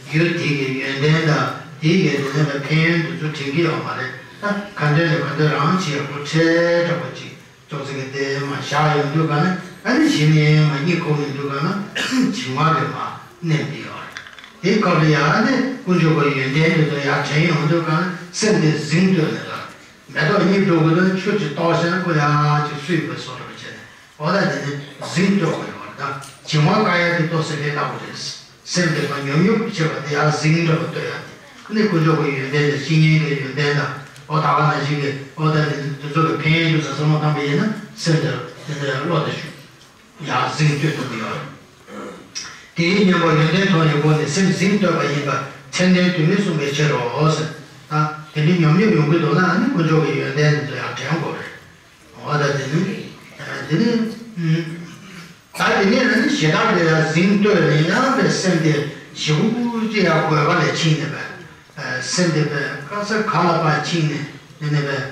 གི་ཡུལ་དེ་གི་ཡོན་ཏན་དང་དེ་གི་དེ་ནས་ཕན་ཡོན་དེ་ཚོ་དྲན་གྱི་ཡོད་མ་རེད། ད་ཁ་འདོན་ནས་ཁ་འདོན་རང་བྱེད་ཡག་པོ་ཁྲལ་འདྲ་པོ་ཅིག་ཅོག་ཙེ་གི་དེ་མ་བཞག་ཡོང་དུས་ག་ནས་ཨ་ནི་གཞི་ནས་མ་གཉིད་ཁུག་ཡོང་དུས་ག་ན་བྱིང་བ་རེ་མ་མནན་པའི་ཡོད་རེད། དེའི་སྐབས་ལ་ཡང་ཨ་ནི་དཀོན་མཆོག་གི་ཡོན་ཏན་དེ་ཚོ་ཡར་དྲན་ཡོང་དུས་ག་ན་སེམས་དེ་ཟིང་གཏོད་ནས་ལ། མེ་ཏོག་གཉིད་འགྲོ་གི་ན་ཆུ་ཅིག་གཏོར་བྱས་ན་ཁོ་ཡར་ཅིག་སུས་པའི་བཟོ་འདྲ་བྱས་ནས་འོ་ད་དེ་ནི་ཟིང་གཏོད་དགོས་ཡོད་རེད། ད་བྱིང་བ་བཀག་ཡ་དེ་ཏོག་ཙམ་ལས་སླ་པོ་རེད། སེམས་དེ་ཕར་ཉོབ་ཉོབ་བྱེད་པ་དེ་ཡང་གཟིངས་འདྲ་པོ་ལྟོས་ཡ་དེ། ཨ་ནི་དཀོན་མཆོག་གི་ཡོན་ཏན་དང་བཤེས་གཉེན་གྱི་ཡོན་ཏན་དང་། ཨོ་ད་ག་ནང་བཞིན་གྱི་ཨོ་ད་དེ་དེ་ཚོ་ལ་ཕན་ཡོན་ཅུང་ཟད་བསམ་བློ་བཏང་པ་ཡིན་ན་སེམས་དེ་དེ་འདྲའི་བློ་དེ་ཤུགས་ཡང་གཟིངས་ལྟོས་ཐུབ་ཀྱི་ཡོད་རེད། དེའི་སྙིང་པོ་ཡོན་ཏན་མཐོང་བའི་སྒོ་ནས་སེམས་གཟིངས་ལྟོས་པ་ཡིན་པ་མཚན་དོན་དུ་མི་གསུངས་པའི་ཕྱིར་རོ་ཟེར། ད་དེ་འདྲའི་ཉོབ་ཉོབ་ཡོང་གི་འདུག་ན་ཨ་ནི་དཀོན་མཆོག་གི་ཡོན་ཏན་དེ་ཚོ་ཡང་དྲན་དགོས་རེད། འོ་ད་དེ་ནི། དེ་ནི། ད་དེ་ནི་ཨ་ནི་ཞེ་དྲག་དེ་ཡང་གཟིངས་ལྟོས་ནས་ཡང་པའི་སེམས་དེ་ཞེ་པོ་ཅིག་ཡང་རྒོད་པ་ལས་ཕྱིན་ནས་པས། སེམས་དེ་པས་དཀའ་ས་ག་ལ་པ་ཕྱིན་ནས་དེ་ནས་པས།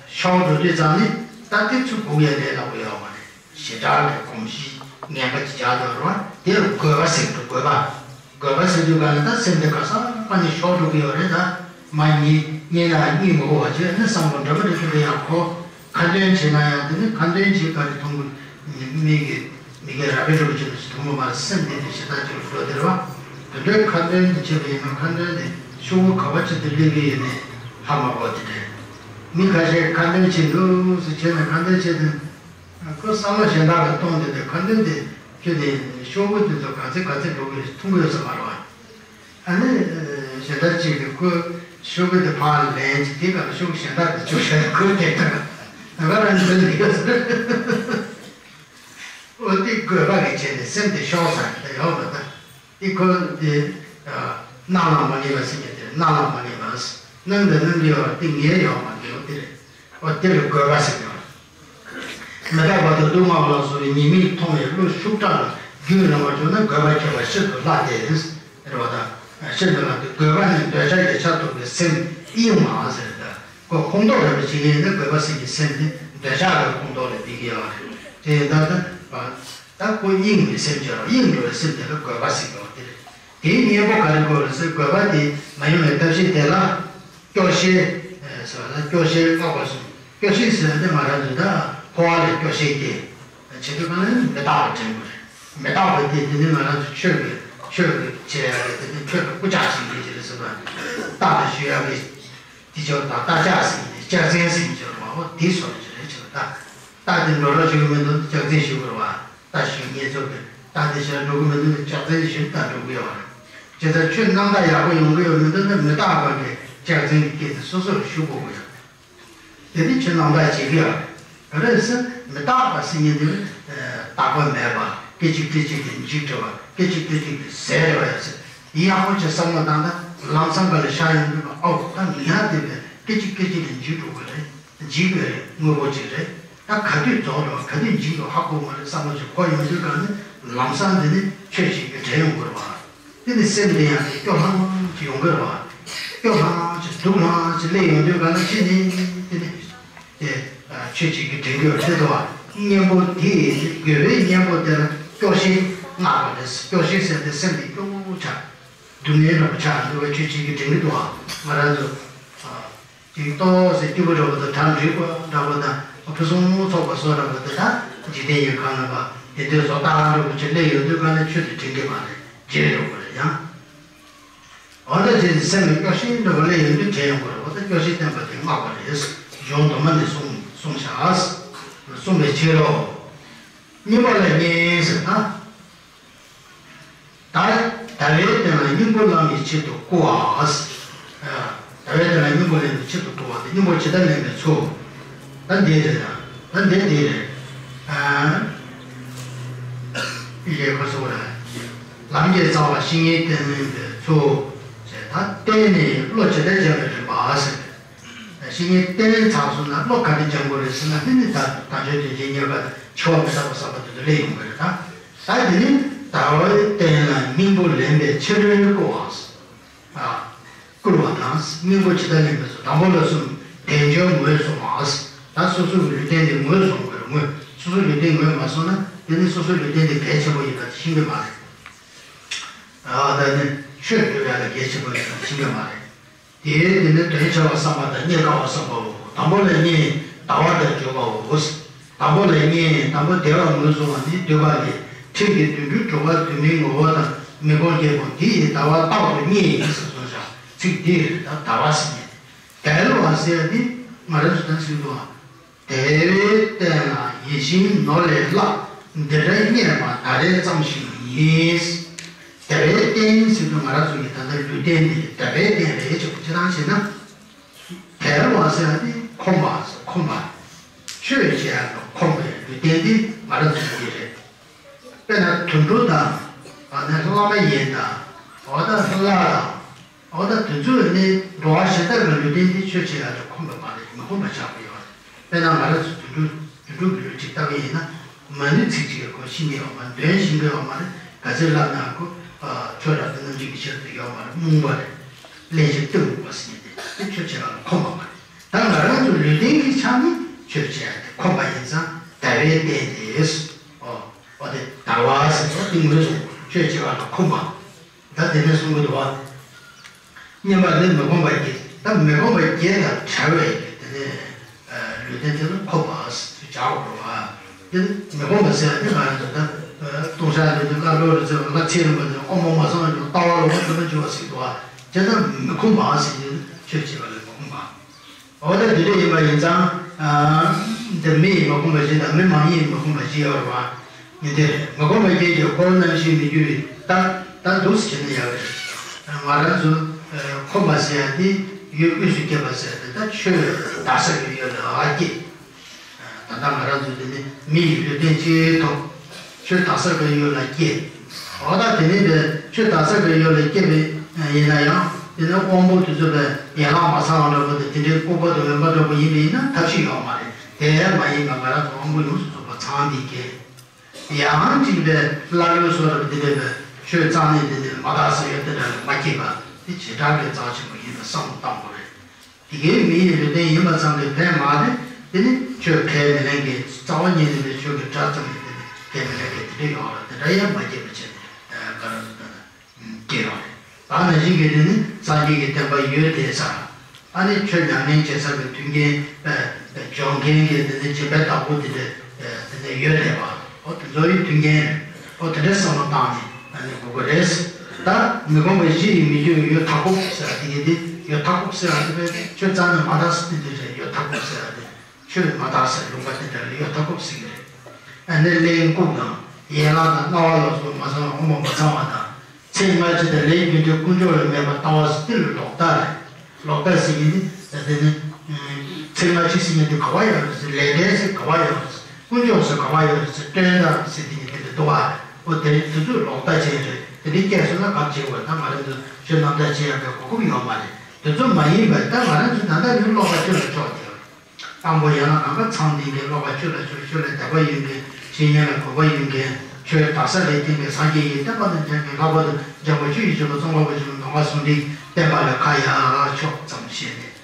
ཤོར་འགྲོ་དུས་ཙང་ནི་ད་དེ་ཚུར་སྒུག་ཡ་ལས་སླ་པོ་ཡོད་མ་རེད། ཞེ་དྲག་གི་གོམས་གཤིས་ངན་པ་ཅིག་བྱ་དགོས་རེད་བ། དེ་ལ་རྒོད་པ་ཟེར་འདུག་རྒོད་པ། རྒོད་པ་ཟེར་དུས་ག་ལ་ད་སེམས་དེ་ག་ས་ག་ནས་ཤོར་འགྲོ་གི་ཡོད་རེད་ད། མ་གཉིད་གཉིད་ན་གཉིད་མི་ཁུག་པ་བྱས་ནས་བསམ་བློ་འདྲ་མི་འདྲ་ཐུབ་པ་ཡག་གོ། ཁ་འདོན་བྱེད་ན་ཡང་དེ་ནི་ཁ་འདོན་བྱེད་ག་རེ་མཐོང་གི་མི་གི་མི་གི་ར་བའི་རུ་བྱེད་ནས་མཐོང་གི་མ་རེད། སེམས་དེ་དེ་ཞེ་དྲག་ཅིག་འགྲོ་དེ་རེད་བ། དེ་འདྲའི་ཁ་འདོན་དེ་བྱེད་པ་ཡིན་ན་ཁ་འདོན་དེ་ཤོག་བུ་ག་བ་ཅིག་ཏུ་སླེབས་ཀྱི་ཡོད་ནས་ཧ་མ་གོ་དེ་འདྲ། མི་ཁ་ཤས་ཁ་འདོན་བྱེད་འདུག་ཟེར་བྱས་ནས་ཁ་འདོན་བྱེད་དུས། ཁོ་བསམ་བློ་གཞན་དག་ལ་གཏོང་དེ་དེ་ཁ་འདོན་དེ་ཁྱོད་དེ་ཤོག་བུ་དེ་ཚོ་ག་ཚོད་ག་ཚོད་འགྲོ་གི་མཐོང་གི་ཡོད་ས་མ་རེད་བ། ཨ་ནི་གཞན་དག་ཅིག་གིས་ཁོ་ཤོག་བུ་དེ་ཕར་ལེན་ཅིག་དེ་ག་ལ་ཤོག་བུ་གཞན་དག་དེ་བཅུག་བྱས་ཁོས་དེ་ལྟ་ག་ད་ག་རང་འདོན་གི་ཡོད་ས་རེད། འོ་དེ་རྒོད་པ་གི་བྱས་ནས་སེམས་དེ་ཤོར་ས་དེ་ཡོད་མ་ད། དེ་ཁོ་དེ་སྣང་ལ་མ་ངེས་པ་ཟེར་གྱི་དེ་སྣང་ལ་མ་ངེས་པ། སྣང་དང་སྣང་གི་ཡོད་པ་དེ་ངེས་ཡོད་མ་ངེས་པ་དེ་རེད། འོ་དེ་ལ་རྒོད་པ་ཟེར་གྱི་ཡོད་རེད། མི་རྟག་པ་དང་སྡུག་བསྔལ་ལ་སོགས་པའི་ཉེས་དམིགས་མཐོང་བའི་བློ་ཤུགས་དྲག་ལ་རྒྱུན་རིང་བར་གྱུར་ན་རྒོད་པ་སྐྱེ་བ་ཤིན་ཏུ་སླ་སྟེ། རེད་བ་དང་། ཤིན་ཏུ་སླ་སྟེ་རྒོད་པ་ནི་འདོད་ཆགས་ཀྱི་ཆར་གཏོགས་པའི་སེམས་དབྱིངས་མ་ཟེར་ད། ཁོ་ཁོངས་གཏོགས་རེད་པ་ཅིག་ཡིན་ན་རྒོད་པ་ཟེར་གྱི་སེམས་ནི་འདོད་ཆགས་ཀྱི་ཁོངས་གཏོགས་ལ་འདུས་ཀྱི་ཡོད་རེད། དེ་ཡིན་ད་ལྟ་ད་ཁོ་དབྱིངས་ཀྱི་སེམས་ཅན་རེད། དབྱིངས་འགྲོ་བའི་སེམས་དེ་ལ་རྒོད་པ་ཟེར་གྱི་ཡོད་དེ་རེད། དེའི་གཉེན་པོ་ག་རེ་དགོས་རེད་ཟེར། རྒོད་པ་དེ་མ་ཡོང་བའི་ཐབས་ཤེས་དེ་ལ། སྐྱོ་ཤས་ཟེར་བ་ལ་སྐྱོ་ཤས་བསྔགས་པ་གསུངས། སྐྱོ་ཤས་ཟེར་བ་དེ་ང་རང་ཚོ་ད་འཁོར་བ་ལས་སྐྱོ་ཤས་སྐྱེ། བྱེད་དུས་གང་ལ་མི་རྟག་པ་དྲན་དགོས་རེད། མི་རྟག་པ་དེ་དེ་ནི་ང་རང་ཚོ་ཆོས་ཀྱི་ཆོས་ཀྱི་བྱེད་ཡ་རེད། དེ་ནི་ཆོས་ཀྱི་རྐུབ་བཀྱག་ཟེར་གྱི་རེད་ཟེར་བ། རྟག་ཏུ་ཞུ་ཡ་གི་དེ་ཆོས་དང་རྟག་ཆགས་ཟེར་གྱི་རེད། ལྕགས་ཚན་ཟེར་གྱི་རེད་བ། འོ་དེ་སོགས་རེད་ཟེར་བ། རྟག་དེ་འགྲོ་རོགས་ཞུ་གི་མི་འདུག་ལྕགས་ཚན་ཞུ་དགོས་རེད་བ། རྟག་ཞུ་ངེས་ཚོགས་ཀྱི་རྟག་དེ་ཞེ་དྲག་འགྲོ་གི་མི་འདུག་ལྕགས་ཚན་ཞུ་ད་འགྲོ་གི་ཡོད་རེད། བྱས་ཙང་ཆོས་རྣམ་དག་ཡག་པོ་ཡོང་གི་ཡོད་མི་འདུག་ན་མི་རྟག་པ་གི་ལྕགས་ཚན་གྱི་སྐད་དེ་སོ་སོར་ཞུ་དགོས་ཀྱི་ཡོད། དེ་ནི་ཆོས་རྣམ་དག་བྱེད་ཀྱི་ཡོད་རེད། ག་རེ་ཟེར་མི་རྟག་པ་ཟེར་མཁན་དེ་རྟག་པ་མེད་པ། སྐད་ཅིག་སྐད་ཅིག་གིས་འཇིག་འགྲོ་བ། སྐད་ཅིག་སྐད་ཅིག་གིས་ཟད་འགྲོ་བ་ཡོད་ཟེར། ཡག་པོ་ཅིག་བསམ་བློ་བཏང་ན་ལམ་སང་ག་ལ་ཤར་ཡོང་གི་པ། ཨའོ་ད་ངས་ཡང་བལྟས་པས་སྐད་ཅིག་སྐད་ཅིག་གིས་འཇིག་འགྲོ་གི་རེད། འཇིག་པའི་དངོས་པོ་ཅིག་རེད། ད་ག་དུས་རྫོགས་འགྲོ་ག་དུས་འཇིག་འགྲོ་ཧ་གོ་མ་རེད་བསམ་བློ་ཅིག་འཁོར་ཡོང་དུས་གང་ནི་ལམ་སང་འདི་ནི་ཆོས་ཅིག་གི་དྲན་ཡོང་དགོས་རེད་བ། དེ་ནི་སེམས་དེ་ཡང་དེ་སྐྱོ་ལྷང་ཅིག་ཡོང་གི་རེད་བ། སྐྱོ་ལྷང་ཅིག་སྡུག་ལྷང་ཅིག་སླེབས་ཡོང་དུས་གང་ནི་ཅི་ནི་དེ་ནི་དེ་ཆོས་ཅིག་གི་དྲན་གྱི་ཡོད་དེ་དོ་བ། གཉེན་པོ་དེ་དགོས་པའི་གཉེན་པོ་དེ་ལ་སྐྱོ་ཤས་བསྔགས་པ་རེད། སྐྱོ་ཤས་ཟེར་ཏེ་སེམས་དེ་སྐྱོ་བོ་ཆགས། སྡུག་བསྔལ་འདྲ་པོ་ཆགས་འདུག་པའི་ཆོས་ཅིག་གི་དྲན་གྱི་འདུག་བ། ང་རང་ཚོ། ཅིག་ཏོག་ཙམ་སྐྱིད་པོ་འདྲ་པོ་དང་གྲ་འགྲིག་པ་འདྲ་པོ་དང་ཕུན་སུམ་ཚོགས་པ་བཟོ་འདྲ་པོ་དེ་དག་འཇིག་རྟེན་གྱི་ཁམས་ལ་བ་དེ་དུས་བཟོ་ལྟ་འདྲ་པོ་ཅིག་སླེབས་ཡོང་དུས་གང་ནས་ཆོས་དེ་དྲན་གྱི་མ་རེད། བརྗེད་འགྲོ་གི་རེད་ཡང་། འོ་ན་ཅིག་སེམས་ལ་སྐྱོ་ཤས་འདྲ་པོ་སླེབས་ཡོང་དུས་དྲན་ཡོང་གི་རེད། འོ་ད་སྐྱོ་ཤས་བསྟན་པ་དེ་བསྔགས་པ་རེད། གཞུང་དུ་མ་ནས་གསུངས་གསུངས་བཞག་གསུངས་པའི་ཕྱིར་རོ། གཉེན་པོ་ལ་གཉེན་ཟེར་ན། ད་ད་བའི་རྟེན་ལ་སྙིང་པོ་ལེན་པའི་ཆེད་དུ་བསྐུལ་བ། ཨ། ད་བའི་རྟེན་ལ་སྙིང་པོ་ལེན་པའི་ཆེད་དུ་བསྐུལ་བ་དེ་སྙིང་པོ་ཇི་ལྟར་ལེན་པའི་ཚུལ། ད་འདི་རེད་ད་ད་འདི་འདི་རེད། ཨ། ཡེ་ཁོ་སོ་ར། ལམ་གྱི་རྩ་བ་བཤེས་གཉེན་བསྟེན་པའི་ཚུལ། ཞེས་ད་བསྟེན་ནས་བློ་ཇི་ལྟར་སྦྱང་བའི་རིམ་པ་ཟེར། བཤེས་གཉེན་བསྟེན་ཚར་སོང་ན་བློ་ག་རེ་སྦྱང་དགོས་རེད་ཟེར་ན་དེ་ནི་ད་དལ་འབྱོར་དོན་ཆེན་གཉེར་པ་དང་འཆི་བ་མི་རྟག་པ་བསམ་པ་དེ་ཚོ་སླེབས་ཡོང་གི་རེད་ད། ད་དེ་ནི་ད་བའི་རྟེན་ལ་སྙིང་པོ་ལེན་པའི་ཕྱིར་བསྐུལ་བ། ཨ། བསྐུལ་བ་དང་སྙིང་པོ་ཇི་ལྟར་ལེན་པའི་ཚུལ། དང་པོ་ལ་གསུམ། དལ་འབྱོར་ངོས་བཟུང་བ། ད་སོ་སོ་གི་ལུས་རྟེན་དེ་ངོས་བཟུང་དགོས་རེད། ངོས་སོ་སོ་ལུས་རྟེན་ངོས་མ་བཟུང་ན་དེ་ནི་སོ་སོ་ལུས་རྟེན་དེ་གལ་ཆེན་པོ་ཡིན་པ་དེ་ཤེས་ཀྱི་མ་རེད། ཨ། ད་ནི་ཆོས་སྒྲུབ་ཡ་ལ་གལ་ཆེན་པོ་ཡིན་པ་དེ་ཤེས་ཀྱི་མ་རེད། དེའི་དེ་ནི་དོན་ཆེ་བ་བསམ་པ་དང་རྙེད་དཀའ་བ་བསམ་པའོ། དང་པོ་ལ་གཉེན་ཟླ་བ་དང་བརྗོད་པའོ། དང་པོ་ལ་གཉེན་དང་པོ་བདེ་བ་ངོས་བཟུང་བ་ནི་འདོད་པ་ལས་ཁྲིམས་ཀྱི་བདུན་ཕྲག་དྲུག་པ་དུས་མིན་ངོ་བོ་དང་མི་ཁོམ་བརྒྱད་པོ་འདི་ཡི་ཟླ་བ་རྟག་ཏུ་རྙེད་ཡིན་ཟེར་སོང་ཤག་ཚིག་འདི་རེད། ད་ཟླ་བ་ཟེར་ནས་དལ་བ་ཟེར་ཡ་འདི་ང་རང་ཚོ་ད་ཟེར་འདུག་ཨ། དལ་བའི་རྟེན་ལ་ཡིད་བཞིན་ནོར་ལས་ལྷག་འདི་འདྲ་རྙེད་པ་ད་རེས་ཙམ་ཞིག་ཡིན། དལ་བའི་རྟེན་ཟེར་དུས་ང་རང་ཚོ་ཡི་ད་ལྟ་ལུས་རྟེན་འདི་དལ་བའི་རྟེན་རེད་ཅེས་པོ་ཅི་ལྟར་ཞེ་ན། དལ་བ་ཟེར་ཡ་དེ་ཁོམ་པ་ཟེར། ཁོམ་པ། ཆོས་བྱེད་ཡ་ལ་ཁོམ་པའི་ལུས་རྟེན་འདི་ང་རང་ཚོ་ཡི་རེད། དཔེར་ན་དུད་འགྲོ་དང་། ཨ་ནི་བླ་མ་ཡིན་དང་། འོ་ད་ལྷ་དང་། འོ་ད་དེ་ཚོས་ནི་འགྲོ་བ་གཞན་དག་གི་ལུས་རྟེན་འདི་ཆོས་བྱེད་ཡག་ཏུ་ཁོམ་པ་མ་རེད། མི་ཁོམ་པ་ཆགས་པ་ཡོད་རེད། དཔེར་ན་ང་རང་ཚོ་དུད་འགྲོ་དུད་འགྲོ་གི་ལུས་ཅིག་ལྟ་བུ་ཡིན་ན། མ་ཎི་ཚིག་གཅིག་གི་སྐོར་ཤེས་ཀྱི་ཡོད་མ་རེད། འདོན་ཤེས་ཀྱི་ཡོད་མ་རེད། ག་ཚོད་ལབ་ན་ཁོ། ཆོས་རབ་ཏུ་རྣམ་འབྱེད་ཀྱི་ཆེད་དུ་ཡོད་མ་རེད། རྨོངས་པ་རེད། གླེན་གཞི་གཏི་མུག་པ་ཟེར་མཁན་དེ་དེ་ཆོས་བྱེད་པ་ལ་ཁོམ་པ་མ་རེད། ད་ང་རང་ཚོ་ལུས་རྟེན་གྱི་ཆ་ནས་ཆོས་བྱེད་ཡག་དེ་ཁོམ་པ་ཡིན་ཙང་དལ་བའི་རྟེན་དེ། འོ། འོ་དེ་དལ་བ་ཟེར་ཚོ་དེ་ངོས་བཟུང་ཆོས་བྱེད་པ་ལ་ཁོམ་པ། ད་དེ་ནས་གསུང་གི་འདུག་བ། གཉེན་པ་ནི་མི་ཁོམ་པ་བརྒྱད། ད་མི་ཁོམ་པ་བརྒྱད་དང་བྲལ་བའི་དེ་ནས་ལུས་རྟེན་དེ་ལ་ཁོམ་པ་ཟེར་བྱ་བ་རེད་བ། དེ་ནི་མི་ཁོམ་པ་ཟེར་ཡ་དེ་ང་རང་ཚོ་ད་ལྟུང་བཤགས་འདི་ཚོ་བླ་སློབ་རེ་ཚེ་བ་ལ་ཚེ་རིང་པ་ཚོ་དབང་པོ་མ་ཚང་བ་ལྟ་བ་ལ་དབང་དུ་མ་འཇུག་པ་ཟེར་འདུག་བ། དེ་ལྟར་མི་ཁོམ་པ་ཟེར་ཡ་ཆོས་བྱེད་པ་ལ་མི་ཁོམ་པ། འོ་ད་དེ་འདྲ་ཡིན་པ་ཡིན་ཙང་། འདི་མི་ཡིས་མ་ཁོམ་པ་ཞིག་དང་མི་མ་ཡིན་མ་ཁོམ་པ་ཞིག་ཡོད་རེད་བ། མི་དེ་རེད། མ་ཁོམ་པ་བརྒྱད་ཀྱི་འཁོར་རྣམ་བཞི་མི་འགྱུར་བའི་རྟགས་ད་འདུག་སེ་བྱས་ན་ཡག་རེད། ང་རང་ཚོ་ཁོམ་པ་ཟེར་ཡ་དེ་ཡུལ་དབུས་སུ་སྐྱེས་པ་ཟེར་ཡ་དེ་ད་ཆོས་དག་ས་གི་ཡུལ་ལ་སྐྱེས། ད་ལྟ་ང་རང་ཚོ་དེ་ནི་མི་ཡི་ལུས་རྟེན་ཅིག་ཐོབ། ཆོས་དག་ས་གི་ཡུལ་ལ་སྐྱེས། འོ་ད་དེ་ནི་པའི་ཆོས་དག་ས་གི་ཡུལ་ལ་སྐྱེས་པའི་ཡིན་ན་ཡང་དེ་ནི་དབང་པོ་དེ་ཚོ་པའི་ཡན་ལག་མ་ཚང་བ་འདྲ་པོ་དང་དེ་འདྲའི་ལྐུགས་པ་དང་འོན་པ་འདྲ་པོ་ཡིན་པ་ཡིན་ན་ཐབས་ཤེས་ཡོད་མ་རེད། དེ་མ་ཡིན་པ་ང་རང་ཚོ་དབང་པོ་ཡོངས་སུ་རྫོགས་པ་ཚང་འདི་སྐྱེས། ཡང་གཅིག་པའི་བླ་ལོའི་སོགས་རབ་དེ་འདྲ་པའི་ཆོས་རྩ་ནས་དེ་འདྲ་མ་དག་ས་ཡོད་དེ་འདྲ་ལ་མ་སྐྱེས་པ་དེ་བྱེ་བྲག་གི་རྩ་ཆེན་པོ་ཡིན་པ་བསམ་བློ་བཏང་དགོས་རེད། དེ་གའི་མི་ཡི་ལུས་རྟེན་ཡིན་པ་ཙམ་གྱིས་ཕན་མ་རེད། དེ་ནི་ཆོས་ཁས་མི་ལེན་མཁན་རྩ་བ་ཉིད་ནས་པའི་ཆོས་ཀྱི་སྒྲ་ཙམ་གྱིས་དེ་ནི་ཁས་མི་ལེན་མཁན་དེ་འདྲ་ཡོད་རེད། དེ་འདྲ་ཡང་མ་སྐྱེས་པ་བྱས་ནས་ག་རེ་ཟེར་ན་སྐྱེ་ཡོད་རེད། ད་ནང་བཞིན་གྱི་དེ་ནི་སངས་རྒྱས་ཀྱི་བསྟན་པ་ཡོད་དེ་ས། ཨ་ནི་ཆོས་ཉམས་ལེན་བྱེད་ས་གི་མཐུན་རྐྱེན་སྦྱོང་མཁན་གྱི་དེ་ནི་སྦྱིན་པའི་བདག་པོ་དེ་འདྲ་དེ་འདྲ་ཡོད་རེད་པ། ཨོ་དེ་ཚོ་ཡི་མཐུན་རྐྱེན་རེད། ཨོ་དེ་འདྲ་བསམ་བློ་བཏང་ནས་ཨ་ནི་དགོས་ཀྱི་རེད། ད་མི་ཁོམ་པ་བཞི་ཡི་མི་འགྱུར་ཡོད་མཐའ་འཁོབ་ཟེར་བ་དེ་ཡིན་ཏེ། ཡོད་མཐའ་འཁོབ་ཟེར་བ་དེ་བས་ཆོས་རྩ་ནས་མ་དག་ས་དེ་འདྲ་རེད། ཡོད་མཐའ་འཁོབ་ཟེར་བ་དེ་ཆོས་མ་དག་ས་ལུང་པ་དེ་འདྲ་ལ་ཡོད་མཐའ་འཁོབ་ཟེར་གྱི་རེད། ཨ་ནི་གླེན་ལྐུགས་དང་ཡན་ལག་དང་རྣ་བ་ལ་སོགས་མ་ཚང་བ་དབང་པོ་མ་ཚང་བ་དང་། ཚེ་སྔ་ཕྱི་དང་ལས་རྒྱུ་འབྲས་ཀུན་སྦྱོར་ལ་སྨད་པ་ལྟ་བ་སྟེ་ལོག་ལྟ་རེད། ལོག་ལྟ་ཟེར་མཁན་ནི་ད་དེ་ནི། ཚེ་སྔ་ཕྱི་ཟེར་མཁན་དེ་ག་བ་ཡོད་རེད་ཟེར། ལས་འབྲས་ཟེར་ག་བ་ཡོད་རེད་ཟེར། ཀུན་སྦྱོར་ཟེར་ག་བ་ཡོད་རེད་ཟེར། སྟོན་ཟླ་ཟེར་དེ་ནི་དེ་འདྲ་འདུག་བ། ཨོ་དེ་དེ་ཚོས་ལོག་ལྟ་ཅན་རེད། དེ་འདྲའི་སྐྱེས་སོང་ན་ག་བྱེད་དགོས། ད་ང་རང་ཚོ་ཆོས་རྣམ་དག་བྱེད་ཡག་གི་གོ་སྐབས་ཡོད་མ་རེད། དེ་ཚོ་མ་ཡིན་པར་ད་ང་རང་ཚོ་ད་ལྟ་ནི་ཀློག་པ་ཁྱོད་ལ་ཆོག་དེ། དང་པོ་ཡང་ན་གང་ག་ཚང་ལྡན་གྱི། སློབ་པ་ཆོས་ལ་སྤྱོད། ཆོས་ལ་དད་པ་ཡོད་མཁན། བཤེས་གཉེན་ལ་གུས་པ་ཡོད་མཁན། ཆོས་དག་ས་ལས་བརྟེན་པའི་སངས་རྒྱས་ཀྱི་བསྟན་པ་དང་མཇལ་མཁན། ལྷག་པར་དུ་འཇམ་དཔལ་ཆོས་ཀྱི་ཆོས་པ་ཙོང་ཁ་པ་ཆེན་པོ་མདོ་སྔགས་ཟུང་འབྲེལ་བསྟན་པ་ལ་ཁ་ཡར་ཕྱོགས་ཙམ་བྱས་ནས་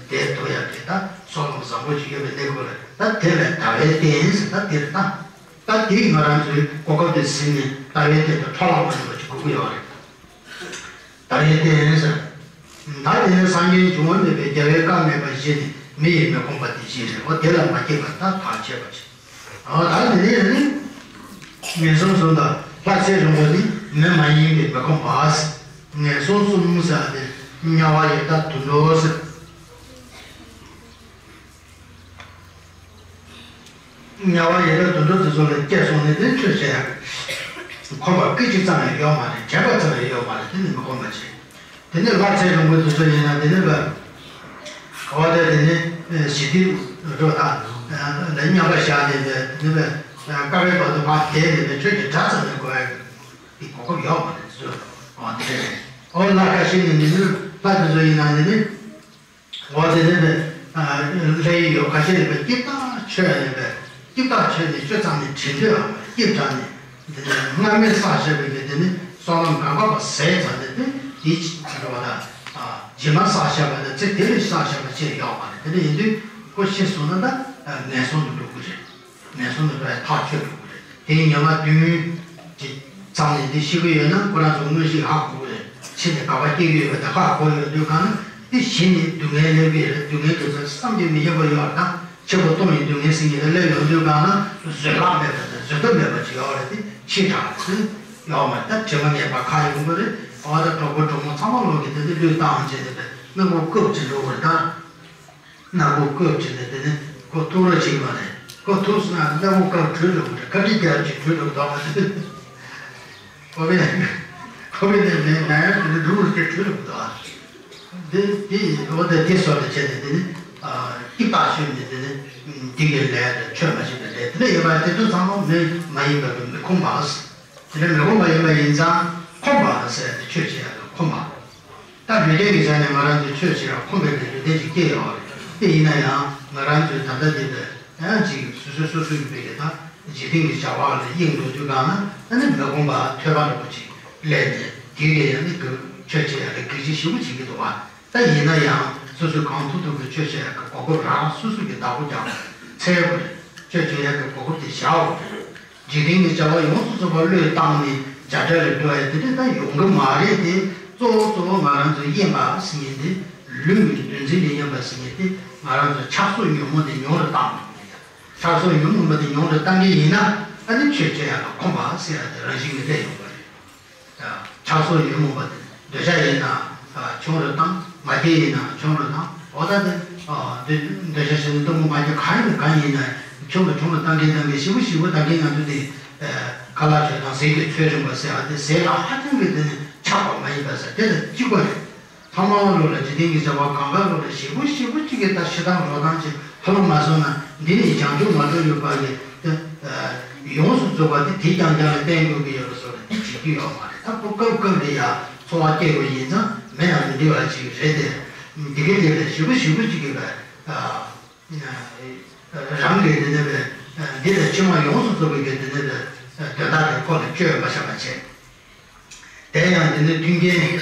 བསྡད་ཐུབ་ཡག་གི་ད་སྲོག་ལམ་བཟང་པོ་ཅིག་ཡོད་པའི་གནས་སྐབས་ལ། ད་དེ་ལ་ཟླ་བའི་གདན་ཟེར། ད་དེར་ད་ད་དེ་ང་རང་ཚོའི་གོ་སྐབས་དེ་ཟིན་ནས་ཟླ་བའི་གདན་དུ་འཕྲོ་བརླག་མ་ཡོང་བ་ཅིག་དགོས་ཀྱི་ཡོད་རེད། ད་རེས་དེ་ཡིན་ཟེར། ད་དེ་ནི་སངས་རྒྱས་འབྱུང་བ་མེད་པའི་རྒྱལ་བའི་བཀའ་མེད་པ་བཞི་ནི་མི་ཡི་མི་ཁོམ་པ་དེ་བཞི་རེད། འོ་དེ་ལ་མ་སྐྱེས་པར་ད་ཐག་ཆོད་པ་བྱེད། འོ་ད་དེ་ནི་ངན་སོང་གསུམ་དང་ལྷ་ཚེ་རིང་པོ་ནི་མི་མ་ཡིན་པའི་མི་ཁོམ་པ། ངན་སོང་གསུམ་ཟེར་བ་དེ་དམྱལ་བ་ཡི་དྭགས་དུད་འགྲོ་ཟེར། དམྱལ་བ་ཡི་དྭགས་དུད་འགྲོ་དེ་ཚོ་ལ་སྐྱེས་སོང་ནས་དེ་ཆོས་བྱེད་ཡག་ཁོམ་པ་སྐད་ཅིག་ཙམ་ཡང་ཡོད་མ་རེད། དྲན་པ་ཙམ་ཡང་ཡོད་མ་རེད། དེ་ནི་མི་ཁོམ་པ་བྱེད། དེ་ནི་ལྷ་ཚེ་རིང་པོ་དེ་ཚོ་ཡིན་ན་དེ་ནི་བ། འོ་དེ་དེ་ནི་ཞི་བདེ་རོ་ད་ལ་མཉམ་པ་བཞག་ནས་དེ་ནི་བ། དཀའ་བའི་བར་དུ་ཕར་བསྡད་ནས་དེ་ཆོས་ཀྱི་སྒྲ་ཙམ་ཡང་གོ་ཡག་གི་གོ་སྐབས་ཡོད་མ་རེད། དེ་ཚོ་འོ་དེ་རེད། འོ་ལྷ་ཁ་ཤས་ནི་ནི་ལྷ་དེ་ཚོ་ཡིན་ན་ནི་ནི། འོ་དེ་ནས་པས། ལྷ་ཡི་ཡོ་ཁ་ཤས་ནས་པས་སྐྱིད་ཐག་ཆོད་ནས་པས། སྐྱིད་ཐག་ཆོད་ནས་ཆོས་ཚང་ནས་དྲན་འདོད་ཨ་མ་སྐྱིད་དྲགས་ནས། དེ་ནས་སྔ་མའི་བསགས་བཞག་པའི་གི་དེ་ནི་བསོད་ནམས་གང་ག་པ་ཟད་ཚར་ནས་དེ་དེ་ཅི་འགྲོ་བ་དང་། རྗེས་མ་བསགས་བཞག་པ་དང་ཚེ་དེ་ལས་བསགས་བཞག་པ་ཅི་ཡོད་མ་རེད། དེ་འདྲ་ཡིན་དུས་ཁོ་ཤི་སོང་ན་ད་ངན་སོང་དུ་འགྲོ་གི་རེད། ངན་སོང་དུ་འགྲོ་ཡ་ཐག་ཆོད་འགྲོ་གི་རེད། དེའི་ཉི་མ་བདུན་གྱི་མཚམས་ནས་འདི་ཤི་གི་ཡོད་ན་ཁོ་རང་ཚོ་དངོས་གཞི་ཧ་གོ་གི་རེད། ཕྱི་ནས་དགག་པ་སྐྱེ་གི་ཡོད་པ་དེ་ཧ་གོ་ཡོང་དུས་གང་ན་འདི་གཞི་ནས་སྡུག་བསྔལ་སླེབས་ཀྱི་རེད། སྡུག་བསྔལ་དེ་ཚོ་བསམ་གྱིས་མི་ཁྱབ་པ་ཡོད་པ་དང་ཆེན་པོ་གཏོང་ཡི་སྡུག་བསྔལ་ཟིན་གྱི་རེད། སླེབས་ཡོང་དུས་གང་ན་བཟོད་གླགས་མེད་པ་དང་བཟོད་ཐབས་མེད་པ་ཅིག་ཡོད་རེད། དེ་ཕྱི་དྲགས་ཟིན་ཡོད་མ་རེད། ད་དྲི་མ་ངན་པ་ཁ་ཡོང་གི་རེད། ཨོ་ད་གྲོགས་པོ་གྲོགས་མོ་ཚང་མ་ལོག་གི་དེ་དེ་བློས་བཏང་བྱས་ཏེ་སྣ་ཁུག་རྐུབ་ཅིག་འགྲོ་གི་རེད་ད། སྣ་ཁུག་རྐུབ་ཅིག་ནས་དེ་ནས་ཁོ་ཐུག་རོགས་བྱེད་མ་རེད། ཁོ་ཐུག་སོང་ན་སྣ་ཁུག་རྐུབ་བྲོས་འགྲོ་གི་རེད། ཁ་ཊི་རྒྱབ་ཅིག་བྲོས་འགྲོ་གི་འདུག་མ་རེད། ཁོ་པས་ཁོ་པས་ནས་མེད་ན་ཡང་དེ་ནས་འགྲོ་རུ་དེ་བྲོས་འགྲོ་གི་འདུག་ཨ། དེ་དེ་ཡིན་འོ་དེ་དེ་སོགས་ལ་བྱས་ནས་དེ་ནས་སྐྱིད་པ་ཤོད་ནས་དེ་ནས་འདི་གའི་ལས་དེ་ཆོས་མ་བྱེད་པའི་ལས་དེ་ལས་ཡོད་པ་དེ་ཚོ་ཚང་མ་མི་མ་ཡིན་པ་གི་མི་ཁོམ་པ། དེ་ལས་མི་ཁོམ་པ་ཡིན་པ་ཡིན་ཙང་ཁོམ་པ་ཟེར་ཏེ་ཆོས་བྱེད་ཡག་གི་ཁོམ་པ། ད་ལུས་རྟེན་གྱི་ཆ་ནས་ང་རང་ཚོས་ཆོས་བྱེད་ཡག་ཁོམ་པའི་གི་ལུས་རྟེན་ཅིག་སྐྱེས་ཡོད་རེད། དེ་ཡིན་ན་ཡང་ང་རང་ཚོས་ད་ལྟ་འདི་ལ་ཡང་ཅིག་སོ་སོ་སོ་སོ་ཡིན་པའི་གི་ད་འཇིག་རྟེན་གྱི་བྱ་བ་ལ་གཡེང་འགྲོ་དུས་གང་ན་ཨ་ནི་མི་ཁོམ་པ་ཐོས་པ་འདྲ་པོ་ཅིག་སླེབས་ནས་དེ་གས་ཡང་ནི་གི་ཆོས་བྱེད་ཡག་གི་གེགས་ཞིག་ཞེ་པོ་བྱེད་ཀྱི་འདུག་བ། ད་ཡིན་ན་ཡང་སོ་སོས་གང་ཐུབ་ཐུབ་ཀྱིས་ཆོས་བྱེད་ཡག་གི་གོ་སྐབས་རང་སོ་སོ་གིས་བདག་པོ་རྒྱག་དགོས་རེད། འཚོལ་དགོས་རེད། ཆོས་བྱེད་ཡག་གི་གོ་སྐབས་དེ་བཞག་དགོས་རེད། འཇིག་རྟེན་གྱི་བྱ་བ་ཡོངས་སུ་རྫོགས་པ་བློས་བཏང་ནས་བྱ་བྲལ་ལ་འགྲོ་ཡ་དེ་འདྲ་ད་ཡོང་གི་མ་རེད་དེ། གཙོ་བོ་གཙོ་བོ་ང་རང་ཚོ་དབེན་པ་ཟེར་མཁན་དེ་ལུས་ཀྱི་འདུ་འཛི་ལས་ཉམས་པ་ཟེར་མཁན་དེ་ང་རང་ཚོ་ཆགས་སོགས་ཉོན་མོངས་དེ་ཉུང་རུ་བཏང་དགོས་རེད། ཆགས་སོགས་ཉོན་མོངས་པ་དེ་ཉུང་རུ་བཏང་གི་ཡིན་ན་ཨ་ནི་ཆོས་བྱེད་ཡག་ལ་ཁོམ་པ་ཟེར་ཡ་དེ་རང་བཞིན་གྱིས་སླེབས་ཡོང་གི་རེད། ཆགས་སོགས་ཉོན་མོངས་པ་དེ་འདོད་ཆགས་ཡིན་ན་ཆུང་རུ་བཏང་། ང་རྒྱལ་ཡིན་ན་ཆུང་རུ་བཏང་། འོ་ད་དེ་འདོད་འདོད་ཆགས་ཞེ་སྡང་གཏི་མུག་ང་རྒྱལ་གང་ཡིན་གང་ཡིན་ན་ཆུང་རུ་ཆུང་རུ་བཏང་གིན་བཏང་གིན་ཞེ་པོ་ཞེ་པོ་བཏང་གིན་ང་ཚོ་དེ་ཁ་ལག་མཆོད་སྟངས་ཟས་ཀྱི་ཚོད་རིམ་པ་ཟེར་བ་དེ་ཟས་ལ་ཧ་ཅང་གི་དེ་ནི་ཆགས་པ་མ་ཡིན་པ་ཟེར་དེ་དང་གཅིག་པ་རེད། ཐ་མལ་པ་ལོ་ལ་འཇིག་རྟེན་གྱི་བྱ་བ་གང་ག་ལོ་ལ་ཞེ་པོ་ཞེ་པོ་གཅིག་གིས་ད་ཤི་སྟངས་རོ་སྟངས་ཅིག་ཧ་ལམ་མ་སོང་ན་འདི་ནས་བྱང་ཆུབ་མ་འགྲོ་ཡོད་པ་གི་ཡོངས་སུ་རྫོགས་པ་དེ་དེ་རྐྱང་རྐྱང་ལ་བརྟེན་དགོས་ཀྱི་ཡོད་པ་སོགས་ལ་དེ་བྱེད་རྒྱུ་ཡོད་མ་རེད། ད་ཁོ་སྐབས་སྐབས་རེ་ཡ་འཚོ་བ་སྐྱེལ་དགོས་ཡིན་ཙང་མེད་ན་མི་འགྲིག་པ་ཅིག་རེད་དེ། འདི་གའི་དེ་ལས་ཞེ་པོ་ཞེ་པོ་གཅིག་གིས་པ་རང་གི་དེ་ནས་པ་འདི་ལ་ཕྱི་མ་ཡོངས་སུ་རྫོགས་པའི་གི་དེ་ནས་པ་དོན་དག་གི་ཁོ་ལ་བཅོས་མ་བྱ་བ་བྱས། དེ་ཡང་འདི་ནི་མཐུན་རྐྱེན།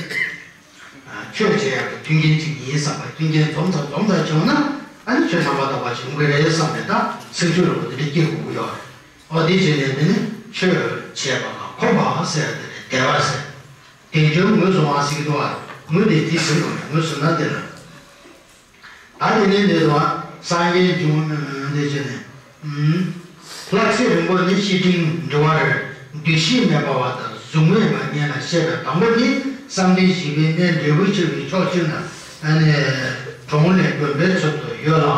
ཆོས་བྱེད་ཡག་གི་མཐུན་རྐྱེན་གཅིག་ཡིན་བསམ་པའི་མཐུན་རྐྱེན་འཛོམས་ཙམ་འཛོམས་ཙམ་བྱུང་ན་ཨ་ནི་ཆོས་རྣམ་པར་དག་པ་ཞིག་འོང་གི་རེད་བསམ་པའི་ད་སེམས་ཤུགས་རིང་པོ་འདི་འདྲ་སྐྱེ་དགོས་ཀྱི་ཡོད་རེད། འོ་དེ་བྱས་ནས་འདི་ནི་ཆོས་བྱེད་པ་ལ་ཁོམ་པ་ཟེར་ཡག་དེ་རེད། དད་པ་ཟེར། དལ་འབྱོར་ངོས་བཟུང་བ་ཟེར་གྱི་འདུག་བ། ངོས་དེ་དེ་ཟེར་དགོས་རེད། ངོས་ཟེར་ན་དེ་ལ། ད་དེ་ནས་འདི་ལ་སངས་རྒྱས་འབྱུང་འདི་བྱས་ནས། ལྷ་ཚེ་རིང་པོ་ནི་ཤི་འཕྲིན་འབྲི་བར་འདུ་ཤེས་མེད་པ་བ་དང་གཟུགས་མེད་པ་ཉིད་ལ་བཤད་པའི་དང་པོ་ནི་བསམ་གཏན་བཞི་པའི་གནས་འབྲས་བུ་ཆེ་བའི་ཕྱོགས་བཅུ་ན་ཨ་ནི་གྲོང་ལས་དགོན་པའི་ཚུལ་དུ་ཡོད་ལ།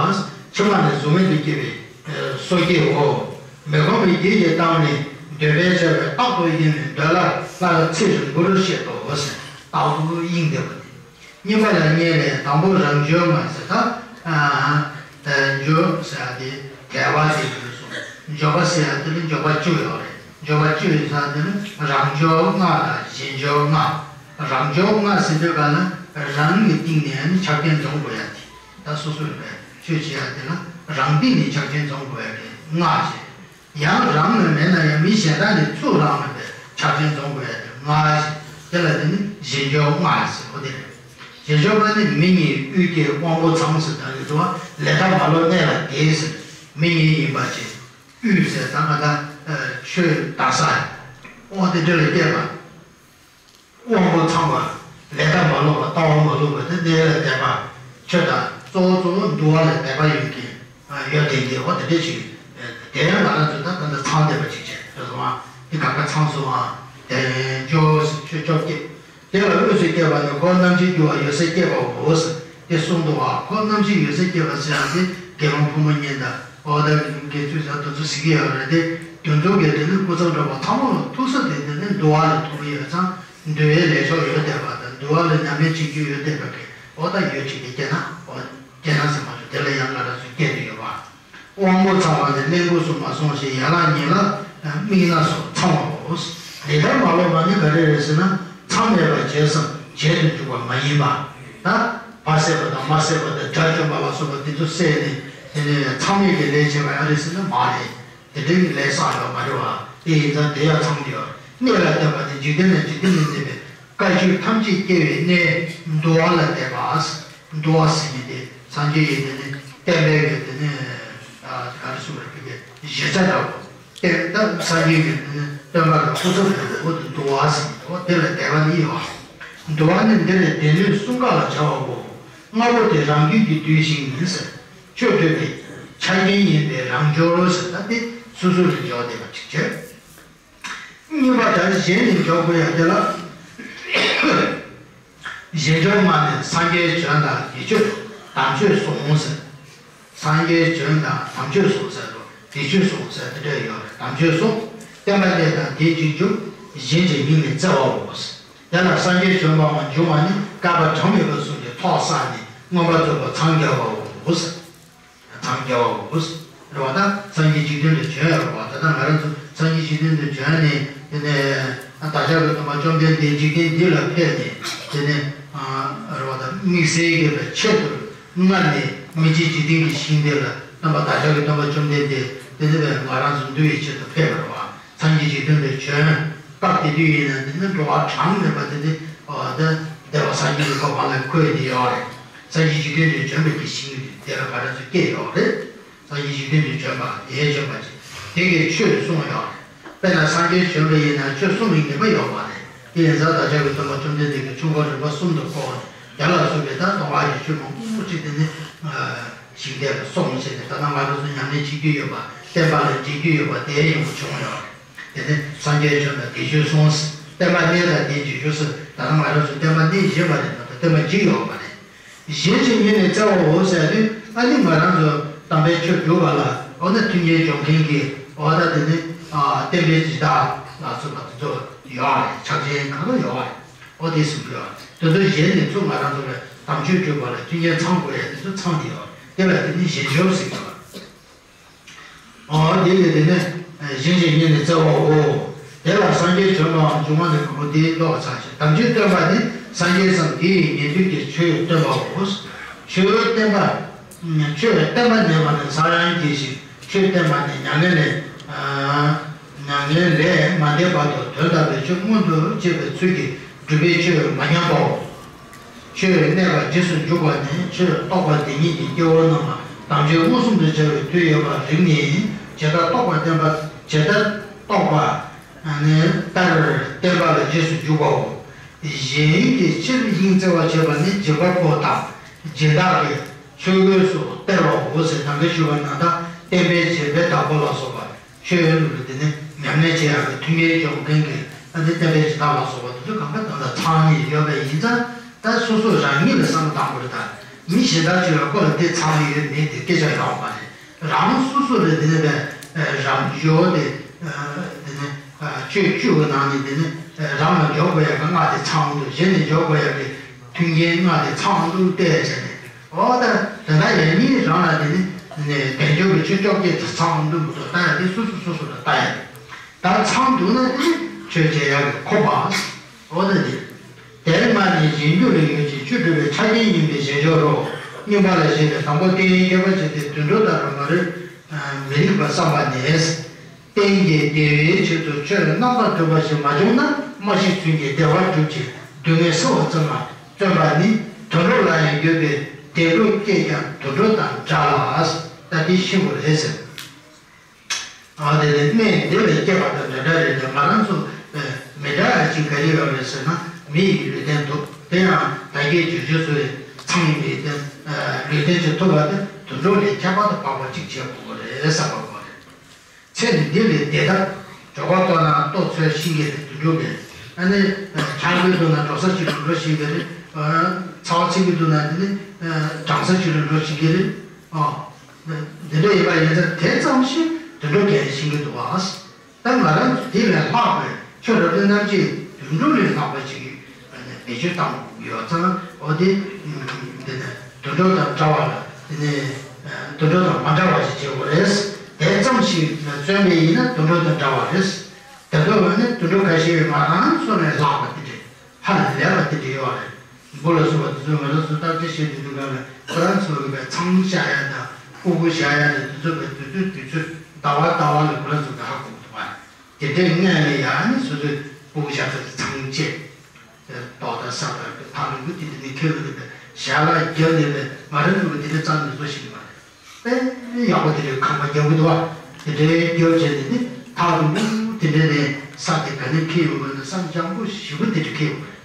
ཕྱི་མ་ནི་གཟུགས་མེད་དུ་སྐྱེ་བའི་སོ་སྐྱེའོ། མི་ཁོམ་པའི་རྒྱུད་ཀྱི་གཏམ་ནི་འདོད་པས་བྱ་བའི་རྟག་ཏུ་གཡེང་བའི་འདོད་ལྷ་ལྷ་ཚེ་རིང་པོར་བཤད་དོ་ཟེར། རྟག་ཏུ་གཡེང་བསྡད་པ་དེ། གཉིས་པ་ལ་གཉིས་ལས་དང་པོ་རང་འབྱོར་ལྔ་ཟེར་ད། ཨ་ཨ། འབྱོར་ཟེར་ཡ་དེ་དལ་བ་དེ་འབྱོར་སོང་། འབྱོར་པ་ཟེར་ཡ་དེ་ལ་འབྱོར་པ་བཅུ་ཡོད་རེད། འབྱོར་པ་བཅུ་ཡོད་ས་དེ་ལ་རང་འབྱོར་ལྔ་དང་གཞན་འབྱོར་ལྔ། རང་འབྱོར་ལྔ་ཟེར་དུས་ག་ལ་རང་གི་སྟེང་ནས་ནི་ཆགས་ཅན་འཛོམས་དགོས་ཡ་དེ་ད་སོ་སོ་རེད་པས། ཆོས་བྱེད་ཡ་དེ་ལ་རང་སྟེང་ནས་ཆགས་ཞེན་འཛོམས་དགོས་ཡ་དེ་སྔགས་བྱེད། ཡང་རང་ལ་མེད་ན་ཡང་མི་གཞན་དག་ནས་ཚུར་རང་ལ་བས་ཆགས་ཞེན་འཛོམས་དགོས་ཡ་དེ་སྔགས་བྱེད། དེ་ལ་དེ་ནི་བཞེས་སྦྱོར་སྔགས་ཟེར་བ་དེ་རེད། བཞེས་སྦྱོར་སྔགས་ནི་མི་ཉིད་དབུས་སྐྱེས་དབང་པོ་ཚངས་ཟེར་ད་ཡོད་དོ། ལས་མཐའ་མ་ལོག་གནས་ལ་དེས་ཟེར། མི་ཉིད་ཡིན་པ་ཅིག་དབུས་ཟེར་ད་ང་ད་ཆོས་དར་ས་ཨོ་དེ་འདྲ་ལ་སྐྱེས་པ། དབང་པོ་ཚང་བ། ལས་མཐའ་མ་ལོག་པ་ལྟ་བ་མ་ལོག་པ་དེ་གནས་ལ་དད་པ། ཆོས་དང་གཙོ་བོ་གཙོ་བོ་འདུལ་བ་ལ་དད་པ་ཡོད་མཁན། ཡོད་དེ་འདི་འོ་དེ་འདྲ་ཞིག་དེ་ཡང་ང་རང་ཚོ་ད་ད་ལྟ་ཚང་བསྡད་པ་ཅིག་བྱས་རེད་སོང་ཨ། འདི་ག་ག་ཚང་སོང་ཨ། དེ་ཡང་འཇོག་ཆོས་བཅོ་བརྒྱད། དེ་ལ་དབུས་སུ་སྐྱེས་པ་ནི་འཁོར་རྣམ་བཞིར་གྱུར་པ་ཡོད་སར་སྐྱེས་པའོ། དེ་གསུངས་འདུག་བ། འཁོར་རྣམ་བཞིར་ཡོད་སར་སྐྱེས་པ་ཟེར་ཡང་དེ་དགེ་སློང་ཕོ་མོ་གཉེན་དང་ཨོ་ད་དགེ་ཚུལ་ཟ་དོ་ཚོ་ཟེར་གྱི་ཡོད་རེད་དེ། དེ་ཚོ་གི་དེ་ནི་སྐུ་མཚམས་འགྲོ་བ་ཚང་མ་ལ་ཐུག་ས་དེ་དེ་ནི་འདུལ་བ་ལ་ཐུག་གི་ཡོད་ཙང་འདུལ་བའི་ལས་ཆོག་ཡོད་བསྡད་པ་དང་འདུལ་བ་ལ་ཉམས་ལེན་བྱེད་རྒྱུ་ཡོད་བསྡད་པ་གི་ཨོ་ད་ཡོད་ཅིག་གི་སྐྱེས་ན་ཨོ་སྐྱེས་ན་ཟེར་མ་ཆོག་དེ་ལ་ཡང་ང་རང་ཚོ་སྐྱེས་དུ་ཡོད་པ། དབང་པོ་ཚང་བ་ནི་གླེན་ལྐུགས་སུ་མ་སོང་ཞིང་ཡན་ལག་གཉིས་ལ་དམིགས་ན་སོགས་ཚང་བའོ། ལས་མཐའ་མ་ལོག་པ་ནི་ག་རེ་རེད་ཟེར་ན་མཚམས་མེད་པར་བྱས་སམ་བྱེད་དུ་འཇུག་པ་མ་ཡིན་པ། ད་བ་བསད་པ་དང་མ་བསད་པ་དང་དགྲ་བཅོམ་པ་ལ་སོགས་པ་འདི་ཚོ་བསད་ནས་དེ་ནས་མཚམས་མེད་ཀྱི་ལས་བྱས་པ་ཡང་རེད་ཟེར་ན་མ་རེད། དེ་འདྲའི་ལས་བསགས་ཡོད་མ་རེད་བ། དེ་ཡིན་ཙང་དེ་ཡང་ཚང་གི་ཡོད། གནས་ལ་དད་པ་དེ་འཇིག་རྟེན་ལ་འཇིག་རྟེན་ལས་འདས་པའི་བཀའ་བརྒྱུད་ཐམས་ཅད་སྐྱེ་བའི་གནས་འདུལ་བ་ལ་དད་པ། འདུལ་བ་ཟེར་མཁན་དེ་སངས་རྒྱས་ཡིན་དེ་ནི་བསྟན་པའི་གི་དེ་ནི་ག་རེ་ཟེར་བ་རེད་གི་གཞི་རྩ་འདྲ་བོ། བསྟན་ད་སངས་རྒྱས་ཀྱི་དེ་ནི་བསྟན་པ་ལ་སྐུ་ཚབ་འདྲ་བོ་དེ་འདུལ་བ་ཟེར་མཁན་དེ་ལ་དད་པ་ནི་ཡོད། འདུལ་བ་ནི་འདིར་སྡེ་སྣོད་གསུམ་ཀ་ལ་བྱ་བའོ། ལྔ་པོ་དེ་རང་རྒྱུད་ཀྱི་གདུལ་ཞིང་ཟེར། ཆོས་སྒྲུབ་པའི་ཆ་རྐྱེན་ཡིན་པས་རང་སྦྱོར་ཟེར་ད་དེ་སོ་སོ་ལ་འཇོག་བསྡད་པ་ཅིག་བྱས། གཉིས་པ་དང་གཞན་ནི་འཇོག་དགོས་ཡ་དེ་ལ། བཞེས་སྦྱོར་སྔགས་ནི་སངས་རྒྱས་བྱོན་དང་དེ་ཆོས་དམ་ཆོས་གསུངས་ཟེར། སངས་རྒྱས་བྱོན་དང་དམ་ཆོས་གསུངས་ཟེར་རོ། དེ་ཆོས་གསུངས་ཟེར་དེ་འདྲ་ཡོད་རེད། དམ་ཆོས་གསུངས། བསྟན་པ་གནས་དང་དེ་འཇིག་འཇུག་གཞན་གྱི་སྙིང་ནས་བརྩེ་བའོ། དེ་ལ་སངས་རྒྱས་བྱོན་པའང་འབྱུང་བ་ནི་བསྐལ་པ་གྲངས་མེད་པ་གསུམ་གྱི་ཚོགས་བསགས་ནས་མངོན་པར་རྫོགས་པར་འཚང་རྒྱ་བའོ། འཚང་རྒྱ་བའོ། རེད་བ། ད་སངས་རྒྱས་འཇིག་རྟེན་དུ་བྱོན་ཡོད་རེད་བ། ད་ལྟ་ང་རང་ཚོ་སངས་རྒྱས་འཇིག་རྟེན་དུ་བྱོན་ནས་དེ་ནས་བདག་ཅག་གི་སྟོན་པ་བཅོམ་ལྡན་འདས་འཇིག་རྟེན་འདི་ལ་ཕེབས་ནས་དེ་ནས་རེད་བ། ད་དམིགས་བསལ་གྱི་ཆེད་དུ་སྔར་ནས་མི་མཇེད་འཇིག་རྟེན་གྱི་ཞིང་འདི་ལ་སྟོན་པ་བདག་ཅག་གི་སྟོན་པ་བཅོམ་ལྡན་འདས་དེ་ནས་ང་རང་ཚོ་འདུལ་བའི་ཆེད་དུ་ཕེབས་པ་རེད་བ། སངས་རྒྱས་འཇིག་རྟེན་དུ་བྱོན། སྐབས་དེ་དུས་ཡིན་ན་དེ་ནི་འགྲོ་བ་གྲངས་མེད་པ་དེ་ནི་འོ་ད་བདེ་བ་སངས་རྒྱས་ཀྱི་གོ་འཕང་ལ་འཁོད་དེ་ཡོད་རེད། སངས་རྒྱས་འཇིག་རྟེན་དུ་བྱོན་པའི་གི་ཞིང་དེ་ལ་ག་རེ་ཚོ་སྐྱེས་ཡོད་རེད། སངས་རྒྱས་འཇིག་རྟེན་དུ་བྱོན་པ་དེའི་བྱོན་པ་ཅིག་དེ་གའི་ཆོས་གསུངས་ཡོད་རེད། དཔེར་ན་སངས་རྒྱས་བྱོན་པ་ཡིན་ན་ཆོས་གསུང་བའི་ངེས་པ་ཡོད་མ་རེད། དེ་ཡིན་ཙང་བདག་ཅག་གི་སྟོན་པ་བཅོམ་ལྡན་འདས་ཀྱིས་ཆོས་འཁོར་རིམ་པ་གསུམ་དུ་བསྐོར་ནས་དེ་ལ་སོགས་པའི་ད་གདམས་ངག་གི་ཆོས་མང་པོ་ཅིག་དེ་ནི་ཞིང་དེ་ལ་གསུངས་བྱས་ནས་ད་ལྟ་ང་རང་ཚོ་ཉམས་ལེན་བྱེད་རྒྱུ་ཡོད་པ་བསྟན་པ་ལ་འཇུག་རྒྱུ་ཡོད་པ་དེ་ཡོང་བྱུང་ཡོད་རེད། དེ་ནས་སངས་རྒྱས་བྱོན་དང་དེ་ཆོས་གསུངས། བསྟན་པ་གནས་དང་དེ་འཇིག་འཇུག་ཟེར་ད་ལྟ་ང་རང་ཚོ་བསྟན་པ་གནས་བཞིན་པ་རེད་མ་གཏོགས་བསྟན་པ་འཇིག་ཡོད་པ་རེད། གཞན་གྱི་སྙིང་ནས་བརྩེ་བའོ་ཟེར་དུས་ཨ་ནི་ང་རང་ཚོ་དམ་པའི་ཆོས་སྒྲུབ་པ་ལ་འོ་ན་མཐུན་རྐྱེན་སྦྱོང་མཁན་གྱི་འོ་ད་དེ་ནི་བསྟན་པའི་སྦྱིན་བདག་ལ་སོགས་པ་དེ་ཚོ་ཡོད་རེད། ཕྱག་ཆེན་གང་ལ་ཡོད་རེད། འོ་དེ་གསུངས་ཡོད་རེད། དེ་ཚོ་གཞན་ནི་ཚུར་ང་རང་ཚོ་ལ་དམ་ཆོས་སྒྲུབ་པ་ལ་མཐུན་རྐྱེན་ཚང་དགོས་ཡ་དེ་ཚོ་ཚང་དེ་ཡོད་རེད། དེ་ལ་དེ་ནི་བཞེས་སྦྱོར་ཟེར་གྱི་ཡོད་རེད། འོ་དེ་ལས་དེ་ནས་གཞན་གྱི་སྙིང་ནས་བརྩེ་བའོ། དེ་ལ་སངས་རྒྱས་བྱོན་པའང་འབྱུང་བ་ནི་གོ་དེའི་ལོག་ཚར་ཞེས་དམ་ཆོས་སྟོན་པ་ནི་སངས་རྒྱས་སམ་དེ་ཡི་ཉན་ཐོས་ཀྱི་ཆོས་སྟོན་པའོ། ཆོས་བསྟན་པ། ཆོས་བསྟན་པ་ནི་མ་ནི་སངས་རྒྱས་ཀྱི་ཞིང་ཆོས་བསྟན་པ་ནི་མྱ་ངན་ལས། མྱ་ངན་ལས་མ་འདས་བར་དུ་དོན་དམ་པའི་ཆོས་མངོན་དུ་བྱེད་པའི་ཚུལ་གྱིས་སྒྲུབ་པའི་ཆོས་མ་ཉམས་པའོ། ཆོས་གནས་པ་རྗེས་སུ་འཇུག་པ་ནི་ཆོས་རྟོགས་པ་དེ་ཉིད་ཀྱི་སྐྱེ་བོ་རྣམས་ལ་དམ་ཆོས་མངོན་སུམ་དུ་བྱ་བའི་མཐུ་ཡོད་པར་རིག་ནས་ཇི་ལྟར་རྟོགས་པ་བསྟན་པ་ཇི་ལྟར་རྟོགས་པ་ནི་ལྟར་བསྟན་པ་ལ་རྗེས་སུ་འཇུག་པའོ། གཞན་གྱི་ཕྱིར་སྙིང་བརྩེ་བ་བྱེད་པ་ནི་འཇིགས་པ་པོ་དང་སྦྱིན་བདག་གི་ཆོས་གོས་སུ་སྟེར་བའོ་ཟེར་ནམ་མཁའ་ཞུ་བ་ན་ད་བསྟན་པའི་བྱེད་པའི་བདག་པོ་ལ་སོགས་པ། ཆོས་ལུགས་ལ་དེ་ནི་ཉམས་ལེན་བྱེད་ཡག་གི་མཐུན་རྐྱེན་སྦྱོང་མཁན་གྱི་ཨ་ནི་བསྟན་པའི་སྦྱིན་བདག་ལ་སོགས་པ་དེ་ཚོ་གང་ག་ད་ལྟ་ཚང་ནས་ཡོད་པ་ཡིན་ཙང་ད་སོ་སོ་རང་ཉིད་ལ་བསམ་བློ་བཏང་དགོས་རེད། ད་མི་གཞན་དག་ཅིག་ལ་ཁོ་ལ་དེ་ཚང་ཡོད་མེད་དེ་སྐད་ཆ་ཡོང་བ་རེད། རང་སོ་སོ་ལ་དེ་ནི་བས་རང་ཡོད་དེ་དེ་ནི་ཆོས་བཅུ་གི་ནང་ནས་དེ་ནི་རང་ལ་འཇོག་དགོས་ཡག་གི་སྔགས་དེ་ཚང་འདུག་གཞན་ནས་འཇོག་དགོས་ཡག་གི་མཐུན་རྐྱེན་སྔགས་དེ་ཚང་འདུག་བལྟས་བྱས་ནས། འོ་ད་དེ་འདྲ་ཡང་ཉིད་རང་ལ་དེ་ནི་དལ་འབྱོར་གྱི་ཆོས་བཅོ་བརྒྱད་དེ་ཚང་མ་འདུག་མི་འདུག་ལྟ་ཡ་དེ་སོ་སོ་སོ་སོ་ལ་ལྟ་ཡ་དེ། ད་ཚང་འདུག་ན་དེ་ནི་ཆོས་བྱེད་ཡག་གི་ཁོ་པ། འོ་ན་དེ། དེར་སྔར་ནས་གཞན་རྒྱུད་ལ་ཡོད་ཅིང་ཆོས་སྒྲུབ་པའི་ཆ་རྐྱེན་ཡིན་པའི་བཞེས་སྦྱོར་རོ། སྙོམས་པ་ལ་བཞེས་ནས་དང་པོ་རྟེན་ཡོད་པ་བྱས་ཏེ་དུད་འགྲོ་དང་རང་ག་རེ་མི་རིགས་པ་བསམ་པ་ནས། རྟེན་གྱི་བདེ་བའི་ཆེད་དུ་ཆོས་རྣམ་པར་གྲུབ་པ་ཞིག་མ་བྱུང་ན་མ་ཤི་གསོན་གྱི་བདེ་བ་སྒྲུབ་ཅིང་སྡུག་བསྔལ་སེལ་བར་བརྩོན་པ་ནི་དུད་འགྲོ་ལ་ཡང་འགྱུར་བས་བདེ་འགྲོ་སྐྱེས་ཀྱང་དུད་འགྲོ་དང་འདྲ་ལ། ད་འདི་ཤེས་དགོས་རེད་ཟེར། ཨ་དེ་ནས་གནས་འདི་ལ་སྐྱེས་པ་དང་འདྲ་འདྲ་རེད་དེ། ང་རང་ཚོ་མི་འདྲ་ཅིག་ག་རེ་ཡོད་རེད་ཟེར་ན། མི་ཡི་ལུས་རྟེན་འདུག་དེ་ཡང་ད་གིན་བརྗོད་བྱ་བཟོ་བའི་ཚང་ཡིན་པའི་རྟེན། ལུས་རྟེན་ཅིག་ཐོབ་པ་དེ་དུད་འགྲོ་ལས་ཁྱད་པར་དུ་འཕགས་པ་ཅིག་བྱེད་དགོས་རེད་བསམ་པ་དགོས་རེད། ཚེ་འདི་ལས་འདས་ཐབས་གྲོད་ཁོག་ལྟོགས་ན་ལྟོ་འཚོལ་ཤེས་ཀྱི་རེད་དུད་འགྲོ་གིས། ཨ་ནི་ཆང་གི་འདུག་ན་འགྲོ་ས་ཅིག་ལ་འགྲོ་ཤེས་ཀྱི་རེད། ཚ་བ་ཚིག་གི་འདུག་ན་དེ་ནི་གྲང་ས་ཅིག་ལ་འགྲོ་ཤེས་ཀྱི་རེད། ཨོ། འདི་འདྲ་ཡིན་པ་ཡིན་ཙང་དེ་ཙམ་ཞིག་དུད་འགྲོ་གིས་ཤེས་ཀྱི་འདུག་བ། ད་ང་རང་ཚོ་དེ་ལས་ལྷག་པའི་ཆོས་རབ་ཏུ་རྣམ་འབྱེད་དུད་འགྲོ་ལས་ལྷག་པ་ཅིག་བེད་སྤྱོད་བཏང་ཡོད་ཙང་། འོ་དེ་འདི་ནི་དུད་འགྲོ་དང་འདྲ་བ་ལ་དེ་ནི་དུད་འགྲོ་དང་མ་འདྲ་བ་ཞིག་བྱེད་དགོས་རེད། དེ་ཙམ་ཞིག་ལ་བརྩོན་པ་ཡིན་ན་དུད་འགྲོ་དང་འདྲ་བ་རེད། དེ་ཚོ་ནི་དུད་འགྲོ་ཁ་ཤས་ང་རང་ཚོ་ལས་ལྷག་པ་དེ་འདྲ། ཧ་ལས་པ་དེ་འདྲ་ཡོད་རེད། འབུ་ལ་སོགས་པ་དེ་ཚོ་ང་རང་ཚོ་བརྟག་དཔྱད་བྱེད་དུས་དུས་སྒང་ལ་ཁོ་རང་ཚོ་གི་བའི་ཚང་བཞག་ཡ་དང་ཕྲུ་གུ་བཞག་ཡ་དང་དེ་ཚོ་བའི་དུས་ཚོད་དུས་ཚོད་ཟླ་བ་ཟླ་བ་ལ་ཁོ་རང་ཚོ་གི་ཧ་གོ་གི་འདུག་བ། དེ་འདྲའི་སྔོན་ལ་ཡང་ནི་སོ་སོའི་ཕྲུ་གུ་བཞག་ས་དེ་ཚང་བཅད། རྡོ་དང་ས་དང་གི་ཐག་རིང་པོ་དེ་འདྲ་ནས་ཁྱེར་གི་འདུག་པས་ཞལ་ལག་བརྒྱབ་ནས་པས་ང་རང་ཚོ་གི་དེ་འདྲ་རྩ་ནས་བཟོ་ཤེས་ཀྱི་མ་རེད། དཔེ་ཡག་པོ་དེ་འདྲའི་ཁང་པ་རྒྱབ་ཀྱི་འདུག་བ། དེ་འདྲའི་རྒྱབ་བྱས་ནས་ནི་ཐག་རིང་པོ་དེ་འདྲ་ནས་ས་དེ་ག་ནས་འཁེལ་ཡོང་དགོས་ན་ས་འཇམ་པོ་ཞེ་པོ་དེ་འདྲ་འཁེལ་ཡོང་གི་རེད།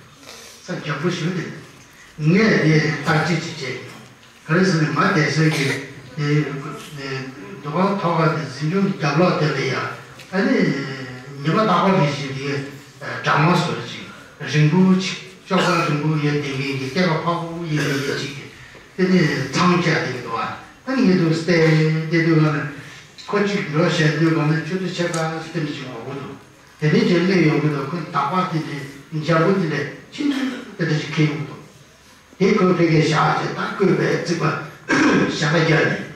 ས་འཇམ་པོ་ཞེ་པོ་དེ་འདྲ། ངས་དེ་བརྟག་དཔྱད་ཅིག་བྱས་ཡོང་། ག་རེ་ཟེར་ན་ང་བསྡད་སའི་གི་དེ་འདུ་ཁང་ཐོག་ཁ་དེ་གཟིམ་ཆུང་གི་རྒྱབ་ལོགས་དེ་ལ་ཡ། ཨ་ནི་ཉི་མ་རྟག་པར་རེ་བཞིན་དེ་གྲང་མོ་བཟོ་ཅིག་རིང་པོ་ཅིག་ཅོག་ཙེ་རིང་པོ་ཡོད་དེ་ངེད་ཀྱི་སྐེད་པ་ཕག་པོ་ཡིན་པའི་ཡིད་ཅིག་གི་དེ་ནས་ཚང་བཅའ་དེ་གི་འདུག་བ། ཨ་ནི་ངས་འདུག་སྟེ་དེ་དུས་ག་ནས་ཁོ་གཅིག་འགྲོ་བཤད་དུས་ག་ནས་ཆུ་ཚོད་ཕྱེད་ཀ་སྟེང་ཅིག་འགོར་གི་འདུག་དེ་ནས་ཅིག་སླེབས་ཡོང་གི་འདུག་ཁོ་འདག་པ་དེ་དེ་འཇམ་པོ་དེ་འདྲ་ཆུང་ཆུང་དེ་འདྲ་ཞིག་འཁྱེར་ཡོང་གི་འདུག་དེ་ཁོས་ཕ་གིར་བཞག་བྱས་ད་བསྐོས་པའི་རྩིག་པ་ཞལ་ཁ་བརྒྱབ་ནས།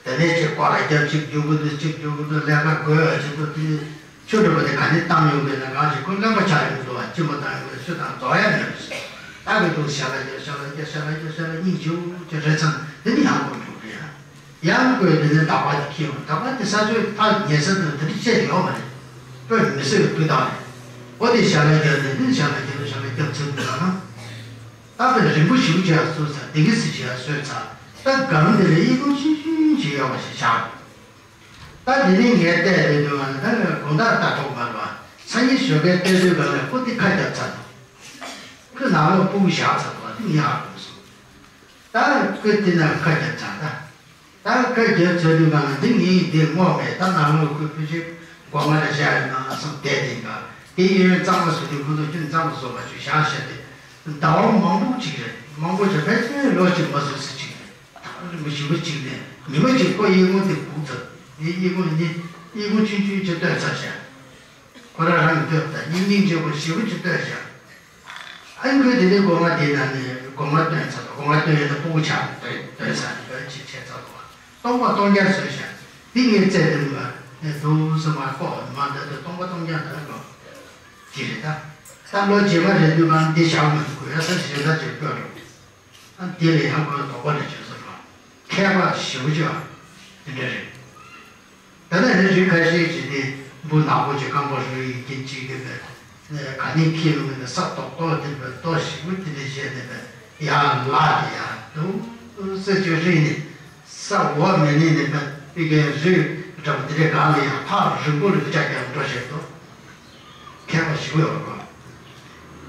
དེ་ནས་ཅིག་སྐོར་ར་རྒྱབ་གཅིག་རྒྱུག་གི་འདུག་གཅིག་རྒྱུག་གི་འདུག་ལས་ཀ་དགོས་ཡ་ཅིག་འདུག་དེ་ནས་ཆུ་གྲུབ་པ་དེ་ག་ནས་བཏང་ཡོང་དགོས་ན་གང་ཞིག་ཁོ་རློན་པ་ཆགས་ཡོང་གི་འདུག་བ། གཅིན་པ་བཏང་ཡོང་དགོས་སུ་དང་རྫོགས་ཡ་མེད་རེད། ད་གི་འདུག་ཞལ་ལག་རྒྱབ་ཞལ་ལག་རྒྱབ་ཞལ་ལག་རྒྱབ་ཞལ་ལག་གཉིས་བྱེའུ་ཅིག་རེད་ཙང་དེ་ནི་ཡང་སྐོར་འགྲོ་གི་ཡ། ཡང་སྐོར་དེ་ནས་འདག་པ་དེ་འཁྱེར་ཡོང་འདག་པ་དེ་ས་ཆོད་ཐག་ཉེ་ས་དང་དེ་འདྲ་བཤད་ཡོད་མ་རེད། དཔེ་མི་སྲིད་པའི་སྤུས་དག་རེད། འོ་དེ་ཞལ་ལག་རྒྱབ་དེ་ནི་ཞལ་ལག་རྒྱབ་ཞལ་ལག་རྒྱབ་ཚུལ་འདུག་ལ་ན། ད་དཔེ་རིང་པོ་ཞེ་པོ་ཅིག་བཟོས་ཚར་དེ་གི་སྲིད་ཅིག་བཟོས་ཚར། ད་སྒང་དེ་ལ་ཨི་ཁུང་ཆུང་ཆུང་ཅིག་ཡོད་པ་ཞིག་བཞག་ད་དེ་ནས་ངས་བལྟས་དུས་དུས་ང་ད་དགོང་དག་ལྟ་གྲོགས་མ་རེད་བ། སང་ཉིན་ཞོགས་ཀས་བལྟས་དུས་ག་ལ་ཁོ་དེ་ཁ་བརྒྱབ་ཚར་འདུག་ཁོས་ནང་ལོགས་སྤུ་གུ་བཞག་ཚར་འདུག་བ་དེ་ངས་ཧ་གོ་སོང་། ད་ཁོས་དེ་ན་ཁ་བརྒྱབ་ཚར་ད། ད་ཁ་རྒྱབ་ཚར་དུས་གང་ལ་འདི་ངས་འདི་སྔོག་མེད་ད་ནང་ལོགས་ཁོས་ཕལ་ཆེར་སྒོ་ང་ལ་བཞག་ཡོད་ན་བསམ་བསྡད་དེ་འདུག་དེ་གཡས་གཡོན་གཙང་མ་བཟོ་དུས་ཁོ་ཚོ་ཁྱོན་གཙང་མ་བཟོ་མ་བཅུག་བཞག་བཞག་སྟེ། ཟླ་བ་མང་པོ་ཅིག་རེད་མང་པོ་ཅིག་ཕལ་ཆེར་ལོ་གཅིག་མ་བཟོ་ས་ཅིག་རེད། ཐག་རིང་པོ་ཞེ་པོ་ཅིག་ནས་ཉི་མ་གཅིག་ཁོ་གཡས་གཡོན་དེ་སྒུག་ཚར། དེ་གཡས་གཡོན་གཉིས་གཡས་གཡོན་ཆུང་ཆུང་ཅིག་བཏོན་ཚར་བཞག་ཁོ་རང་རང་གིས་བཏོན་ད་སྙིང་སྙིང་རྗེ་པོ་ཞེ་པོ་ཅིག་བཏོན་བཞག་ཨ་ནི་ཁོས་དེ་ནས་སྒོ་ང་དེའི་ནང་ནས་སྒོ་ང་བཏོན་ཚར་སྒོ་ང་བཏོན་ཡོད་ན་སྤུ་གུ་ཆགས་བཏོན་བཏོན་ཚར་ནས་བཏོན་ཅིག་བྱས་ཚར་འདུག་བ། སྟོང་པ་སྟོང་རྐྱང་བཟོས་ཤག་འདི་ངས་བཙལ་དུས་ལ་ནས་འདུག་སེ་མར་ལྐོག་མར་འདི་འདི་སྟོང་པ་སྟོང་རྐྱང་འདི་ལ་འགྲོ། དེ་རེད་ད། ད་ལོ་རྗེས་མ་རེད་དུས་གང་འདི་བཞག་མི་ཐུབ་གོ་ཡ་ས་ཞེ་ད་ཅིག་སྤོས་འགྲོ། ཨ་འདི་ལས་ཡང་ཁོས་དོགས་པ་ལས་བྱོས་ས་འགྲོ། མཁས་པ་ཞེ་པོ་ཅིག་ཨ། དེ་འདྲ་རེད། ད་ནི་རི་ཁ་ཤས་ཀྱི་དེ་འབུ་ནག་པོ་ཅིག་སྐམ་པོ་རི་རི་ཡིན་གྱིན་གཅིག་གི་བས། ག་ནས་འཁྱེར་ཡོང་གི་ནི་ས་རྡོག་རྡོག་དེ་བས་རྡོ་ཞིག་པོ་དེ་འདྲ་བཞད་ནས་བས་ཡར་ལ་དེ་ཡར་འདུག་སེ་ཅིག་རིལ་ནས་ས་འོག་མེ་ནས་ནས་བས་པི་ཀའི་རི་འདྲ་པོ་དེ་འདྲའི་སྒང་ལ་ཡར་ཐག་རིང་པོ་ལ་ཅག་ཀྱང་འགྲོ་བཞིན་འདུག་མཁས་པ་ཞིག་ཡོད་རེད་པ།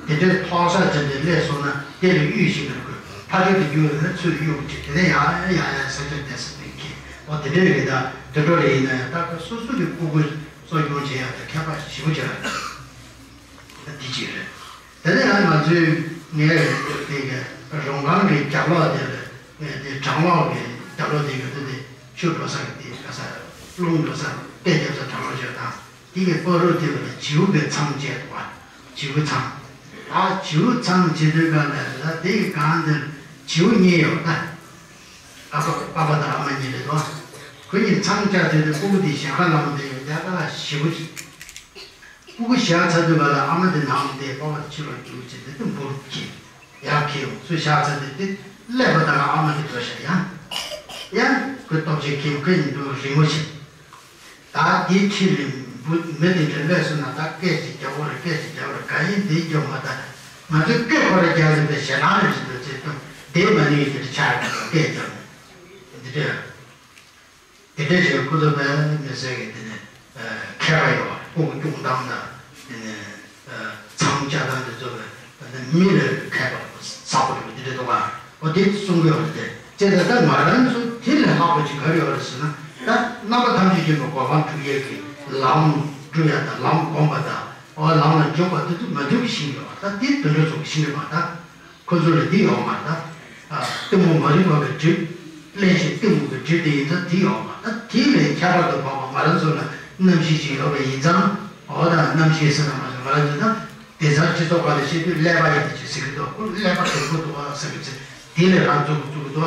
དེ་འདྲའི་ཐོག་ས་ཅན་དེ་སླེབས་སོང་ན་དེ་ལ་གཡུག་ཤིང་རེད་དགོས། ཕ་ཆོས་དེ་རྒྱུག་ཡོད་ན་ཚུར་གཡུག་ཅིག་དེ་ནས་ཡང་ཡང་ཡང་ས་ཆ་བསྡད་ས་མེད་ཀི། འོ་དེ་འདྲའི་རེད་ད། དུད་འགྲོ་རེ་ཡིན་ན་ཡང་ད་ག་སོ་སོ་གི་སྤུ་གུ་གསོ་སྐྱོང་བྱེད་ཡག་དེ་མཁས་པ་ཞེ་པོ་ཅིག་རེད། ད་འདི་གཅིག་རེད། དེ་ནས་ཡང་ང་ཚོའི་ངའི་དེ་ག་རོང་ཁང་གི་རྒྱབ་ལོགས་དེ་ལ་ངས་དེ་བྲང་ལོགས་ཀྱི་རྒྱབ་ལོགས་དེ་ག་དེ་དེ་ཆུ་འགྲོ་ས་གི་དེ་ག་ས་རླུང་འགྲོ་ས་རྟ་རྒྱབ་ས་བྲང་ལོགས་བྱས་དང་། དེ་གི་བར་དུ་དེ་བ་ལ་བྱིའུ་གི་ཚང་བཅད་འདུག་བ། བྱིའུ་ཚང་། ད་བྱིའུ་ཚང་བྱེད་དུས་ག་ལ་ལ་དེ་གི་སྒང་དེར་བྱིའུ་གཉིས་ཡོད་ད། ཨ་ཕ་ཨ་ཕ་དང་ཨ་མ་གཉིས་རེད་དོ། ཁོ་གཉིས་ཚང་བཅད་དེ་དེ་སྤུ་གུ་དེ་ཞལ་ཁ་ལངས་དེ་ཡོད་ཡ་ད་ཞེ་པོ་ཅིག་སྤུ་གུ་བཞག་ཚར་དུས་ག་ལ་ཨ་མ་དེ་ནང་དེ་པ་ཕ་དེ་ཕྱི་ལོགས་རྒྱུག་བྱེད་དེ་དེ་འབུར་ཁྱེར་ཡར་ཁྱེར་ཡོང་ཚུར་བཞག་ཚར་དེ་དེ། ཀླད་པ་དང་ཨ་མ་གི་འགྲོ་ཤག་ཡང་། ཡང་ཁོའི་སྟོབས་ཆེན་ཁྱིམ་མཁན་ཡིན་འདུག་རིང་མོ་ཞིག་ད་དེའི་ཁྲིད་ལས་བུ་མི་དེ་འདྲ་སླེབས་སོང་ན་ད་སྐད་ཅིག་རྒྱག་གོ་རེད། སྐད་ཅིག་རྒྱག་གོ་རེད། གང་ཡིན་དེ་རྒྱག་མ་ད། ང་ཚོས་སྐད་ཁོ་ར་རྒྱག་ཟིན་པའི་ཞེད་སྣང་རེ་བཞིན་དུ་བྱེད་དུ་བསྡད་མ་ནུས་ཡོད་དེ་ཆགས་ཀྱི་འདུག་སྐད་རྒྱག་ནས་འདི་འདྲ། དེ་འདྲ་བྱས་ཁོ་ཚོ་བས་མི་སེར་གྱི་དེ་ནས་མཁས་པ་ཡོད་པ་སྤུ་གུ་སྐྱོང་སྟངས་དང་དེ་ནས་ཚང་བཅའ་སྟངས་དེ་ཚོ་བས་མི་ལ་མཁས་པ་ཟབ་པོ་འདུག་འདི་འདྲ་འདུག་ག་འོ་དེ་གསུང་གི་ཡོད་རེད་དེ། བྱས་ཙང་ད་ང་རང་ཚོ་དེ་ལས་ལྷག་པ་ཅིག་ག་རེ་ཡོད་རེད་ཟེར་ན། ད་རྣམ་པ་ཐམས་ཅད་མཁྱེན་པའི་གོ་འཕང་སྒྲུབ་ཡས་ཀྱི་ལམ་སྒྲུབ་ཡ་དང་ལམ་བསྒོམ་པ་དང་། འོ་ལམ་ལ་འཇུག་པ་དེ་ཚོ་ང་ཚོ་གི་ཤེས་ཀྱི་ཡོད་རེད། ད་དེ་དོན་གྲུབ་ཚོ་གི་ཤེས་ཀྱི་མ་ད། ཁོ་ཚོ་ལ་འདི་ཡོད་མ་རེད་ད། ཨ། གཏི་མུག་མ་རིག་པ་གི་སྒྲིབ། གླེན་ཞིང་གཏི་མུག་གི་སྒྲིབ་དེ་ཡིན་ཙང་དེ་ཡོད་མ་རེད་ད། དེ་ལས་ཁྱད་པར་དུ་འཕགས་པ་ང་རང་ཚོ་ལ་རྣམ་ཤེས་ཅིག་ཡོད་པ་ཡིན་ཙང་། འོ་ད་རྣམ་ཤེས་ཟེར་ན་མ་ཟེར་ང་རང་ཚོ་ད། སྡེ་ཚན་སྤྱི་ཚོགས་ཁག་ལ་བཤད་དུས་ཀླད་པ་ཡིན་ད་ཅིག་ཟེར་གི་འདུག་ཁོ་ཀླད་པ་དུམ་བུ་འདུག་ཨ་ཟེར་གི་ཚེ། དེ་ལས་རང་བཙུགས་བཙུགས་གི་འདུག་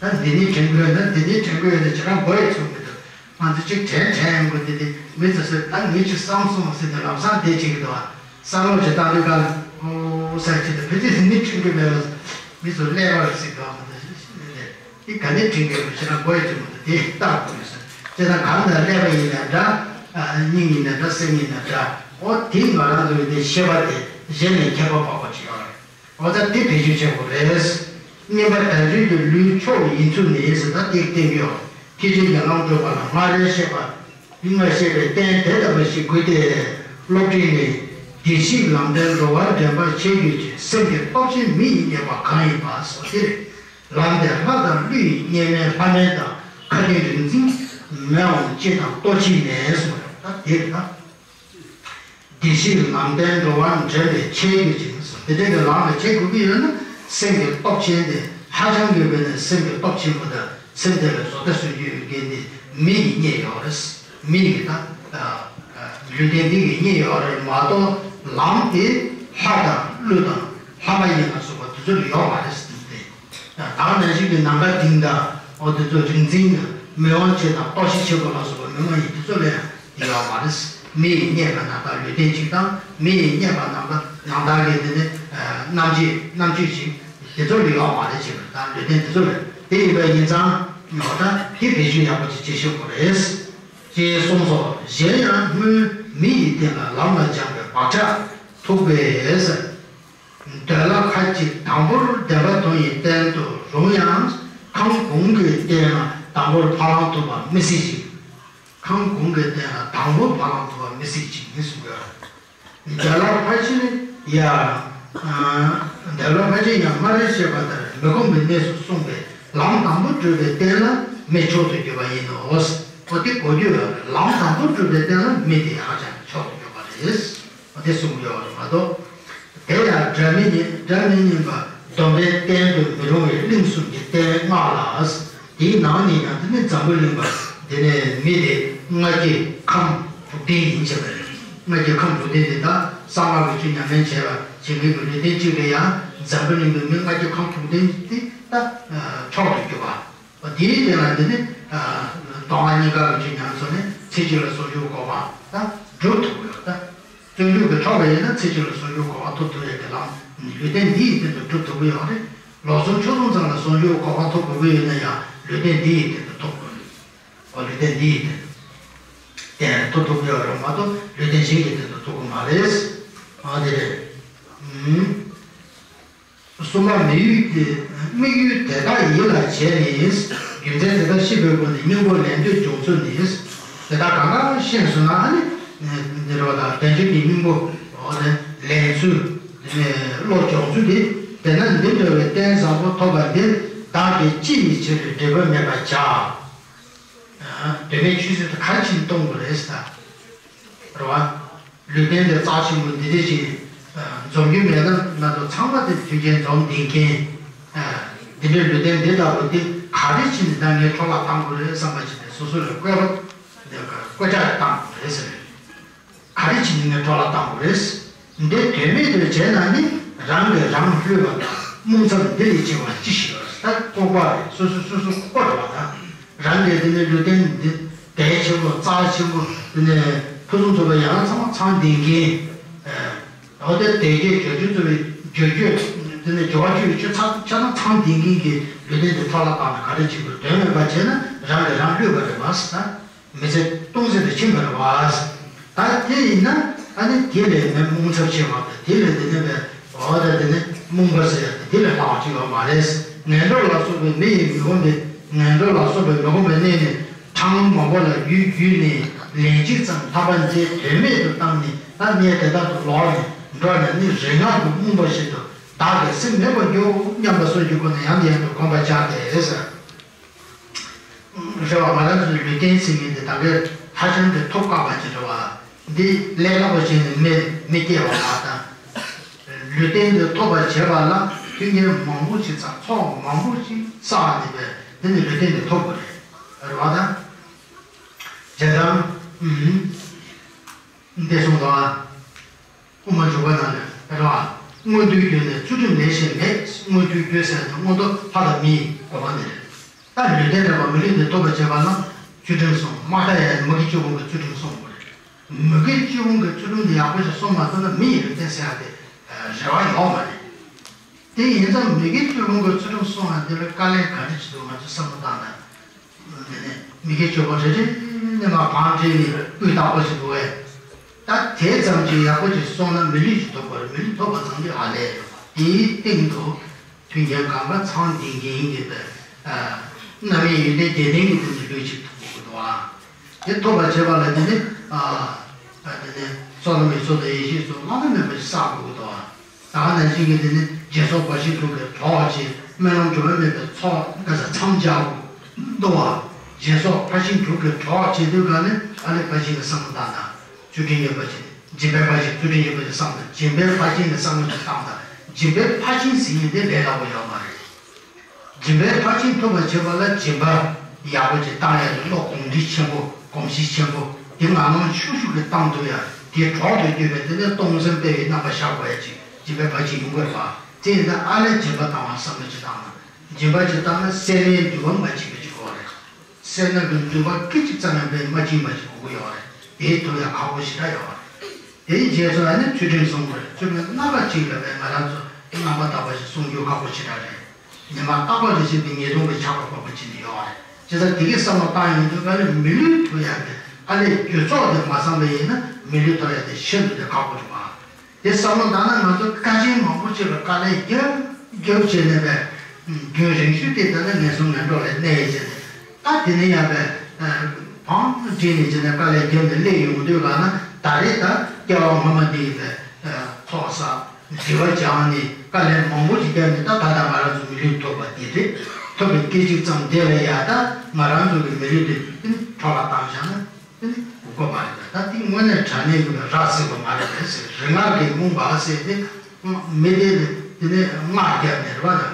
ཨ། ད་འདི་ནས་དྲན་གི་ཡོད་ན་འདི་ནས་དྲན་གི་ཡོད་ན་ཁྱེད་རང་མགོ་ཡི་ཚུགས་མི་འདུག་ང་ཚོ་གཅིག་དྲན་དྲན་ཡོང་གི་འདི་འདི་མི་ཚོ་ཟེར་ད་ངས་ཅིག་བསམ་སོང་ཟེར་ནས་ལམ་སང་བསྡད་བྱེད་ཀྱི་འདུག་ཨ། བསམ་བློ་ཅིག་བཏང་དུས་གང་ལ་ཨོ་ཟེར་གྱི་འདུག་ཕལ་ཆེར་འདི་ནས་དྲན་གི་མེད་པ། མི་ཚོ་ཀླད་པ་རེད་ཟེར་གི་འདུག་ཨ། མི་ཚོ་ཤེས་ནས་འདི་ག་ནས་དྲན་གི་ཡོད་པ་ཁྱེད་རང་མགོ་ཡི་ཚུགས་མི་འདུག་དེ་བལྟ་དགོས་ཡོད་ཟེར། བྱས་ཙང་གང་ལྟར་ཀླད་པ་ཡིན་ན་འདྲ། སྙིང་ཡིན་ན་འདྲ། སེམས་ཡིན་ན་འདྲ། ཨོ་དེ་ང་རང་ཚོའི་དེ་ཤེས་པ་དེ་གཞན་ནས་ཁྱད་པར་འཕགས་པ་ཅིག་ཡོད་རེད། འོ་ད་དེ་བེད་སྤྱོད་བྱེད་དགོས་རེད། གཉིས་པ་དལ་འབྱོར་གྱི་ལུས་མཆོག་ཡིན་ཚུལ་ནི་ཟེར་ད་དེ་བསྟན་གྱི་ཡོད། ཐེག་ཆེན་གྱི་ལམ་བགྲོད་པ་ལ་སྔར་བཤད་པ། སྔར་བཤད་པའི་རྟེན་དེ་ལྟ་བུ་ཞིག་དགོས་ཏེ། སློབ་སྤྲིང་ནས། བདེ་གཤེགས་ལམ་བདེན་འགྲོ་བ་འདྲེན་པར་བྱེད་དགོས་ཀྱི་སེམས་ཀྱི་སྟོབས་ཆེན་མི་ཡིས་རྙེད་པ་གང་ཡིན་པ་སོགས་ཏེ། ལམ་དེ་ལྷ་དང་ཀླུ་ཡིས་རྙེད་མིན་ལྷ་མིན་དང་མཁའ་ལྡིང་རིག་འཛིན་མི་འོང་ཅེས་དང་ལྟོ་འཕྱེ་ནས་གསུངས་པ་རེད། ད་དེ་རེད་ད། བདེ་གཤེགས་ལམ་བདེན་འགྲོ་བ་འདྲེན་པའི་ཆེད་དུ་ཅིག་དེ་འདྲའི་གི་ལམ་ལ་བྱེད་དགོས་ཀྱི་ཡོད་ན་སེམས་ཀྱི་སྟོབས་ཆེན་དེ་ཧ་ཅང་གི་དགོས་ནས་སེམས་ཀྱི་སྟོབས་ཆེན་པོ་དང་སེམས་དེ་ལ་བཟོ་ལྟ་བཟོ་རྒྱུ་ཡོད་མཁན་དེ་མི་ཡིས་རྙེད་ཡོད་རེད། མི་ཡིས་ད་ལུས་རྟེན་འདི་གིས་རྙེད་ཡོད་རེད་མ་གཏོགས་ལམ་དེ་ལྷ་དང་ཀླུ་དང་ལྷ་མ་ཡིན་ལ་སོགས་པ་དེ་ཚོ་ལ་ཡོད་མ་རེད་ཟེར་ཏེ། ད་ནང་བཞིན་གྱི་ནམ་མཁའ་ལྡིང་དང་འོ་དེ་ཚོ་རིག་འཛིན་གྱི་མི་དབང་ཆེ་དང་ལྟོ་ཤི་ཆེན་པོ་ལ་སོགས་པ་མི་མ་ཡིན་དེ་ཚོ་ལ་ཡང་དེ་ཡོད་མ་རེད། མི་ཡིས་རྙེད་པ་ནང་ལྟར་ལུས་རྟེན་གཅིག་དང་མི་ཡིས་རྙེད་པ་ནང་ལྟར་ནང་ལྟར་གྱི་དེ་ནི་རྣམ་བཅད་རྣམ་དཔྱོད་ཅིག་དེ་ཚོ་ལ་ཡོད་མ་རེད་ཅེས་པ་དང་ལུས་རྟེན་དེ་ཚོ་ལ་དེ་ཡིན་པ་ཡིན་ཙང་ངོ་ད་དེ་བེད་སྤྱོད་ཡག་པོ་ཅིག་བྱེད་ཤེས་དགོས་རེད། ཅེས་གསུངས་སོ། གཞན་ཡང་སྔོན་མི་ཡི་རྟེན་ལ་ལམ་ལ་སྦྱངས་པའི་བག་ཆགས་ཐུག་པས། འདོད་ལྷ་ཁ་ཅིག་དང་པོར་བདེན་པ་མཐོང་བའི་རྟེན་དུ་རུང་ཡང་ཁམས་གོང་གི་རྟེན་ལ་དང་པོར་ཕ་ལམ་ཐོབ་པ་མི་སྲིད་ཅིང་། ཁམས་གོང་གི་རྟེན་ལ་དང་པོར་ཕ་ལམ་ཐོབ་པ་མི་སྲིད་ཅིང་ནི་གསུངས་ཡོད། འདོད་ལྷ་ཕལ་ཆེར་ཡང་། འདོད་ལྷ་ཕལ་ཆེར་ཡང་སྔར་བཤད་པ་ལྟར་མི་ཁོམ་པའི་གནས་སུ་གསུངས་པས་ལམ་དང་པོར་གྲུབ་པའི་རྟེན་ལ་མི་མཆོག་ཏུ་གྱུར་པ་ཡིན་ནོ། འོ་དེ་གོ་རྒྱུ་ཡོད་རེད། ལམ་དང་པོར་གྲུབ་པའི་རྟེན་ལ་མི་དེ་ཧ་ཅང་མཆོག་ཏུ་གྱུར་པ་རེད། འོ་དེ་གསུངས་ཡོད་རེད་མ་གཏོགས། དེ་ཡང་སྒྲ་མི་སྙན་སྒྲ་མི་སྙན་པ་སྡོམ་པའི་རྟེན་དུ་མི་རུང་བའི་གླིང་གསུམ་གྱི་རྟེན་ལྔ་ལ། དེའི་ནང་ནས་ཡང་དེ་ནི་འཛམ་བུ་གླིང་པ་དེ་ནས་མི་དེ་ལྔ་བརྒྱའི་ཁམས་དྲུག་ལྡན་ཡིན་བྱས་པ་རེད། ལྔ་བརྒྱའི་ཁམས་དྲུག་ལྡན་དེ་དག་གསང་སྔགས་ཀྱི་ཆོས་ཉམས་ལེན་བྱས་པ་བྱེད་མཁན་གྱི་ལུས་རྟེན་གཅིག་ལ་ཡང་འཛམ་བུ་གླིང་པའི་མི་ལྔ་བརྒྱའི་ཁམས་དྲུག་ལྡན་དེ་དག་མཆོག་ཏུ་གྱུར་པ། འདིའི་སྟེང་ལ་འདི་ནི་མདོ་སྔགས་གཉིས་ཀ་གི་ཆོས་ཉམས་སོང་ནས་ཚེ་གཅིག་ལ་ཟུང་འཇུག་གོ་འཕང་དང་སྒྲུབ་ཐུབ་ཡོད་ད། བརྩོན་འགྲུས་ཀྱི་མཆོག་པ་ཡིན་ན་ཚེ་གཅིག་ལ་ཟུང་འཇུག་གོ་འཕང་ཐོབ་ཐུབ་ཡག་གི་ལམ་ལུས་རྟེན་འདི་ཡི་སྟེང་དུ་སྒྲུབ་ཐུབ་ཀྱི་ཡོད་རེད། ལོ་གསུམ་ཕྱོགས་གསུམ་ཙམ་ལ་ཟུང་འཇུག་གོ་འཕང་ཐོབ་དགོས་ཀྱི་ཡོད་ན་ཡང་ལུས་རྟེན་འདི་ཡི་སྟེང་དུ་ཐོབ་དགོས་རེད། འོ་ལུས་རྟེན་འདི་ཡི་སྟེང་དུ་ཐོབ་ཐུབ་ཀྱི་ཡོད་རེད་མ་གཏོགས་ལུས་རྟེན་གཞན་གྱི་སྟེང་དུ་ཐོབ་ཀྱི་མ་རེད། ཨ་དེ་རེད། གསུམ་པ་དམིགས་ཡུལ་གྱི་དམིགས་ཡུལ་དེ་དག་ཡིད་ལ་བྱས་ནས་རྒྱུ་མཚན་དེ་དག་ཤེས་པའི་སྒོ་ནས་སྙིང་པོ་ལེན་འདོད་བྱུང་ཚུལ་ནི། དེ་དག་གང་གང་ཤེས་སོང་ན་ཨ་ནི་འདི་རོ་དང་དལ་འབྱོར་གྱི་སྙིང་པོ་འོ་དེ་ལེན་ཚུལ་དེ་ནས་བློ་སྦྱོང་ཚུལ་དེ་དེ་ན་འདི་འདྲ་བའི་རྟེན་བཟང་པོ་ཐོབ་པ་འདི་བདག་གིས་ཅི་ཡི་ཕྱིར་འབྲས་བུ་མེད་པར་བྱ། དོན་མེད་ཆུད་ཟོས་དེ་ག་རེ་བྱས་ནས་གཏོང་དགོས་རེད་ཟེར། རེད་བ། ལུས་རྟེན་དེ་རྩ་ཆེན་པོ་འདི་འདྲ་ཞིག་འཛོམས་རྒྱུ་མེད་ན་ང་ཚོ་ཚང་མ་དེ་མཐུན་རྐྱེན་འཛོམས་ལྡན་མཁན། འདི་འདྲའི་ལུས་རྟེན་འདི་ལྟ་བུ་འདི་ག་རེ་བྱས་ནས་ད་ངས་འཕྲོ་བརླག་བཏང་དགོས་རེད་བསམ་པ་ཞིག་དེ་སོ་སོ་ལ་བཀོད་པ་འདི་བཀོད་ཁྲ་བཏང་དགོས་རེད་ཟེར། ག་རེ་བྱས་ནས་ངས་འཕྲོ་བརླག་བཏང་དགོས་རེད། འདི་དོན་མེད་དུ་བྱས་ན་ནི་རང་གིས་རང་བསླུས་པ་དང་རྨོངས་མཚམས་འདི་ལས་ཆེ་བ་ཅི་ཞིག་ཡོད་རེད། ད་ལྐོག་པ་རེད། སོ་སོ་སོ་སོ་ལྐོག་རེད་བ་ད། རང་གིས་དེ་ནི་ལུས་རྟེན་འདི་དལ་ཆེན་པོ་རྩ་ཆེན་པོ་དེ་ནས་ཕུན་སུམ་ཚོགས་པའི་ཡང་ཚང་མ་ཚང་ལྡན་མཁན། འོ་དེ་དལ་བརྒྱད་བརྒྱད་ཅུ་ཚོགས་པའི་བརྒྱད་ཅུ་ དེ་ནས་སྦྱོར་བ་བཅུ་ཡི་ཆོས་ཚང་ཆ་ཚང་ཚང་ལྡན་མཁན་གྱི་ལུས་རྟེན་དེ་འཕྲོ་བརླག་བཏང་ནས་ག་རེ་བྱེད་དགོས། དོན་མེད་པ་བྱས་ན་རང་གིས་རང་བསླུས་པ་རེད་པ། ད་མི་ཚེ་སྟོང་ཟད་དུ་ཕྱིན་པ་རེད་པ། ད་དེ་ཡིན་ན་ཨ་ནི་དེ་ལས་ནི་རྨོངས་ཚབས་ཆེ་བ་དང་། དེ་ལས་དེ་ནི་བས་འོ་ད་དེ་ནི་རྨོངས་པ་ཟེར་ཡ་དེ་དེ་ལས་ལྷག་པ་ཅིག་ཡོད་མ་རེད། ངན་འགྲོ་ལ་སོགས་པའི་མི་ཡི་མི་ཁོམ་པའི་ངན་འགྲོ་ལ་སོགས་པའི་མི་ཁོམ་པའི་གནས་ནས་གྲངས་མང་པོ་ལ་རྒྱུད་བརྒྱུད་ནས་ལན་གཅིག་ཙམ་ཐར་པ་འདི་དོན་མེད་དུ་བཏང་ནས། ད་གནས་དེ་དག་ཏུ་ལོག་ནས་འགྲོ་ན་ནི་རིག་སྔགས་ཀྱི་རྨོངས་པ་བཞིན་དུ་བདག་གིས་སེམས་མེད་པར་འགྱུར་སྙམ་པ་སོགས་ཀྱི་སྒོ་ནས་ཡང་ནས་ཡང་དུ་བསྒོམ་པར་བྱ་སྟེ་ཟེར། རེད་བ། ང་རང་ཚོའི་ལུས་རྟེན་ཟེར་མཁན་དེ་ད་གའི་ཧ་ཅང་གི་ཐོབ་དཀའ་བ་ཅིག་རེད་བ། འདི་ལས་སླ་པོ་བྱས་ནས་མི་མི་སྐྱེ་བ་མ་དང་། ལུས་རྟེན་འདི་ཐོབ་པར་བྱེད་པ་ལ་མཐུན་རྐྱེན་མང་པོ་ཞིག་བསགས། ཚོགས་མང་པོ་ཞིག་བསགས་ནས་པས་འདི་ནི་ལུས་རྟེན་འདི་ཐོབ་དགོས་རེད། རེད་བ་དང་། བྱས་ཙང་། ཨུམ། འདི་གསུངས་དང་། དབུ་མ་འཇུག་པ་ནང་ནས་རེད་བ། མངོན་མཐོའི་རྒྱུ་ནི་ཚུལ་ཁྲིམས་ལས་གཞན་མེད། མངོན་མཐོའི་རྒྱུ་ཟེར་ན་མངོན་མཐོ་ལྷ་དང་མིའི་གོ་འཕང་དེ་རེད། ད་ལུས་རྟེན་རེད་བ། མི་ལུས་འདི་ཐོབ་པར་བྱེད་པ་ལ་ཚུལ་ཁྲིམས་སྲུང་། དམག་རྟ་ཡང་མུ་གེ་སྤྱི་བོ་གི་ཚུལ་ཁྲིམས་སྲུང་དགོས་རེད། མུ་གེ་སྤྱི་བོ་གི་ཚུལ་ཁྲིམས་འདི་ཡག་པོ་ཞིག་སྲུང་མ་ཐུབ་ན་མི་ཡི་ལུས་རྟེན་ཟེར་ཡ་དེ་རེ་བ་ཡོད་མ་རེད། དེ་ཡིན་ཙང་མུ་གེ་སྤྱི་བོ་གི་ཚུལ་ཁྲིམས་སྲུང་བ་འདི་ལ་དཀའ་ལས་ག་རེ་བྱེད་འདུག་ང་ཚོས་བསམ་བློ་བཏང་ན། དེ་ནས་མུ་གེ་སྤྱི་བོ་རེ་རེ་ནས་མར་བང་བསྒྲིགས་ནས་སྤུས་དག་པོ་ཞིག་འདུག་གས། ད་དེ་ཙམ་གྱིས་ཡག་པོ་ཞིག་སོང་ན་མི་ལུས་ཞིག་ཐོབ་དགོས་རེད། མི་ལུས་ཐོབ་པ་ཙམ་གྱིས་ཨ་ལས་རེད། དེའི་སྟེང་དུ་མཐུན་རྐྱེན་གང་ག་ཚང་ལྡན་མཁན་གྱི་པའི་རྣམ་གཡེང་ཡོན་ཏན་བདེ་ལྡན་གྱི་སྟེང་དུ་ལུས་ཅིག་ཐོབ་དགོས་འདུག་ཨ། དེ་ཐོབ་པར་བྱེད་པ་ལ་དེ་ནི་ཨ་དེ་ནི་བསོད་ནམས་ཡོན་ཚོགས་དང་ཡེ་ཤེས་སོགས་བླ་ན་མེད་པ་ཞིག་བསགས་དགོས་འདུག་ཨ། ད་ག་ནང་བཞིན་གྱི་དེ་ནི་སྦྱིན་སོགས་བག་ཆེན་དྲུག་གིས་གྲོགས་བྱེད། སྨོན་ལམ་གྲུབ་པ་མེད་པའི་ཚོགས་འགའ་ས་མཚམས་སྦྱར་དགོས་འདུག་བ། སྦྱིན་སོགས་ཕར་ཕྱིན་དྲུག་གིས་གྲོགས་བྱེད་དུས་ག་ནི་ཨ་ལས་ཕར་ཕྱིན་གྱི་བསམ་བློ་བཏང་དང་། ཚུལ་ཁྲིམས་ཡོད་པ་ཞིག་སྦྱིན་པའི་ཕར་ཕྱིན། ཚུལ་ཁྲིམས་ཡོད་པ་ཞིག་བསམ་དང་། སྦྱིན་པའི་ཕར་ཕྱིན་གྱི་བསམ་བློ་ཞིག་བཏང་དང་། སྦྱིན་པའི་ཕར་ཕྱིན་ཟེར་མཁན་དེ་ལས་སླ་པོ་ཡོད་མ་རེད། སྦྱིན་པའི་ཕར་ཕྱིན་ཐོབ་པར་བྱེད་པ་ལ་སྦྱིན་པ་ཡག་པོ་ཅིག་བཏང་ཡ་དེ་བློ་གོམས་འདྲིས་ཆེན་པོ། གོམས་གཤིས་ཆེན་པོ་དེ་ངང་ངམ་ཤུགས་ཤུགས་ཀྱིས་བཏང་ཐུབ་ཡ། དེའི་གྲོགས་སུ་གྱུར་པའི་དེ་ནས་གཏོང་སེམས་སྤེལ་བའི་རྣམ་པ་ཤར་དགོས་ཡ་ཅིག་སྦྱིན་པའི་ཕར་ཕྱིན་ཡོང་དགོས་པ། དེ་ཡིན་ན་ཨ་ལས་སྦྱིན་པ་བཏང་བ་བསམ་བློ་ཅིག་བཏང་ན། སྦྱིན་པ་ཅིག་བཏང་ན་སེར་སྣའི་འདུ་བ་མ་བྱེད་པ་ཅིག་དགོས་རེད། སེར་སྣ་གི་འདུ་བ་སྐད་ཅིག་ཙམ་ཡང་སྤེལ་མ་བྱིན་པ་ཞིག་དགོས་ཀྱི་ཡོད་རེད། དེའི་ཐུབ་ཡ་ཁག་པོ་ཞེ་དྲག་ཡོད་རེད། དེའི་རྗེས་སུ་ཨ་ནི་ཚུལ་ཁྲིམས་སྲུང་དགོས་རེད། ཚུལ་ཁྲིམས་རྣམ་པ་གཅིག་ལ་བས་ང་རང་ཚོ་རྣམ་པར་དག་པ་ཞིག་སྲུང་རྒྱུ་ཁག་པོ་ཞེ་དྲག་རེད། ཉི་མ་རྟག་པར་རེ་བཞིན་པའི་ཉེས་ལྟུང་གི་ཆགས་པ་ཁག་པོ་ཅིག་ནི་ཡོད་རེད། བྱས་ཙང་དེ་གའི་བསམ་བློ་བཏང་ཡོང་དུས་ཨ་ནི་མི་ལུས་ཐུབ་ཡ་གི་ཨ་ནི་རྒྱུ་ཚོགས་དེ་མ་བསམ་པ་ཡིན་ན་མི་ལུས་ཐུབ་ཡ་དེ་ཤིན་ཏུ་དེ་ཁག་པོ་རེད་པ། དེ་བསམ་བློ་བཏང་ན་ང་ཚོ་དཀའ་ཆེན་མང་པོ་ཅིག་ལ་དཀའ་ལས་རྒྱབ་རྒྱབ་བྱས་ནས་པས། རྒྱུན་རིང་ཤོས་དེ་ད་ནི་ངན་སོང་ངན་འགྲོ་ལ་གནས་ཡོད་ཟེར་ནས། ད་དེ་ནས་ཡང་པས། བང་བསྒྲིགས་ནས་བྱས་ནས་དཀའ་ལས་རྒྱབ་ནས་སླེབས་ཡོང་དུས་ག་ན་ད་རེས་ད་སྐྱེ་བ་སྔོན་མ་འདི་ཡི་པས། ཚོགས་བསགས། དྲི་བ་སྦྱངས་ནས་དཀའ་ལས་མང་པོ་ཅིག་བརྒྱབ་ནས་ད་ད་ལྟ་ང་རང་ཚོ་མི་ལུས་ཐོབ་པ་དེ་རེད། ཐོབ་པའི་སྐད་ཅིག་ཙམ་དེ་ལ་ཡ་ད་ང་རང་ཚོ་གི་མི་ལུས་དེ་འཕྲོ་བརླག་བཏང་བཞག་ན། དེ་ནི་དགོས་པ་མ་རེད། ད་དེ་དངོས་གནས་དྲང་གནས་ཀྱི་ར་བཟི་བ་མ་རེད་པས་ཟེར། རིག་སྔགས་ཀྱི་རྨོངས་པ་ཟེར་ཏེ། མི་དེ་ནི་དེ་ནི་སྔགས་བརྒྱབ་ནས་རེད་པ། ད་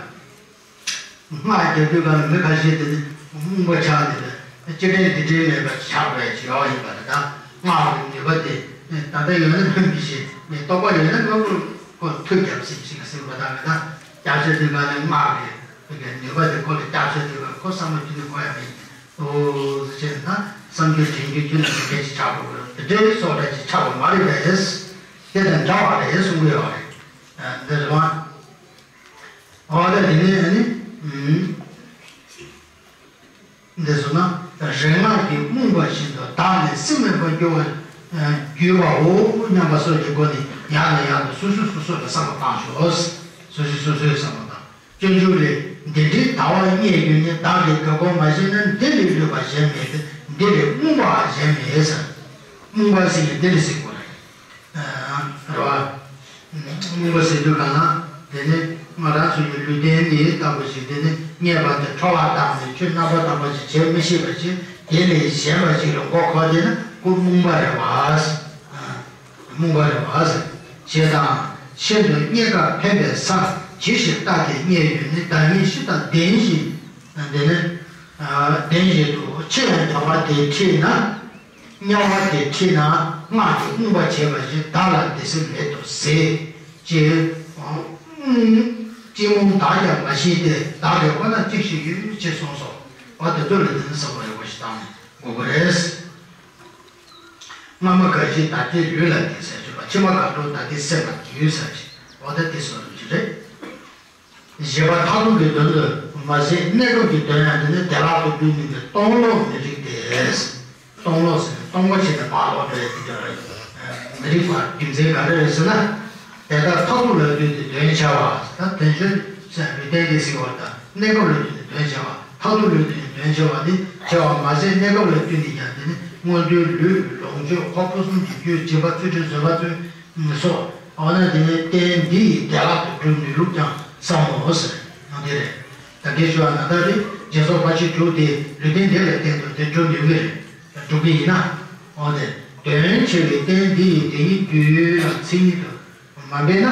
སྔགས་བརྒྱབ་དུས་ག་ལ་མི་ཁ་ཤས་དེ་ནི་རྨོངས་པ་ཆགས་ནས་ཅི་དྲན་འདི་དྲན་མེད་པ་ཆགས་པའི་བྱ་བ་ཡིན་པ་རེད། ད་སྔགས་ཀྱི་ནུས་པ་དེ་ད་ལྟ་ཡོད་ན་ལྷུན་གྱིས་ཤེས་ནས། རྟོགས་པ་ཡོད་ན་ལྷུན་པོ་ཁོ་ཐུགས་རྒྱབ་ཟིན་ཞིག་ཟིན་པ་དང་། ད་སྐྱབས་བཅོལ་དུས་ག་ལ་སྔགས་ཀྱི་ནུས་པ་དེ་ཁོ་ལ་སྐྱབས་བཅོལ་དུས་ག་ཁོ་བསམ་བློ་ཁྱོན་ནས་འཁོར་ཡ་མེད། ཨོ་ཟེར་ན་བསམ་རྒྱུ་དྲན་རྒྱུ་ཁྱོན་ནས་མེད་མཁན་ཞིག་ཆགས་དགོས་ཀྱི་རེད། དེ་འདྲའི་སོགས་འདྲ་ཅིག་ཆགས་པ་མ་རེད་པས། དེ་དང་འདྲ་བ་རེད་གསུང་གི་ཡོད་རེད། འདི་རེད་བ། འོ་ད་དེ་ནས་ཨ་ནི། འདི་སོང་ན་རིག་སྔགས་ཀྱི་རྨོངས་པ་བཞིན་དུ་བདག་ནི་སེམས་མེད་པར་འགྱུར་བར་འགྱུར་བའོ་སྙམ་པ་སོགས་ཀྱི་སྒོ་ནས་ཡང་ནས་ཡང་དུ་སོ་སོས་སོ་སོ་ལ་བསམ་བློ་བཏང་ཤོག། སོ་སོས་སོ་སོའི་བསམ་བློ་བཏང་། སྤྱོད་འཇུག་ལས། འདི་འདྲའི་ཟླ་བ་རྙེད་གྱུར་ནས། བདག་གི་དགེ་སྐོར་མ་བྱས་ན། འདི་ལས་ལུས་པ་གཞན་མེད་དེ། འདི་ལས་རྨོངས་པ་གཞན་མེད་ཟེར། རྨོངས་པ་ཟེར་ནས་འདི་ལ་ཟེར་དགོས་རེད། རེད་བ། རྨོངས་པ་ཟེར་དུས་གང་ན། དེ་ནི་ང་རང་ཚོ་ཡི་ལུས་རྟེན་ནི་ལྟ་བུ་ཞིག་དེ་ནི་རྙེད་པ་དེ་འཕྲོ་བརླག་བཏང་ནས་ཆོས་རྣམ་པར་དག་པ་ཞིག་བྱེད་མི་ཤེས་པ་ཞིག་དེ་ལས་གཞན་པ་ཞིག་ལ་མགོ་འཁོར་དེ་ནི་ཁོ་རྨོངས་པ་རེད་བ། རྨོངས་པ་རེད་བ། ཞེས་དང་། ཤིན་ཏུ་རྙེད་དཀའ་ཕན་པའི་ས། ཇི་ཞིག་རྟག་སྟེ་རྙེད་ཡོད་ནི། བདག་ཉིད་ཤི་དང་ལྡན་བཞིན། དེ་ནི། ལྡན་བཞིན་དུ་ཕྱིར་ཡང་དམྱལ་བ་དེ་ཁྲིད་ན། དམྱལ་བ་དེ་ཁྲིད་ན་སྔགས་ཀྱི་རྨོངས་པ་བྱས་པ་བཞིན། བདག་ལ་དེ་སེམས་མེད་དོ་ཟེར། ཅེས། ཅི་རྨོངས་བདག་ཀྱང་མ་ཤེས་ཏེ། བདག་གིས་ཁོ་ན་གཅིག་ཤེས་ཡོད་ཅེས་གསུངས་སོ། འོ་དེ་ཚོ་ལ་དེ་ནི་བསམ་བློ་ཡག་པོ་ཞིག་བཏང་ནས་དགོས་པ་རེད། སྔ་མ་འགའ་ཞིག་ད་ལྟའི་ལུས་ལ་དེ་ཟེར་གྱི་བ། ཕྱི་མ་འགའ་འགྲོ་ད་ལྟའི་སེམས་ལ་དེ་ཡོད་ཟེར་གྱི། འོ་ད་དེ་སོ་རུ་གྱི་རེད། བཞེད་པ་མཐར་ཐུག་གི་དོན་དུ་མ་ཟད། གནས་སྐབས་ཀྱི་དོན་ཡང་དེ་ནི་བདེ་བླག་ཏུ་སྒྲུབ་ནུས་པའི་སྟོང་ལོག་མི་རིགས་ཏེ། སྟོང་ལོག་ཟེར་ནས་སྟོང་པ་བྱས་ནས་ཕར་ལོག་འགྲོ་ཡ་དེ་ཀྱང་མི་རིགས་པ། རྒྱུ་མཚན་ག་རེ་རེད་ཟེར་ན། དེ་ལྟར་མཐར་ཐུག་ལ་ལྟོས་ཏེ་དོན་བྱ་བ། ད་དོན་བྱ་ཟེར་ལུས་རྟེན་དེ་ཟེར་བ་དང་། གནས་སྐབས་ལ་ལྟོས་ཏེ་དོན་བྱ་བ། མཐར་ཐུག་ལ་ལྟོས་ཏེ་དོན་བྱ་བ་ནི། བྱ་བ་མ་ཟད་གནས་སྐབས་ལ་ལྟོས་ནས་ཀྱང་དེ་ནི་མངོན་མཐོའི་ལུས། ལོངས་སྤྱོད། འཁོར་ཕུན་སུམ་ཚོགས་པའི་རྒྱུ། བྱིས་པ། ཚུལ་ཁྲིམས། བཟོད་པ། ཚུལ་སོགས། འོ་ན་དེ་ནི་རྟེན་འདི་ཡིས་བདེ་བླག་ཏུ་སྒྲུབ་ནུས་ལུགས་ཀྱང་ཟབ་མོ་ཟེར་ཡང་དེ་རེད། ད་གིན་ཞུ་བ་ནང་ལྟར་རེད། སྦྱིན་སོགས་ཕར་ཕྱིན་དྲུག་དེ་ལུས་རྟེན་འདི་ལ་བརྟེན་ཏེ་དེ་སྒྲུབ་ནུས་ཀྱི་རེད། སྒྲུབ་ཀྱི་ཡིན་ན། འོ་དེ། དོན་ཆེ་བའི་རྟེན་འདི་ཡིས་དེ་ཉིད་རྒྱུ་ལ་མཚན་ཉིད་དུ་མ་འབད་ན།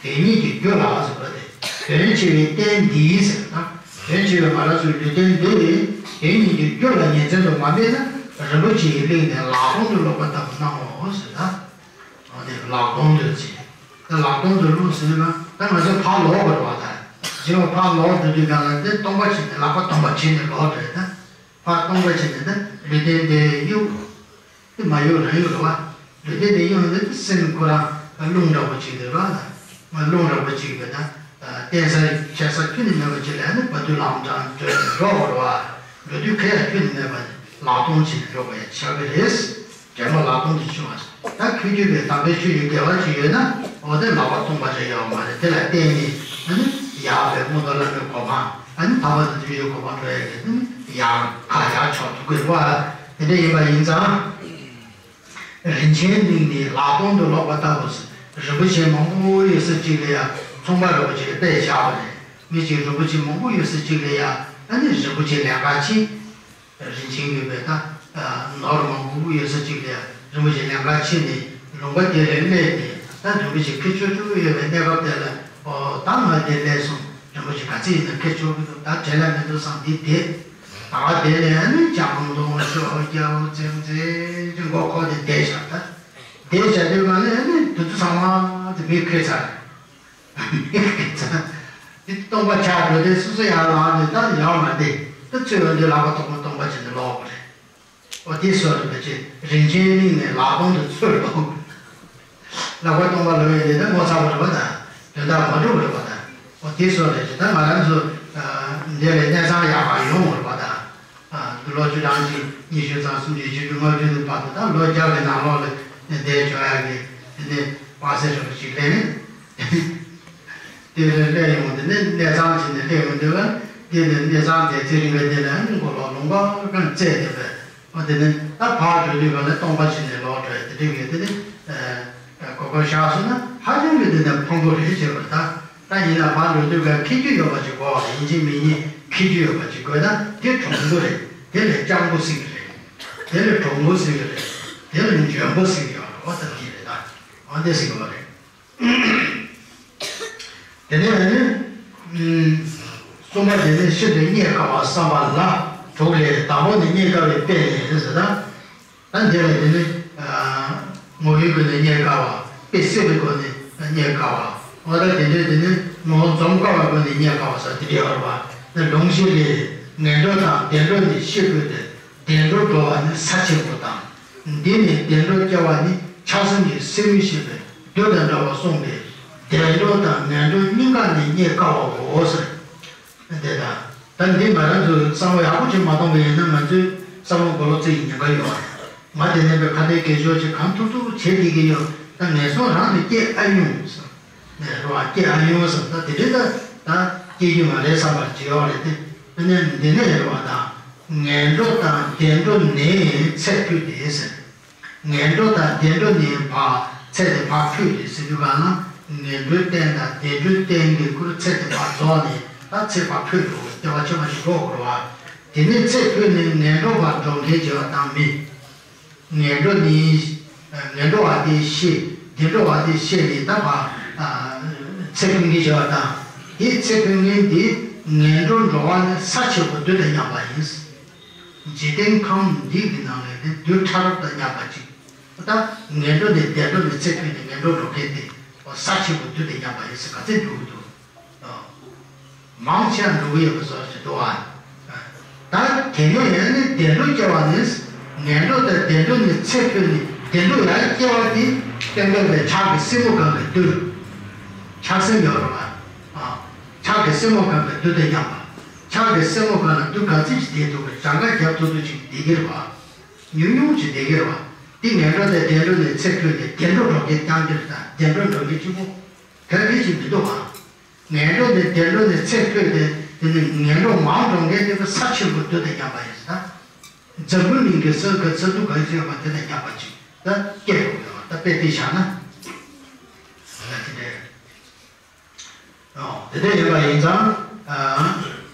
དེ་ཉིད་ཀྱི་རྒྱུ་ལ་ཟེར་བ་དེ། དོན་ཆེ་བའི་རྟེན་འདི་ཟེར་ན། དོན་ཆེ་བའི་ང་རང་ཚོའི་ལུས་རྟེན་འདི་དེ་ཉིད་ཀྱི་རྒྱུ་ལ་ཉིན་མཚན་དུ་མ་འབད་ན། རིན་པོ་ཆེའི་གླིང་ནས་ལག་སྟོང་དུ་ལོག་པ་ལྟ་བུར་སྣང་ངོ་ཟེར་ན། འོ་དེ་ལག་སྟོང་དུ་ཟེར། ད་ལག་སྟོང་དུ་ལོག་ཟེར་ན། ད་ང་ཚོ་ཕར་ལོག་དགོས་རེད་བ། ད་བྱེད་པ་ཕར་ལོག་འགྲོ་དུས་གང་ལ་དེ་སྟོང་པ་བྱས་ནས། ལག་པ་སྟོང་པ་བྱས་ནས་ལོག་འགྲོ་ཡ། ད་ཕར་སྟོང་པ་བྱས་ནས། ད་ལུས་རྟེན་འདི་གཡུག་དེ་མ་གཡུག་རང་གཡུག་རེད་བ། ལུས་རྟེན་དེ་གཡུག་ན་དེ་སེམས་ཁོ་རང་རླུང་འདྲ་པོ་ཅིག་རེད་བ། ད་རླུང་འདྲ་པོ་ཅིག་རེད། ད་བརྟེན་ས་འཆར་ས་ཁྱོན་ནས་མེད་པ་ཅིག་ལ་ནི་བར་དོའི་ལམ་དྲངས་འགྲོ་འགྲོ་དགོས་རེད་བ། འགྲོ་དུས་ཁ་ཡ་ཁྱོན་ནས་མེད་པ་ནི་ལག་སྟོང་བྱས་ནས་འགྲོ་དགོས་ཡ་ཆགས་ཀྱི་རེད། དྲན་པ་ལག་སྟོང་དུ་ཤོར་བ། ད་ཁྱོད་ཁྱོད་པའི་དམ་པའི་ཆོས་ཀྱི་དགེ་བ་ཅིག་ཡོད་ན། འོ་དེ་ལག་པ་སྟོང་པ་ཅིག་ཡོད་མ་རེད། དེ་ལ་བརྟེན་ནས་ཨ་ནི་ཡར་བའི་སྔོན་དུ་བླ་མའི་གོ་འཕང་། ཨ་ནི་ཐར་པ་དང་བདེ་བའི་གོ་འཕང་འགྲོ་ཡ་གི་ཨ་ནི་ཡར་ཁ་ཡར་ཕྱོགས་འགྲོ་དགོས་རེད་བ། དེ་འདྲ་ཡིན་པ་ཡིན་ཙང་། རིན་ཆེན་གླིང་ནས་ལག་སྟོང་དུ་ལོག་པ་ལྟ་བུ་ཟེར། རིན་པོ་ཆེ་མང་པོ་ཡོད་ས་ཅིག་ལ་ཡ་ཚོང་པ་འདྲ་པོ་ཅིག་གིས་དཔེ་བཞག་པ་རེད། མི་གཅིག་རིན་པོ་ཆེ་མང་པོ་ཡོད་ས་ཅིག་ལ་ཡ་ཨ་ནི་རིན་པོ་ཆེ་ལེན་ག་ཕྱིན། རིན་ཆེན་ཡོད་པའི་ད་ནོར་མང་པོ་ཡོད་ས་ཅིག་ལ་ཡ་རིན་པོ་ཆེ་ལེན་ག་ཕྱིན་ནས་ལུང་པ་དེ་ལ་སླེབས་ནས། ད་རིན་པོ་ཆེ་ཁེར་ཆོག་ཆོག་ཡོད་པའི་གནས་སྐབས་དེ་ལ། ཨོ་ད་ང་འདིར་སླེབས་སོང་། རིན་པོ་ཆེ་ག་ཚད་ཡིན་ན་ཁེར་ཆོག་གི་འདུག་ད་བྲེལ་བ་མི་འདུག་བསམ་སྟེ་བསྡད། ད་བསྡད་ནས་ཨ་ནི་ལྕང་སྡོང་ཤོག་རྒྱ་བོ་ཙེམ་ཙེམ་ཅིག་མགོ་འཁོར་ཏེ་བསྡད་བཞག་ད་བསྡད་བཞག་དུས་གང་ལ་ཨ་ནི་དུས་ཚོད་ཚང་མ་དེ་མི་ཁེལ་ཚར། མི་ཁེལ་ཚར། དེ་སྟོང་པ་ཆགས་འགྲོ་དུས་སོ་སོ་ཡར་ལངས་ནས་ད་ཡར་མ་བསྡད། ད་ཚུར་ཡོང་དུས་ལག་པ་སྟོང་པ་སྟོང་པ་བྱས་ནས་ལོག་པ་རེད། ཨོ་དེ་སོགས་རིན་པོ་ཆེ་རིན་ཆེན་གླིང་ནས་ལག་སྟོང་དུ་ཚུར་ལོག་ལག་པ་སྟོང་པ་ལོག་ཡོང་དུས་ད་ངོ་ཚ་བ་རེད་བ། ད་དོན་དག་མ་འགྲུབ་རེད་བ། ད་ཨོ་དེ་སོགས་རེད་ཅེ། ད་ང་རང་ཚོ་འདི་ལ་གནས་ཚང་ཡག་པ་ཡོང་བ་རེད་བ། ད་ལོ་བཅུ་གྲངས་ཅིག་ཉི་ཤུ་ཙམ་སུམ་ཅུ་བཞི་བཅུ་ལྔ་བཅུ་ནས་བར་དུ། ད་ལོ་བརྒྱ་གི་ནང་ལོགས་ལ་བསྡད་ཆོག་ཡག་གི་དེ་ནས་དཔག་ཚད་རིན་པོ་ཆེ་ལེན། དེ་ལས་སླེབས་ཡོང་དེ་ནས་གནས་ཚང་བྱས་ནས་སླེབས་ཡོང་དུས་ལ། དེ་ནས་གནས་ཚང་དེ་ཚེ་རིང་བའི་དེ་ལ་མགོ་ལོག་ལུང་པ་གང་བཙལ་བསྡད་པས། ཨོ་དེ་ནས་ད་ཕར་འགྲོ་དུས་གང་ལ་སྟོང་པ་བྱས་ནས་ལོག་འགྲོ་ཡ་དེ་འདྲ་གི་དེ་ནས་གོ་སྐབས་བཞག་སོང་ན་ཧ་ཅང་གི་དེ་ནས་ཕངས་པོ་རེད་ཟེར་བ་རེད། ད་ད་ཡིན་ན་ཕར་འགྲོ་དུས་གང་ཁེ་རྒྱུ་ཡོད་པ་ཅིག་དགོས་པ་རེད། ཡིན་གཅིག་མིན་གཉིས་ཁེ་རྒྱུ་ཡོད་པ་ཅིག་དགོས་ན་དེ་གྲུང་པོ་རེད། དེ་ལས་སྤྱང་པོ་ཟེར་གི་རེད། དེ་ལས་གྲུང་པོ་ཟེར་གི་རེད། དེ་ལས་འཇོན་པོ་ཟེར་གི་ཡོད་རེད་བ། ད་དེ་རེད། ད་འོ་དེ་ཟེར་གི་བ་རེད། དེ་ནས་ནི། གསུམ་པ་དེ་ནི་ཤིན་ཏུ་རྙེད་དཀའ་བ་བསམ་པ་ལ། དྲུག་ལས། དང་པོ་ནི་རྙེད་དཀའ་བའི་དཔེ་ལས་ཟེར་ད། ད་འདི་ལ་དེ་ནི། ངོ་བོའི་སྒོ་ནས་རྙེད་དཀའ་བ། དཔེ་སྲིད་པའི་སྒོ་ནས་རྙེད་དཀའ་བ། འོ་ད་དེ་འདྲའི་དེ་ནི་ངོ་བོ་འཛོམས་དཀའ་བའི་སྒོ་ནས་རྙེད་དཀའ་བ་ཟེར་དེ་འདྲ་ཡོད་རེད་བ། ད་ལུང་གཞི་ལས། ངན་འགྲོ་དང་བདེ་འགྲོ་ནི་ཤེས་དགོས་ཏེ། བདེ་འགྲོར་འགྲོ་བ་ནི་ས་ཆེན་པོ་དང་། འདི་ནི་བདེ་འགྲོར་སྐྱེ་བ་ནི་ཆགས་སེམས་ཀྱི་སེམས་མི་ཤེས་པའི་བདུད་དང་འདྲ་བར་གསུངས་པས། བདེ་འགྲོ་དང་ངན་འགྲོ་གཉིས་ཀ་ནི་རྙེད་དཀའ་བའོ་ཟེར། དེ་དང་། ད་འདི་ང་རང་ཚོས་བསམ་བློ་ཡག་པོ་ཅིག་མ་གཏོང་བ་ཡིན་ན་ང་ཚོའི་བསམ་བློ་མགོ་ལོག་རྩི་ཡི་ཉེན་ཁ་ཡོད་རེད། ང་དེ་ནས་པའི་ཁ་བརྡའི་སྐད་ཤོར་ཅིག་གང་ཐུབ་ཐུབ་བྱེད་བསྡད་ཀྱི་ཡོད། ད་ངན་སོང་རང་དུ་སྐྱེ་ཨ་ཡོང་ཟེར། ནས་རོ་ཨ་སྐྱེ་ཨ་ཡོང་ཟེར། ད་དེ་འདྲའི་ད་ད་སྐྱེ་རྒྱུ་མ་རེད་བསམ་པར་བྱེད་ཡོད་རེད་དེ། དེ་ནས་འདི་ནས་རེད་བ། ད་ངན་འགྲོ་དང་བདེ་འགྲོ་ནི་ཚེ་འཕོས་ཏེ་ཟེར། ངན་འགྲོ་དང་བདེ་འགྲོ་ནི་ཕར་ཚེ་དེ་ཕར་འཕོས་ཏེ་ཟེར་དུས་གང་ན། ངན་འགྲོའི་རྟེན་དང་བདེ་འགྲོའི་རྟེན་གྱི་སྐུར་ཚེ་དེ་ཕར་རྫོགས་ནས་ད་ཚེ་ཕར་འཕོས་འགྲོ་བའི་བདེ་བ་ཆེན་པོ་ཞིག་འགྲོ་དགོས་རེད་བ། དེ་ནས་ཚེ་འཕོས་ནས་ངན་འགྲོ་བར་འགྲོ་མཁན་བྱེད་པ་དང་མི། ངན་འགྲོ་ནི། ངན་འགྲོ་བ་དེ་ཤེས། བདེ་འགྲོ་བ་དེ་ཤེས་ནས་ད་ཕར། ཚེ་འཕོས་མཁན་བྱེད་པ་དང་། དེ་ཚེ་འཕོས་མཁན་དེ་ངན་འགྲོར་འགྲོ་བ་ནི་ས་ཆེན་པོ་བདུད་དང་མཉམ་པ་ཡིན། འཇིག་རྟེན་ཁམས་འདི་གི་ནང་ལས་ནི་བདུད་ཕྲ་རབ་དང་མཉམ་པ་ཅིག་ད་ངན་འགྲོ་ནས་བདེ་འགྲོ་ནས་ཚེ་འཕོས་ནས་ངན་འགྲོར་འགྲོ་མཁན་དེ་ས་ཆེན་པོ་བདུད་དང་མཉམ་པ་ཡིན་ཟེར་ག་ཚད་འགྲོ་གི་འདུག་མང་ཆེ་བ་འགྲོ་གི་ཡོད་པ་བཟོ་ཞིག་འདུག་ཨ། ད་དེ་ནས་ཡང་ནི་བདེ་འགྲོར་སྐྱེ་བ་ནི། ངན་འགྲོ་དང་བདེ་འགྲོ་ནས་ཚེ་འཕོས་ནས་བདེ་འགྲོར་ཡང་སྐྱེ་བ་དེ་སྟོན་པའི་ཕྱག་གི་སྲིན་མོ་གང་གི་བདུད། ཆགས་སེམས་ཡོད་རེད་པ། ཨ། ཕྱག་གི་སེན་མོ་གང་གི་རྡུལ་དང་མཉམ་པ། ཕྱག་གི་སེན་མོ་གང་ལ་རྡུལ་ག་ཚོད་ཅིག་བསྡད་ཐུབ་པ། གྱངས་ཁ་རྒྱབ་ཐུབ་ཐུབ་ཅིག་བསྡད་ཀྱི་རེད་པ། ཉུང་ཉུང་ཅིག་བསྡད་ཀྱི་རེད་པ། འདི་ངན་འགྲོ་དང་བདེ་འགྲོ་ནས་ཚེ་འཕོས་ཏེ་བདེ་འགྲོ་འགྲོ་མཁན་རྐྱང་གཅིག་རེད། ད་བདེ་འགྲོ་འགྲོ་མཁན་གཅིག་པོ་ག་གེ་ཅིག་མི་འདུག་པ། ངན་འགྲོ་ནས་བདེ་འགྲོ་ནས་ཚེ་འཕོས་ཏེ། དེ་ནས་ངན་འགྲོ་མང་འགྲོ་མཁན་དེ་ཚོ་ས་ཆེན་པོ་རྡུལ་དང་མཉམ་པ་ཡིན་ཟེར། ད་འཛམ་བུ་གླིང་གི་ས་གི་ས་རྡུལ་ག་ཚོད་ཡོད་པ་དེ་དང་མཉམ་པ་ཅིག་ད་སྐྱེ་འགྲོ་གི་ཡོད་པ། ད་དཔེ་དེ་བཞག་ན། ད་དེ་འདྲ། ཨོ། དེ་འདྲ་ཡིན་པ་ཡིན་ཙང་། ཨ།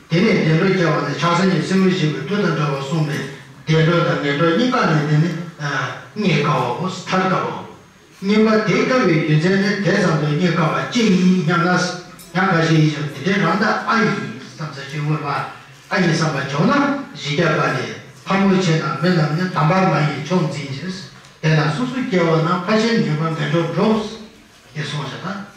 དེ་ནས་བདེ་འགྲོར་སྐྱེ་བ་ནི་ཕྱག་སེན་གྱི་སེན་མོ་བཞི་པོའི་རྡུལ་དང་འདྲ་བར་གསུངས་པས། བདེ་འགྲོ་དང་ངན་འགྲོ་གཉིས་ཀ་ནས་དེ་ནི། ཨ། རྙེད་དཀའ་བའོ། ཐར་དཀའ་བའོ། གཉིས་པ་དེ་དཀའ་བའི་རྒྱུ་མཚན་ནི་དེ་ཙམ་དུ་རྙེད་དཀའ་བ་ཅི་ཡིན་སྙམ་ན། ཡང་འགའ་ཞིག་གིས་ཀྱང་དེ་འདྲའི་རང་ལྟ་ཨ་ཡིན་བསམ་ས་ཞིག་འོང་བ། ཨ་ཡིན་བསམ་པ་བྱུང་ན་བཞི་བརྒྱ་པ་ལས། ཕག་མོ་ཆེ་རྣམས་མི་རྣམས་ནི། དམ་པ་མ་ཡིན་ཕྱོགས་འཛིན་ཕྱིར། དེས་ན་སོ་སོ་སྐྱེ་བོ་རྣམས། ཕར་ཕྱིན་ངེས་པར་ངན་འགྲོར་འགྲོ། ཞེས་གསུངས་ཤག་ད།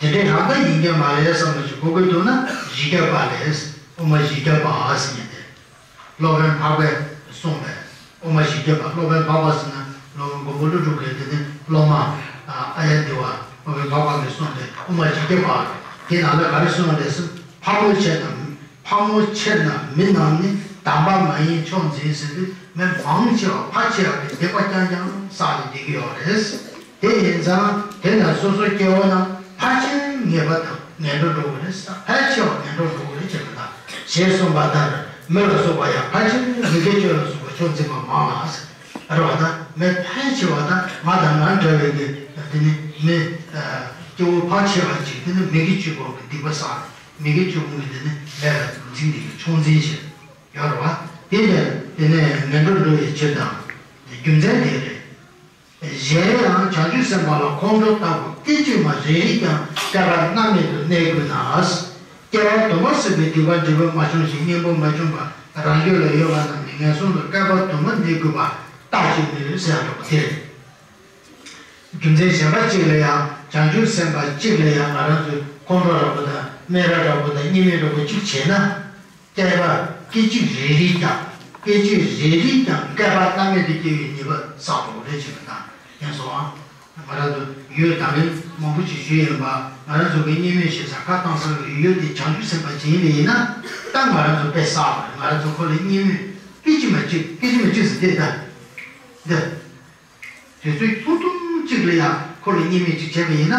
དེ་འདྲའི་རང་ལྟ་ཡིན་གྱི་མ་རེད་བསམ་པ་ཞིག་གོ་དགོས་འདུག་ན། བཞི་བརྒྱ་པ་ལས། དབུ་མ་བཞི་བརྒྱ་པ་ཟེར་མཁན་དེ། སློབ་དཔོན་འཕགས་པས་གསུངས་པའི་དབུ་མ་བཞི་བརྒྱ་པ། སློབ་དཔོན་འཕགས་པ་ཟེར་ན་སློབ་དཔོན་མགོན་པོ་ཀླུ་སྒྲུབ་ཀྱི་དེ་ནི་སློབ་མ། ཨ། ཨཱརྱ་དེ་བ། སློབ་དཔོན་འཕགས་པ་གིས་གསུངས་པའི་དབུ་མ་བཞི་བརྒྱ་པ། དེ་ནང་ལ་ག་རེ་གསུངས་པ་རེད་ཟེར། ཕག་མོ་ཆེ་རྣམས། ཕག་མོ་ཆེ་རྣམས་མི་རྣམས་ནི། དམ་པ་མ་ཡིན་ཕྱོགས་འཛིན་ཟེར་དུས། མི་མང་ཆེ་བ་ཕལ་ཆེ་བ་གིས་སྡིག་པ་རྐྱང་རྐྱང་བསགས་ནས་བསྡད་ཀྱི་ཡོད་རེད། དེ་ཡིན་ཙང་དེ་ན་སོ་སོ་སྐྱེ་བོ་རྣམས་ཕལ་ཆེར་ཉེས་པ་དང་ངན་འགྲོར་འགྲོ་གི་རེད་ཟེར། ཕལ་ཆེ་བ་ངན་འགྲོར་འགྲོ་གི་རེད་ཅེས་པ་དང་། ཞེས་གསུངས་པ་ལྟར་མི་ལ་སོགས་པ་ཡང་ཕལ་ཆེར་མི་དགེ་བཅུ་ལ་སོགས་པ་ཕྱོགས་འཛིན་པ་མང་ལ་ཟེར། རེད་པ། ད་མི་ཕལ་ཆེ་བ་དང་ང་དང་ང་འདྲ་བའི་གི་དེ་ནི་མི། ཨ། སྐྱེ་བོ་ཕལ་ཆེ་བ་ཅིག་དེ་ནི་མི་དགེ་བཅུ་པོ་གི་སྡིག་པ་བསགས། མི་དགེ་བཅུ་སྤོང་གི་དེ་ནི་ལས་ལ་འཛིན་པའི་ཕྱོགས་འཛིན་ཞིག་ཡོད་རེད་པ། དེ་ལས་དེ་ནས་ངན་འགྲོར་འགྲོ་བའི་ཕྱིར་དང་། རྒྱུ་མཚན་དེ་རེད། གཞན་ཡང་བྱང་ཆུབ་སེམས་དཔའ་ལ་ཁོང་ཁྲོ་ལྟ་བུ་སྐད་ཅིག་མ་རེ་རེས་ཀྱང་བསྐལ་པ་རྣམ་གཉིས་སུ་གནས་དགོས་ན། སྐྱེ་བ་དུ་མར་སྲིད་པའི་སྡིག་པ་འབྲས་བུ་མ་བྱུང་ཞིང་གཉེན་པོ་མ་བྱུང་བར་རང་རྒྱུད་ལ་ཡོད་པ་རྣམས་ནི་ངན་སོང་དུ་བསྐལ་པ་དུ་མར་གནས་དགོས་པ་རྟག་ཅིག་མིན་ཟེར་ཡང་འགྲོ་བ་དེ་རེད། རྒྱུ་མཚན་གཞན་པ་གཅིག་ལ་ཡང་། བྱང་ཆུབ་སེམས་དཔའ་གཅིག་ལ་ཡང་ང་རང་ཚོས་ཁོང་ཁྲོ་འདྲ་པོ་དང་སྨད་ར་འདྲ་པོ་དང་གཉིད་སྨན་འདྲ་པོ་གཅིག་བྱས་ན། བསྐལ་པ་སྐད་ཅིག་རེ་རེས་ཀྱང་། སྐད་ཅིག་རེ་རེས་ཀྱང་བསྐལ་པ་རྣམ་གཉིས་སུ་སྐྱེ་བའི་ཉེས་པ་བསགས་འགྲོ་གི་རེད་ཅེས་པ་དང་། ཡིན་སོང་ཨ། ང་རང་ཚོ་ཡུལ་དང་རིང་མང་པོ་ཅིག་བཞུགས་ཡིན་པ། ང་རང་ཚོ་གི་གཉིད་སྨན་བཞེས་ས་ཁ་བཏང་ས་གི་ཡུལ་དེ་བྱང་ཆུབ་སེམས་དཔའ་ཅིག་ཡིན་པ་ཡིན་ན། ད་ང་རང་ཚོ་དཔེ་བསགས་པ་རེད། ང་རང་ཚོ་ཁོ་ལ་གཉིད་སྨན་སྐད་ཅིག་མ་གཅིག་སྐད་ཅིག་མ་གཅིག་ཟེར་དེ་ད། འདི། དུས་ཚོད་ཐུང་ཐུང་གཅིག་ལ་ཡང་ཁོ་ལ་གཉིད་སྨན་གཅིག་བྱས་པ་ཡིན་ན།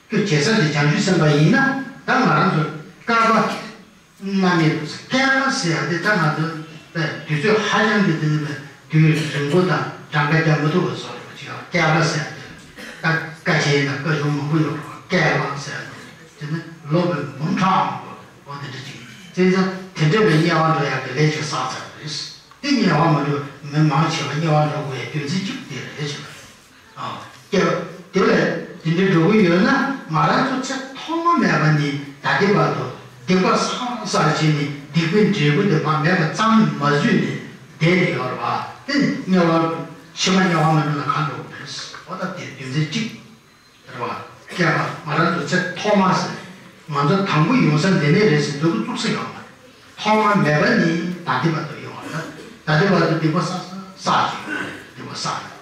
ཁོས་བྱེད་ས་དེ་བྱང་ཆུབ་སེམས་དཔའ་ཡིན་ན། ད་ང་རང་ཚོ་བསྐལ་པ་རྣམ་གཉིས་སུ། བསྐལ་པ་ཟེར་ཡ་དེ་ད་ང་ཚོ་དཔེ་དུས་ཚོད་ཧ་ཅང་གི་དེ་ནི་དཔེ་དུས་རིང་པོ་དང་གྲངས་ཀ་རྒྱག་མི་ཐུབ་པ་བཟོ་རེད་པ་ཅིག་ཡང་བསྐལ་པ་ཟེར་ཡ་དེ། ད་ཀ་ཆེན་དང་ཀ་ཆུང་མང་པོ་ཡོད་རེད་པ། བསྐལ་པ་ཟེར་ཡ་དེ་དེ་ནི་ལོ་བའི་འབུམ་ཕྲག་མང་པོ་འོ་དེ་འདྲ་ཅིག་ཡིན་ཙང་། དེ་འདྲ་བའི་དམྱལ་བ་འགྲོ་ཡག་གི་ལས་ཅིག་བསགས་ཚར་བ་རེད། དེ་དམྱལ་བ་མ་འགྲོ་མི་མང་ཆེ་བ་དམྱལ་བ་འགྲོ་དགོས་ཡ་རྒྱུ་མཚན་གཅིག་དེ་རེད་ཟེར་བ། ཨ། སྐྱེ་བ་དེ་ལས་དེ་འདྲའི་འགྲོ་གི་ཡོད་ན། ང་རང་ཚོ་ཚེ་ཐོག་མ་མེད་པ་ནས་ད་ལྟའི་བར་དུ་སྡིག་པ་བསགས་བསགས་བྱས་ནས་སྡིག་པའི་འབྲས་བུ་དེ་ཕར་མེད་པ་ཙམ་མ་བཟོས་ནས་བསྡད་ནས་ཡོད་རེད་པ། དེ་ནི་དམྱལ་བ་ཕྱི་མ་དམྱལ་བ་མ་འགྲོ་ན་གང་འགྲོ་གི་རེད། འོ་ད་དེ་རྒྱུ་མཚན་གཅིག་རེད་པ། བསྐལ་པ་ང་རང་ཚོ་ཚེ་ཐོག་མ་ཟེར། ང་ཚོ་དང་པོ་ཡོང་ས་འདི་ནས་རེད་ཟེར་འདོད་པ་བཙུགས་ས་ཡོད་མ་རེད། ཐོག་མ་མེད་པ་ནས་ད་ལྟའི་བར་དུ་ཡོང་བ་རེད། ད་ལྟའི་བར་དུ་སྡིག་པ་བསགས་བསགས་བྱས་ཡོང་བ་རེད། སྡིག་པ་བསགས་ཡོང་།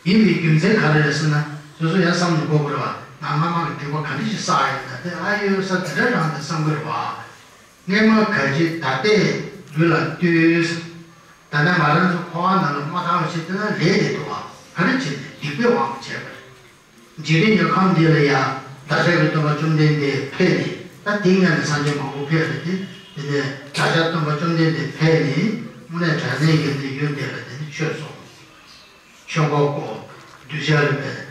ཡིན་པའི་རྒྱུ་མཚན་ག་རེ་རེད་ཟེར་ན། སོ་སོ་ཡང་བསམ་བློ་འཁོར་དགོས་རེད་པ། ང་སྔ་མ་གི་སྡིག་པ་ག་འདྲ་ཞིག་བསགས་ཡོད་ན། དེ་ཨ་ཡོད་ས་དེ་འདྲ་རང་དེ་བསམ་དགོས་རེད་པ། སྔས་མ་ག་ཅི་ད་ལྟའི་ལུས་ལ་ལྟོས། ད་ལྟ་ང་རང་ཚོ་འཁོར་བ་ནང་ལ་མ་དག་པ་ཞིག་དེ་ལ་ལས་དེ་འདུག་པ། ག་རེ་བྱས་ནས་སྡིག་པའི་དབང་བྱས་པ་རེད། འཇིག་རྟེན་གྱི་ཁམས་འདི་ལ་ཡང་བདག་ཅག་གི་སྟོན་པ་བཅོམ་ལྡན་འདས་ཕེབས་ནས། ད་དེ་སྔོན་ལ་སངས་རྒྱས་མང་པོ་ཕེབས་རེད་དེ། དེ་ནས་བདག་ཅག་སྟོན་པ་བཅོམ་ལྡན་འདས་ཕེབས་ནས་དངོས་གནས་དྲང་གནས་ཀྱི་འདི་ཡུལ་འདི་ལ་དེ་ནས་ཆོས་གསུངས། ཆོས་འཁོར་བསྐོར། གདུལ་བྱ་ལ་བས་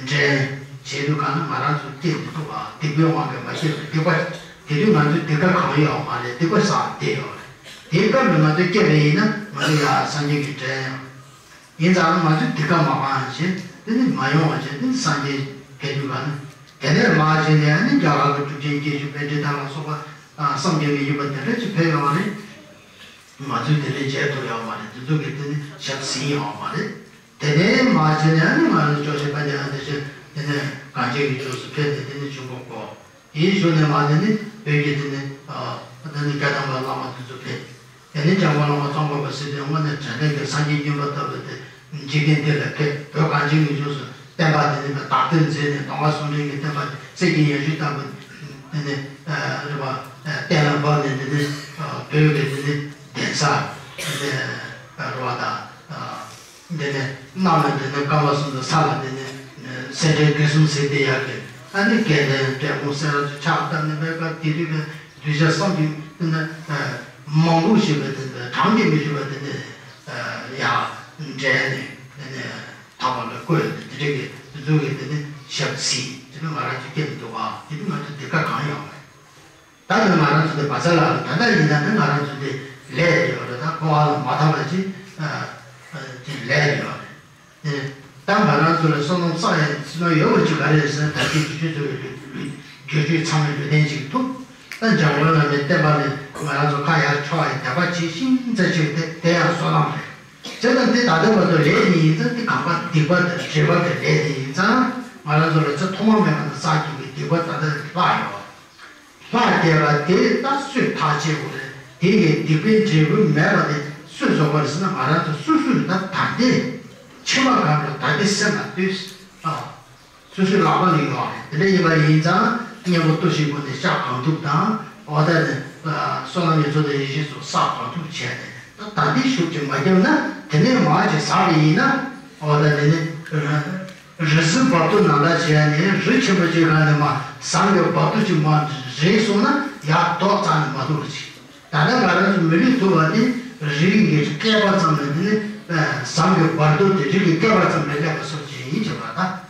འདྲེན་བྱེད་དུས་གང་ན་ང་རང་ཚོ་སྐྱེས་མི་ཐུབ་པ། སྡིག་པའི་དབང་གིས་མ་སྐྱེས་པའི་སྡིག་པ། དེ་དུས་ང་ཚོ་སྡིག་པ་གང་ཡོད་མ་རེད། སྡིག་པ་བསགས་བསྡད་ཡོད་རེད། དེའི་སྐབས་ལ་ང་ཚོ་སྐྱེས་པ་ཡིན་ན་ང་ཚོ་ཡང་སངས་རྒྱས་ཀྱི་འདྲེན་ཡང་། ཡིན་ཙང་ང་ཚོས་སྡིག་པ་མ་སྤངས་བྱས་དེ་ནི་མ་ཡོང་བ་བྱས་དེ་ནི་སངས་རྒྱས་ཕེབས་དུས་ག་ན། དེ་ནས་མར་བྱས་ནས་ཨ་ནི་རྒྱ་གར་གྱི་གྲུབ་ཆེན་བརྒྱད་ཅུ་པཎྜི་ཏ་ལ་སོགས་པ་བསམ་གྱིས་མི་ཁྱབ་པ་དེ་འདྲ་ཅིག་ཕེབས་ཡོང་བ་རེད། ང་ཚོས་དེ་འདྲ་བྱས་ཐུབ་ཡོད་མ་རེད། དེ་ཚོ་གིས་དེ་ནི་ཞབས་ཟིན་ཡོད་མ་རེད། དེ་ནས་མར་བྱས་ནས་ཨ་ནི་ང་རང་ཚོ་སྐྱོབ་བྱེད་པ་དེ་ཨ་དེ་བྱས་དེ་ནས་གངས་ཅན་གྱི་ལྗོངས་སུ་ཕེབས་ཏེ་དེ་ནི་ཆོས་འཁོར་བསྐོར། དེའི་གཞུག་ནས་མར་དེ་ནི་བོད་ཀྱི་དེ་ནི་ཨ་དེ་ནི་བཀའ་གདམས་པ་བླ་མ་དེ་ཚོ་ཕེབས། དེ་ནི་འཇམ་མགོན་བླ་མ་ཙོང་ཁ་པ་ཟེར་དེ་དངོས་གནས་དྲང་གནས་ཀྱི་སངས་རྒྱས་བསྙེན་པར་བཏབ་པ་དེ་འཇིག་རྟེན་འདི་ལ་ཕེབས། བོད་གངས་ཅན་གྱི་ལྗོངས་སུ་ བསྟན་པ་དེ་ནི་བདག་ཏུ་འཛིན་ནས་གདོང་པ་གསུམ་འདྲེས་ཀྱི་བསྟན་པ་དེ་གསེར་གྱི་ཡང་ཞུན་ལྟ་བུ་དེ་ནི་རེད་པ། གཏན་ལ་ཕབ་ནས་དེ་ནི་བོད་ཀྱི་དེ་ནི་གདན་ས་དེ་ནི་རེད་པ་དང་། འདི་ནི་གནམ་ལ་འདི་ནི་བསྐལ་པ་གསུམ་དུ། ས་ལ་འདི་ནི་སེ་འབྲས་དགེ་གསུམ་ཟེར་དེ་ཡག་གི། ཨ་ནི་དགེ་ལྡན་འབྲས་སྤུངས་སེ་ར་ཚོ་ཕྱག་བཏབ་ནས་པའི་སྐབས་དེ་དུས་པའི་གདུལ་བྱ་བསམ་གྱིས་དེ་ནི་མང་པོ་ཞིག་པའི་དེ་ནི་གྲངས་ཀྱིས་མི་ཆོད་པ་དེ་ནི་ཡར་འདྲེན་ནས་དེ་ནི་ཐར་པ་ལ་བཀོད་དེ་འདྲ་གི་དེ་ཚོ་གི་དེ་ནི་ཞབས་ཕྱི་དེ་ནི་ང་རང་ཚོ་སྐྱེ་མི་འདུག་ག་དེ་ནི་ང་ཚོ་འདི་ག་གང་ཡོང་བ། ད་ནི་ང་རང་ཚོ་དེ་བ་ཚ་ལ་ད་ལྟ་ཡིན་ན་ནི་ང་རང་ཚོ་དེ་ལས་དེ་ཡོད་རེད། ད་འཁོར་བ་ལ་མ་ཐར་བ་ཅིག་དེ་ལས་དེ་ཡོད་རེད། ད་ང་རང་ཚོ་ལ་བསོད་ནམས་བསགས་ཡ་བསོད་ནམས་ཡོད་པ་ཅིག་ག་རེ་རེད་ཟེར་ན། ད་ལྟའི་དུས་ཚོད་ཚོ་ལ་ལུས་ལུས་སྒྱུར་བཅོས་ཚང་མའི་ལུས་རྟེན་ཅིག་ཐུབ། ད་འཇམ་མགོན་བླ་མའི་བསྟན་པ་ལ་ང་རང་ཚོ་ཁ་ཡར་ཕྱོགས་ཡ་དད་པ་བྱེད་ཤིང་རྩ་ཆེ་བ་དེ་དེ་ཡང་བསོད་ནམས་རེད། བྱས་ཙང་དེ་ད་ལྟ་བར་དུ་ལས་དེ་ཡིན་ཙང་དེ་གང་པ་སྡིག་པ་དང་དྲེགས་པ་གི་ལས་དེ་ཡིན་ཙང་ང་རང་ཚོ་ལ་ཚེ་ཐོག་མ་མེད་པ་ནས་བསགས་ཀྱི་སྡིག་པ་ད་ལྟ་ལྷག་ཡོད། ལྷག་བསྡད་པ་དེ་ད་སོས་ཐག་བཅད་དགོས་རེད། དེ་ཡི་སྡིག་པའི་འབྲས་བུ་མེད་པ་དེ་སུས་བཟོ་དགོས་རེད་ཟེར་ན། ང་རང་ཚོ་སོ་སོས་ད་ད་ལྟའི་ཕྱི་མ་གང་དུ་ད་ལྟའི་སེམས་ལ་ལྟོས། ཨ། སོ་སོའི་ལག་པ་ལ་ཡོད་རེད། དེ་འདྲ་ཡིན་པ་ཡིན་ཙང་གཉེན་པོ་ལྟོས་ཤིག་དགོས་ནས་བཤགས་གང་ཐུབ་དང་། འོ་ད་ནི་བསོད་ནམས་ཡོད་ཚད་དང་ཡེ་ཤེས་སོགས་བསགས་གང་ཐུབ་བྱས་ནས། ད་ད་ལྟའི་ཤུགས་ཀྱིས་མ་བརྒྱབ་ན་དེ་ནས་མར་ཅིག་བསགས་པ་ཡིན་ན། འོ་ད་དེ་ནི་རི་སུལ་བབ་ཏོ་ནང་ལྟར་བྱས་ནས་རི་ཆེན་པོ་ཅིག་ག་ནས་མར་ཟམ་གྱི་བར་དོ་ཅིག་མར་རེག་སོང་ན་ཡར་ལྡོག་རྩ་ནས་མ་ཐུབ་པ་ཅིག་ད་ལྟ་ང་རང་ཚོ་མི་ལུས་ཐུབ་པ་དེ་རིའི་གི་བསྐལ་པ་ཙམ་ལ། དེ་ནི་ཟམ་གྱི་བར་དོ་དེ་རི་གི་བསྐལ་པ་ཙམ་ལ་སླེབས་པ་སོགས་ཅིག་ཡིན་ཅེས་པ་དང་།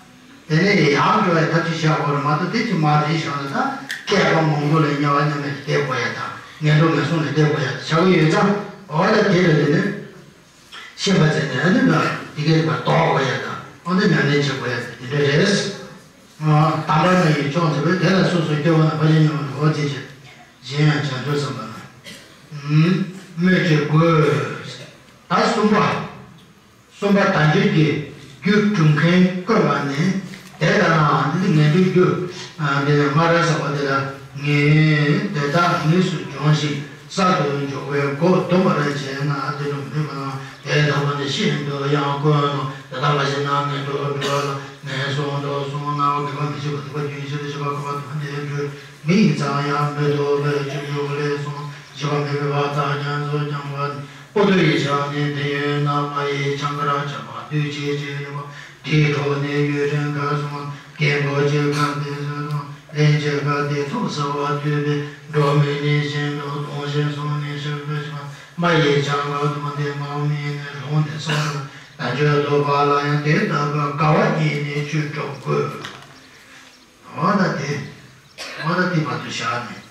དེ་ནས་ཡར་འགྲོ་བའི་ཐབས་ཅིག་བྱ་དགོས་རེད་མ་གཏོགས། དེ་ཅིག་མར་རེག་བཞག་ན་ད་བསྐལ་པ་མང་པོ་ལ་དམྱལ་བ་མྱ་ངན་ལས་འདས་དགོས་ཡ་དང་། ངན་འགྲོ་ངན་སོང་ལས་འདས་དགོས་ཡ་བྱ་དགོས་ཡོད་ཙང་། འོ་ད་དེ་ལ་དེ་ནི་ཤེས་པ་བྱས་ནས། ཨ་ནི་ང་དེ་གའི་བར་ལྡོག་དགོས་ཡ་དང་། འོ་ན་ཉམས་ལེན་བྱེད་དགོས་ཡ་དེ་འདྲ་རེད། དམ་པ་ལྔ་ཡི་མཆོག་འཛིན་པའི། དེ་ལ་སོ་སོར་སྐྱེ་བོ་རྣམས། ཕར་ཕྱིན་མྱུར་བ་འགྲོ་བ་འདི་ཕྱིར། གཞན་ཡང་བྱང་ཆུབ་སེམས་དཔའ་རྣམས། སྨོས་ཅི་དགོས། ད་གསུམ་པ། གསུམ་པ་དལ་འབྱོར་གྱི་རྒྱུ་སྒྲུབ་མཁན་བཀོད་པ་ནི། དེ་ལྟ་ན་འདི་ནི་ངན་འགྲོའི་རྒྱུ། འདི་ནི་སྨ་ར་ཟེར་བ་དེ་ལ། ངས་དེ་དག་དངོས་སུ་སྦྱོང་ཞིང་གསར་དུ་འཇུག་པའི་སྒོ་བསྡམས་པར་བྱས་ན། དེ་ལ་མོས་པ་དང་། དེ་ལྟ་བུ་ནི་ཤིན་ཏུ་ཡང་དཀོན་ནོ། དེ་ལྟར་མ་བྱས་ན་ངན་འགྲོར་འགྲོ་བ་ལ། ངན་སོང་དུ་སོང་ན་དགེ་བ་མི་བྱེད་པ་སྡིག་པ་རྒྱུན་ཞིག་ལ་ཞིག་པ་ཁོ་པ་དོན་དེ་འགྲོ། མི་ཡི་ཚང་ཡང་མི་ཐོབ་པའི་ཕྱིར་ཡོག་ལས་སོང་། ཞིག་པ་མེད་པའི་བར་དག་ཀྱང་ཚོགས་ཀྱང་བ། པོ་ཏོ་ཡི་ཆང་ནི་དེ་ཡོད་ན། མ་ཡི་ཆང་ཁར་ཆགས་པ་འདུས་བྱས་ཅི་ཡོད་པ། དེའི་གྲོགས་ནི་ཡུལ་ཕྲན་ཁ་སོང་། རྒན་པོ་ཅིག་ག་དེ་ཚོ་དང་། ལན་ཅིག་ག་དེ་ཚོ་ཟ་བ་ཐོས་པས། འགྲོ་མི་ནི་གཞན་དུ་གཏོང་ཞིང་སོང་ནས་ཕྱིར་འདུ་ཞིང་། མ་ཡི་ཆང་ག་དང་དེ་མང་མི་ནི་རུང་སྟེ་སོང་། དལ་འབྱོར་ཐོབ་པ་ལ་ཡང་དེ་ལྟ་བུ་དགའ་བ་ཉིད་ནི་ཆོས་སྒྲུབ་དགོས། འོ་ན་དེ། འོ་ན་དེ་བར་དུ་བཞག་ནས།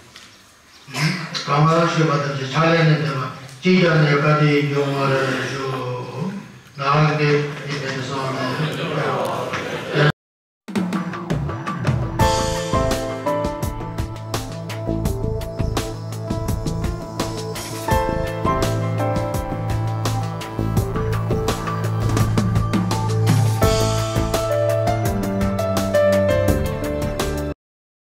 གང་ལ་ཤོད་པ་ལྟར་གྱི་ཕྱག་ལེན་ནི་འདོན་པ། ཅི་བྱ་ནས་དཀའ་དེ་འབྱུང་བར་ཤོག། ནག་གི་ཡིན་པའི་སོང་ནས།